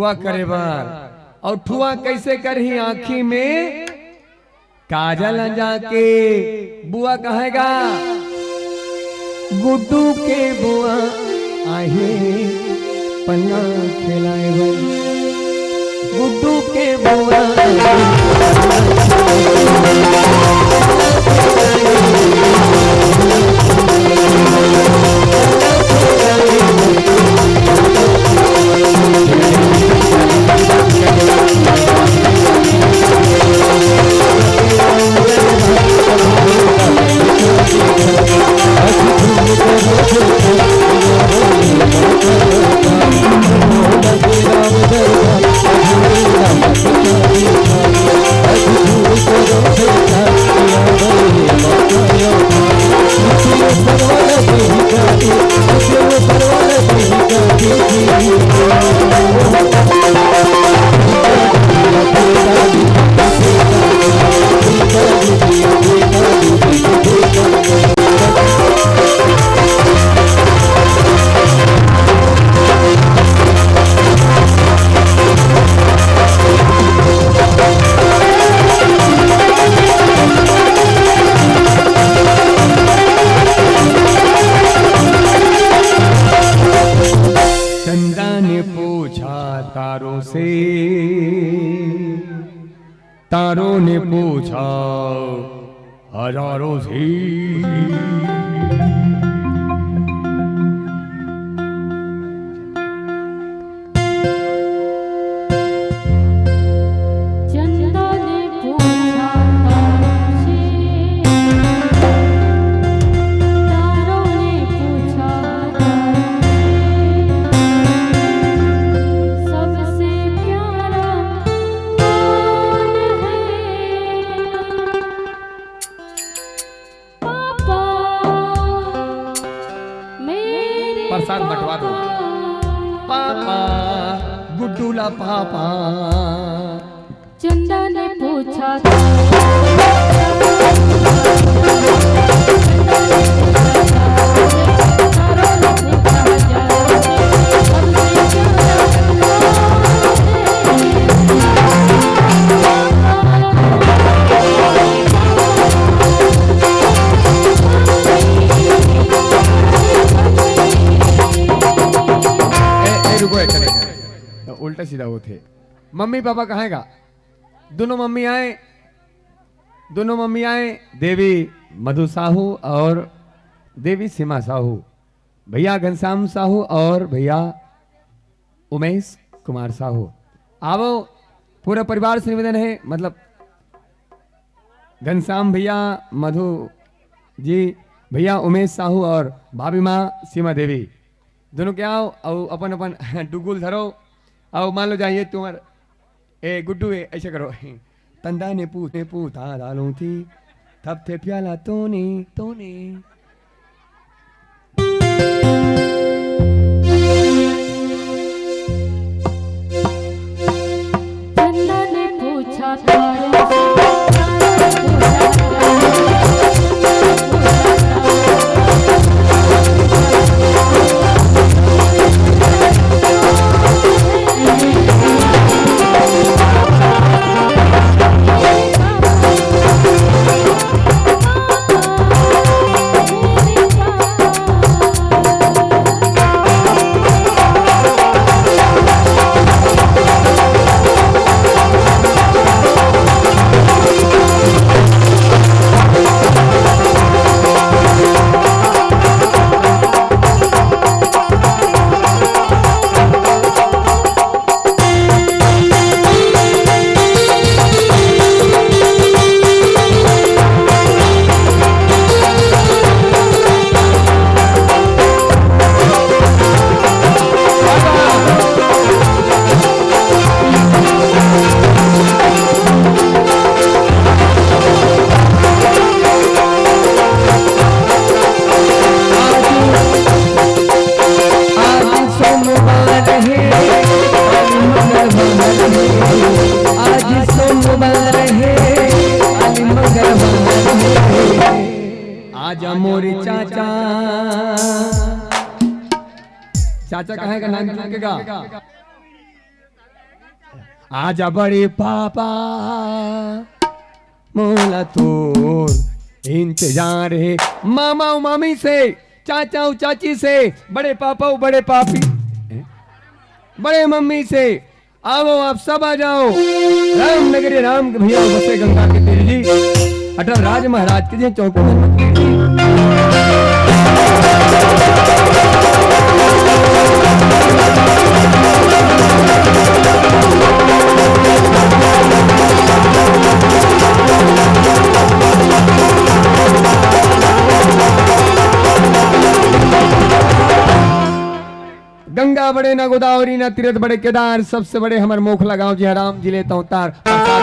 ठुआ करे बर। अउ ठुआ कइसे करही? आँखी में काजल अंजा के। बुआ कहेगा, गुड्डू के बुआ आहे पन्ना खेलाए बर। गुड्डू के बुआ चंदा ने पूछा तारों से, तारों ने पूछा हजारों से। चंदा ने पूछा तारों से, तारों ने पूछा तारों से, सबसे प्यारा कौन है? पापा, मेरे प्रसाद बंटवा दो। पापा। पापा, गुड्डू ला पापा। चंदा ने पूछा था। ए, ए, रुको, ऐसा नहीं है। तो उल्टा सीधा होथे। मम्मी पापा कहाँ हे गा? दोनों मम्मी आए, दोनों मम्मी आए, देवी मधु साहू और देवी सीमा साहू, भैया घनश्याम साहू और भैया उमेश कुमार साहू। आवो, पूरा परिवार से निवेदन है, मतलब घनश्याम भैया, मधु जी, भैया उमेश साहू और भाभी माँ सीमा देवी, दोनों के आओ और अपन अपन डुगुल धरो। और मान लो जाइए तुम्हार, ए गुड्डू, ए, ऐसे करो। तंदा ने पूत ने पूता डालूं थी, थप थे प्याला तोने तोने। चंदा ने पूछा तारों से, आज सोमवार हे, काली मंगलवार हे। आज सोमवार हे, काली मंगलवार हे। आजा मोरे चाचा। चाचा कहाँ हे गा? नाम चुके गा। आजा बड़े पापा, मोला तोर इंतजार हे। मामा अउ मामी से, चाचा अउ चाची से, बड़े पापा अउ बड़े पापी, बड़े मम्मी से, आवो आप सब आ जाओ। राम नगरी राम के भैया बसे गंगा के तीर जी, अटल राज महाराज के जी, चौको हनुमत के जी। गंगा बड़े ना गोदावरी ना तीरथ बड़े केदार, सबसे बड़े हमर मोखला गांव जी, राम जी लेता अवतार, प्रसाद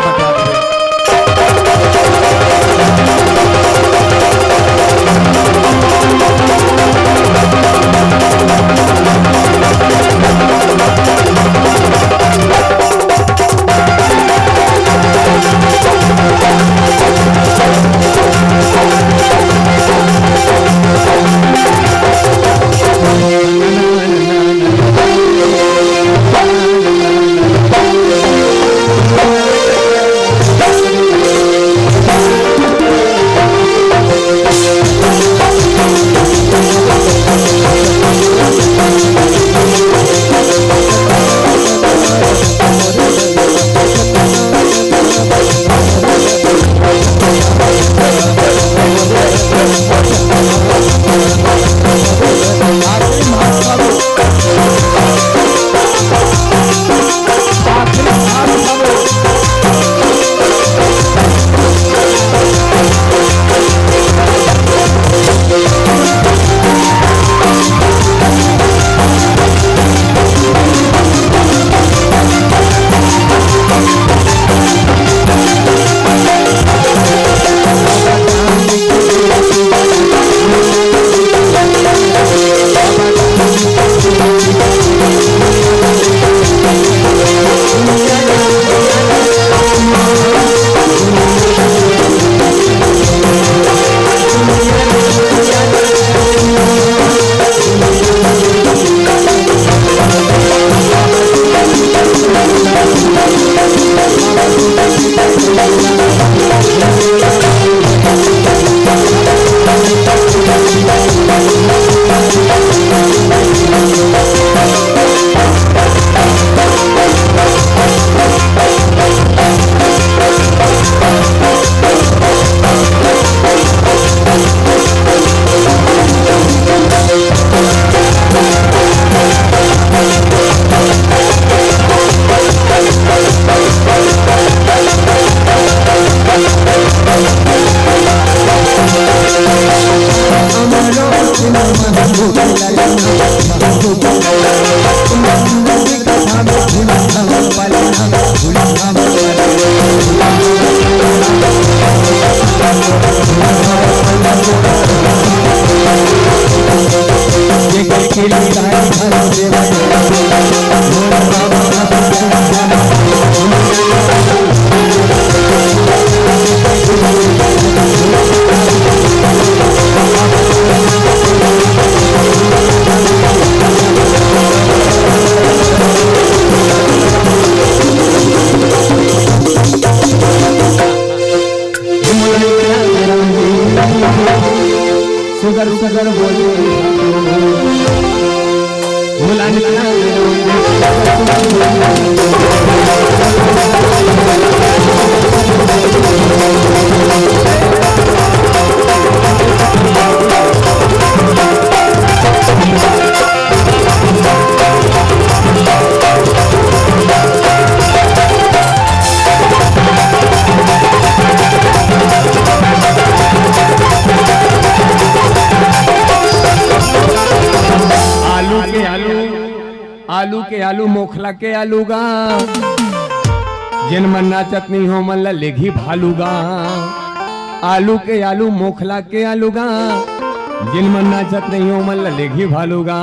बंटवा दे। सुगर सुगर बोले। आलू के आलू, आलू के आलू, मोखला के आलू गा। जेन मन नाचत नहीं हो, मन ला लेगी भालू गा। आलू के आलू, मोखला के आलू गा। जेन मन नाचत नहीं हो, मन ला लेगी भालू गा।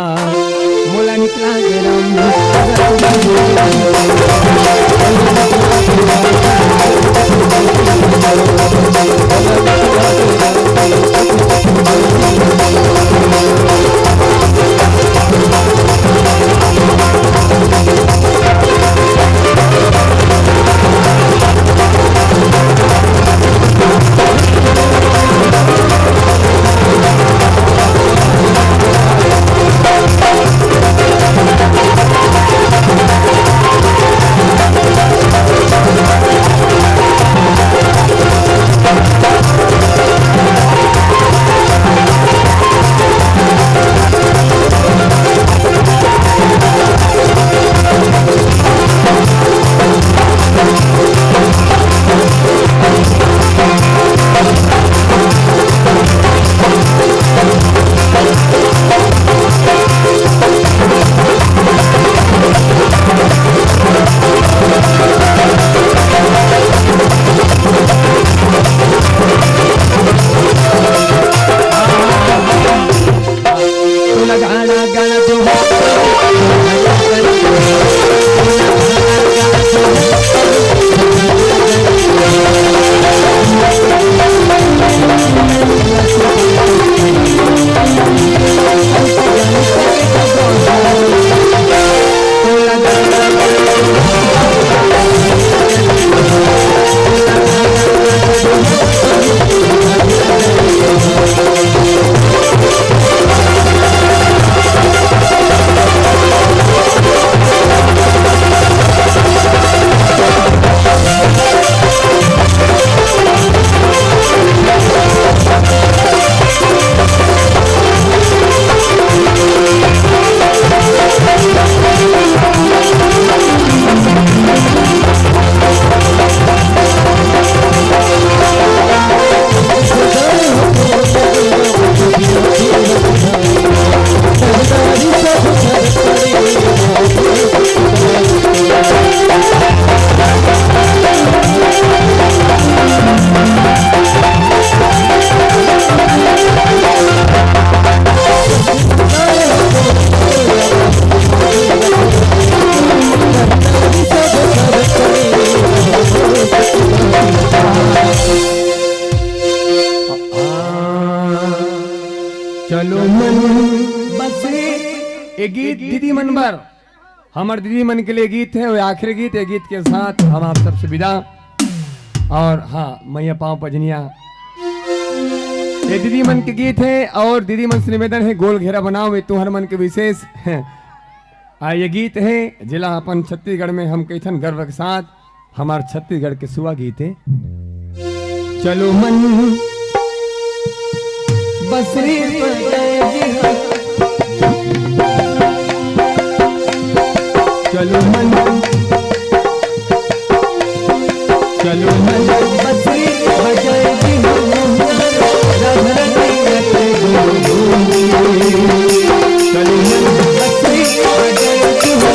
मोला निकला के राम। ये गीत दीदी मन बर, हमर दीदी मन के लिए गीत है, वो आखिरी गीत। ये गीत के साथ हम आप सबसे विदा। और हाँ, मैया पाँव पजनिया, ये दीदी मन के गीत है। और दीदी मन से निवेदन है, गोल घेरा बनाओ, ये तुहर मन के विशेष है। आ, ये गीत है, जिला अपन छत्तीसगढ़ में हम कइथन गर्व के साथ, हमार छत्तीसगढ़ के सुआ गीत है। चलो मन बसरी बजाए जी हो। चलो मन, चलो मन बसरी बजाए जी हो। राधा मैया के गुण गाए। चलो मन बसरी बजाए जी हो।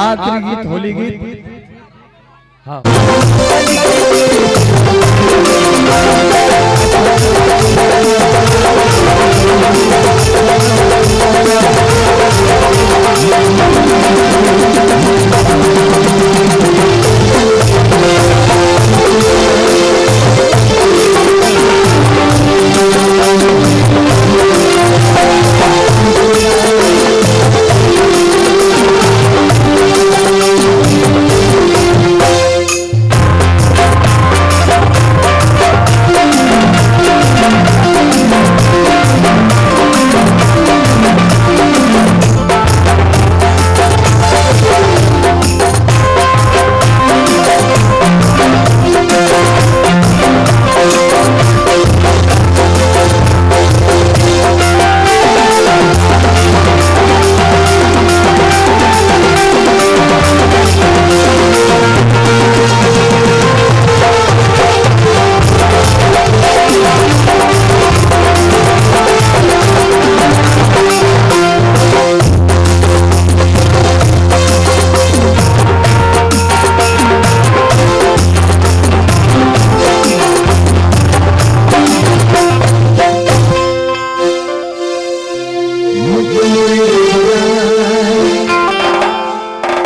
आखिरी गीत, होली गीत। हाँ।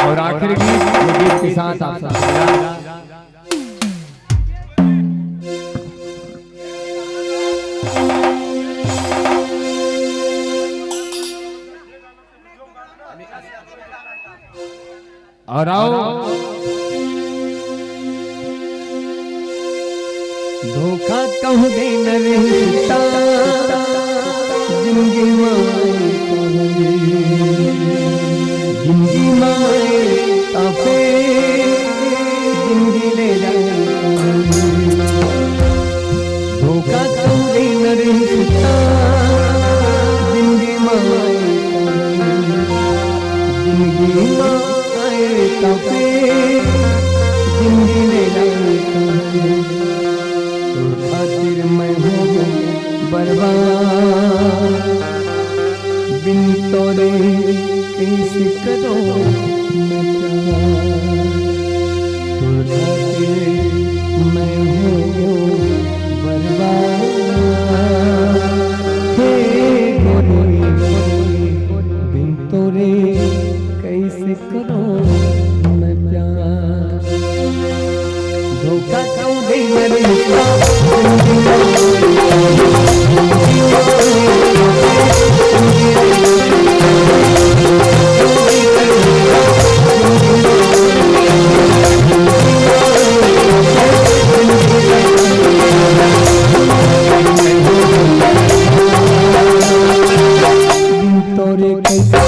और आखिरी गीत, ये गीत के साथ आप सब और आओ, धोखा कहूँ दे न रहिस त, जिंदगी माए कहूँ, जिंदगी माए त फेर, जिंदगी ले जाए कहूँ। धोखा कहूँ दे न रहिस त, जिंदगी माए कहूँ, जिंदगी माए त फेर, जिंदगी ले जाए कहूँ। तोर खातिर मैं हो बर्बाद, बिन तोरे कैसे करो मैं प्यार। तोर खातिर मैं हो बर्बाद, हे गोरी, बिन तोरे कैसे करो मैं प्यार। धोखा क्यों दे मेरे तोरे कैसे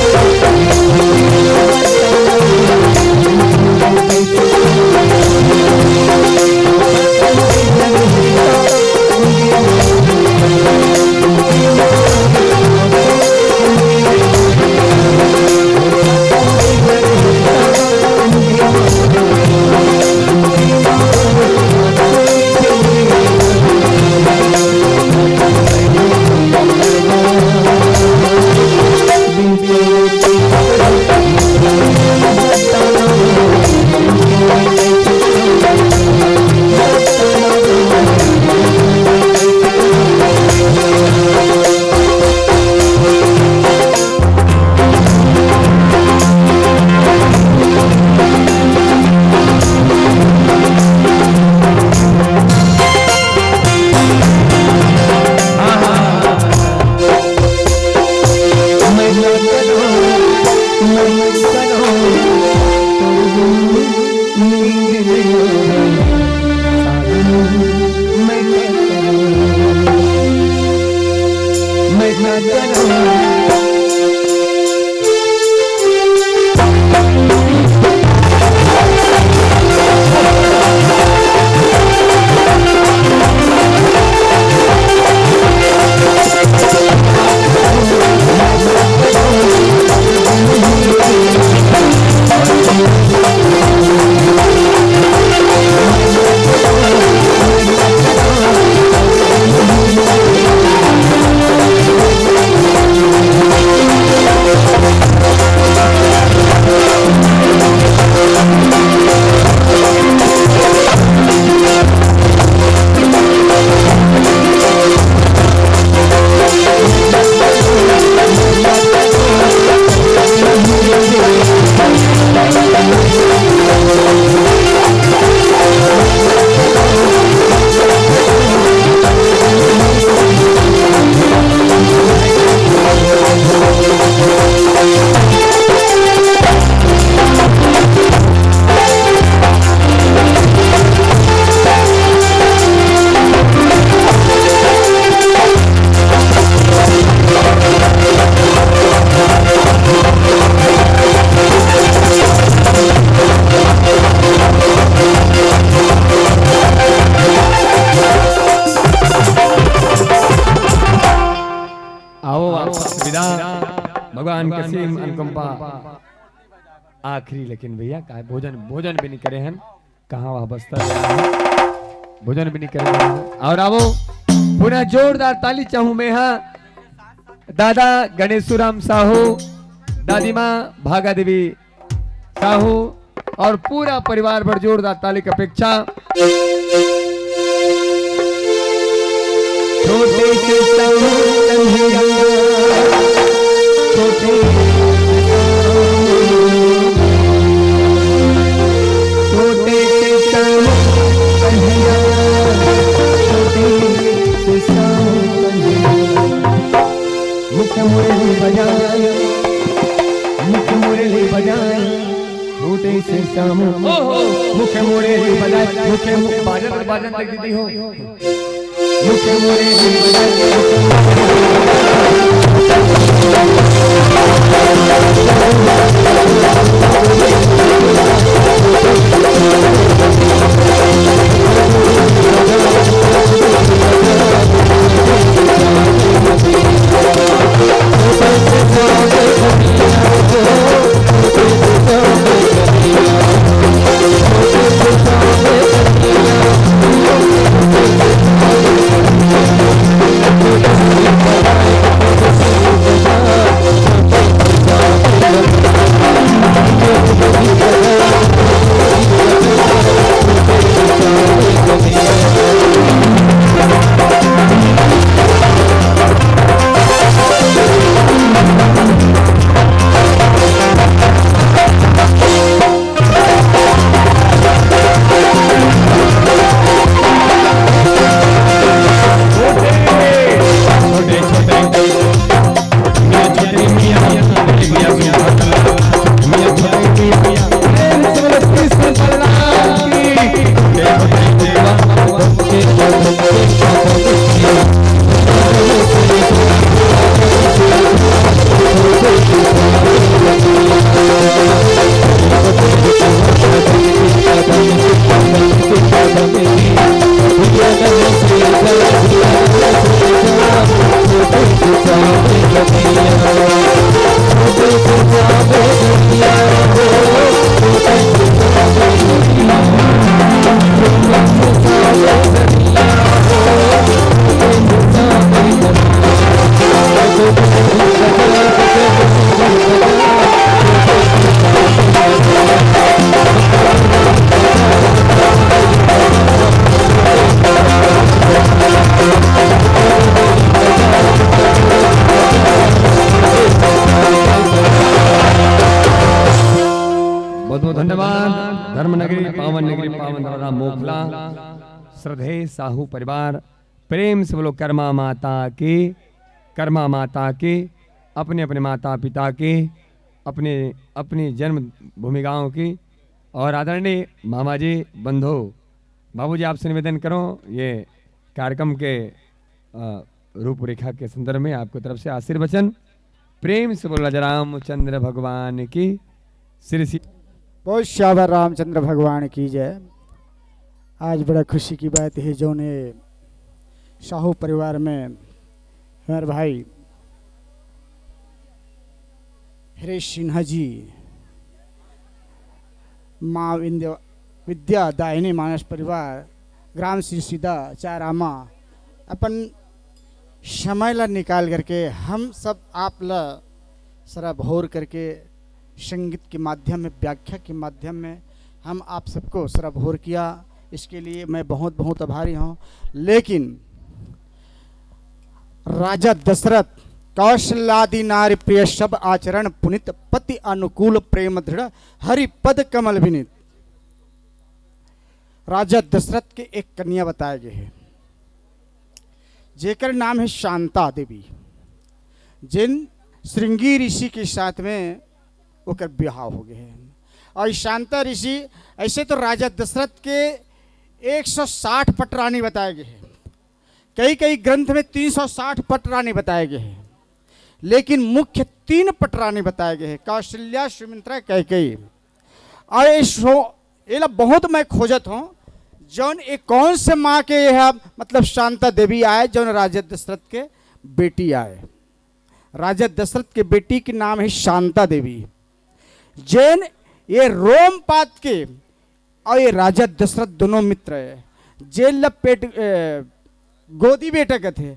आओ आप सबसे विदा। भगवान के असीम अनुकंपा। आखिरी लेकिन भैया, का भोजन, भोजन भी नहीं करे हन। कहाँ वह बस्तर गया है? भोजन भी नहीं करे हन। और आवो, पुनः जोरदार ताली चाहूं मैं, हाँ। दादा गणेशुराम साहू, दादी माँ भागा देवी साहू और पूरा परिवार बर जोरदार ताली की अपेक्षा। छोटे से साहू कन्हैया, छोटे से साहू, छोटे से साहू कन्हैया, छोटे से साहू कन्हैया। मुख मुरली बजाए, मुख मुरली बजाए, तेईस श्याम। ओहो। मुखे मोरे री बजाए, मुखे मु-, बाजत, बाजत लग दीदी हो। मुखे मोरे री बजाए, बहुत बहुत धन्यवाद। धर्म नगरी, पावन नगरी, पावन धरा मोखला, श्रद्धेय साहू परिवार, प्रेम से बोलो कर्मा माता की, कर्मा माता की, अपने अपने माता पिता की, अपने अपनी जन्मभूमि गांव की। और आदरणीय मामा जी, बंधु, बाबूजी, आपसे निवेदन करो, ये कार्यक्रम के, अ, रूपरेखा के संदर्भ में आपकी तरफ से आशीर्वचन। प्रेम से बोलो राजा रामचंद्र भगवान की। श्री श्री बहुत शाबाश, रामचंद्र भगवान की जय। आज बड़ा खुशी की बात है, जौन ये साहू परिवार में हमारे भाई हरीश सिन्हा जी, माँ विंध्य-, विद्या दायिनी मानस परिवार, ग्राम श्री सीधा चारामा, अपन समय ला निकाल करके हम सब आप ला सराबोर करके संगीत के माध्यम में, व्याख्या के माध्यम में हम आप सबको सराबोर किया। इसके लिए मैं बहुत बहुत आभारी हूँ। लेकिन राजा दशरथ, कौशल्यादि नारी प्रिय सब आचरण पुनित, पति अनुकूल प्रेम दृढ़ हरि पद कमल विनीत। राजा दशरथ के एक कन्या बताए गए हैं, जेकर नाम है शांता देवी, जिन श्रृंगी ऋषि के साथ में ओकर ब्याह हो गए हैं। और शांता ऋषि, ऐसे तो राजा दशरथ के एक सौ साठ पटरानी बताए गए हैं, कई कई ग्रंथ में तीन सौ साठ पटरानी बताए गए हैं, लेकिन मुख्य तीन पटरानी बताए गए हैं, कौशल्या, सुमित्रा, कैकेयी। और ये सो-, ये ला बहुत मैं खोजत हूँ, जौन ये कौन से माँ के ये है, मतलब शांता देवी आए, जौन राजा दशरथ के बेटी आए। राजा दशरथ के बेटी के नाम है शांता देवी। जेन ये रोमपाद के और ये राजा दशरथ दोनों मित्र है। जेन ला पेट, ए, गोदी बेटा कथे,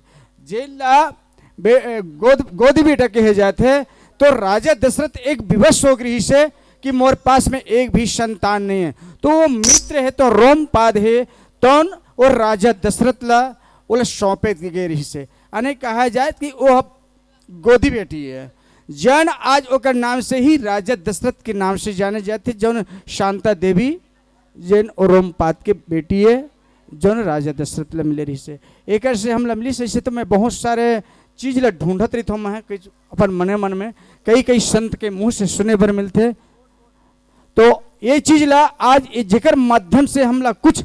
जेन ला बे-, ए, गोद, गोदी बेटा कहे जाते हैं। तो राजा दशरथ एक विवश हो गई से कि मोर पास में एक भी संतान नहीं है। तो वो मित्र है, तो रोमपाद है, तौन वो राजा दशरथ ला, वो ला सौंपे गए रही से। अने कहा जाए कि वो गोदी बेटी है। जन आज ओकर नाम से ही राजा दशरथ के नाम से जाने जाते, जौन शांता देवी, जौन रोमपाद के बेटी है, जौन राजा दशरथ ला मिले रही से। एकर से हम ला मिली से, से तो मैं बहुत सारे चीज ला ढूंढत रही हूँ, मैं कुछ अपन मने मन में कई कई संत के मुंह से सुने बर मिलते। तो ये चीज ला आज ये जेकर माध्यम से हमला कुछ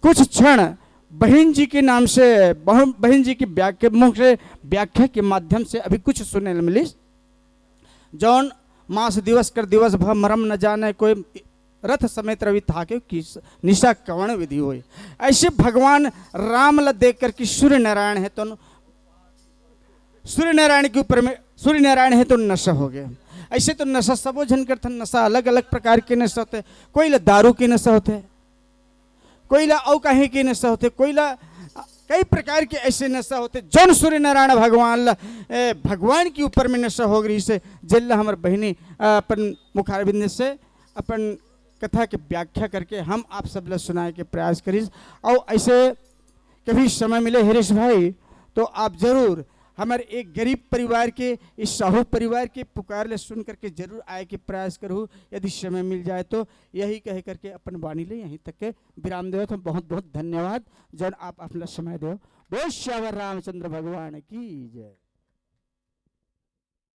कुछ क्षण बहिन जी के नाम से, बहन बहिन जी की व्याख्या, मुख से व्याख्या के माध्यम से अभी कुछ सुने ल मिलिस। जौन मास दिवस कर दिवस भर मरम न जाने कोई, रथ समेत रवि थाके कि निशा कवण विधि होय। ऐसे भगवान राम ला देख कर कि सूर्य नारायण हे तो सूर्य नारायण के ऊपर में, सूर्य नारायण हे तो नशा हो गया। ऐसे तो नशा सबो झन करथन, नशा अलग अलग प्रकार के नशा होथे। कोई ला दारू के नशा होथे, कोई ला अउ कहीं के नशा होथे, कोई ला कई प्रकार के ऐसे नशा होथे। जौन सूर्य नारायण भगवान ला, ए, भगवान के ऊपर में नशा हो गई से, जेल ला हमर बहिनी, अ, अपन मुखारबिंद से अपन कथा के व्याख्या करके हम आप सब ला सुनाए के प्रयास करिस। और ऐसे कभी समय मिले हरीश भाई, तो आप जरूर हमर एक गरीब परिवार के, इस साहू परिवार के पुकार ले सुन करके जरूर आए के प्रयास करू। यदि समय मिल जाए तो। यही कहे करके अपन वाणी ले यहीं तक के विराम देवत हूँ। बहुत बहुत धन्यवाद जौन आप अपना समय दो। बोल सियावर रामचंद्र भगवान की जय।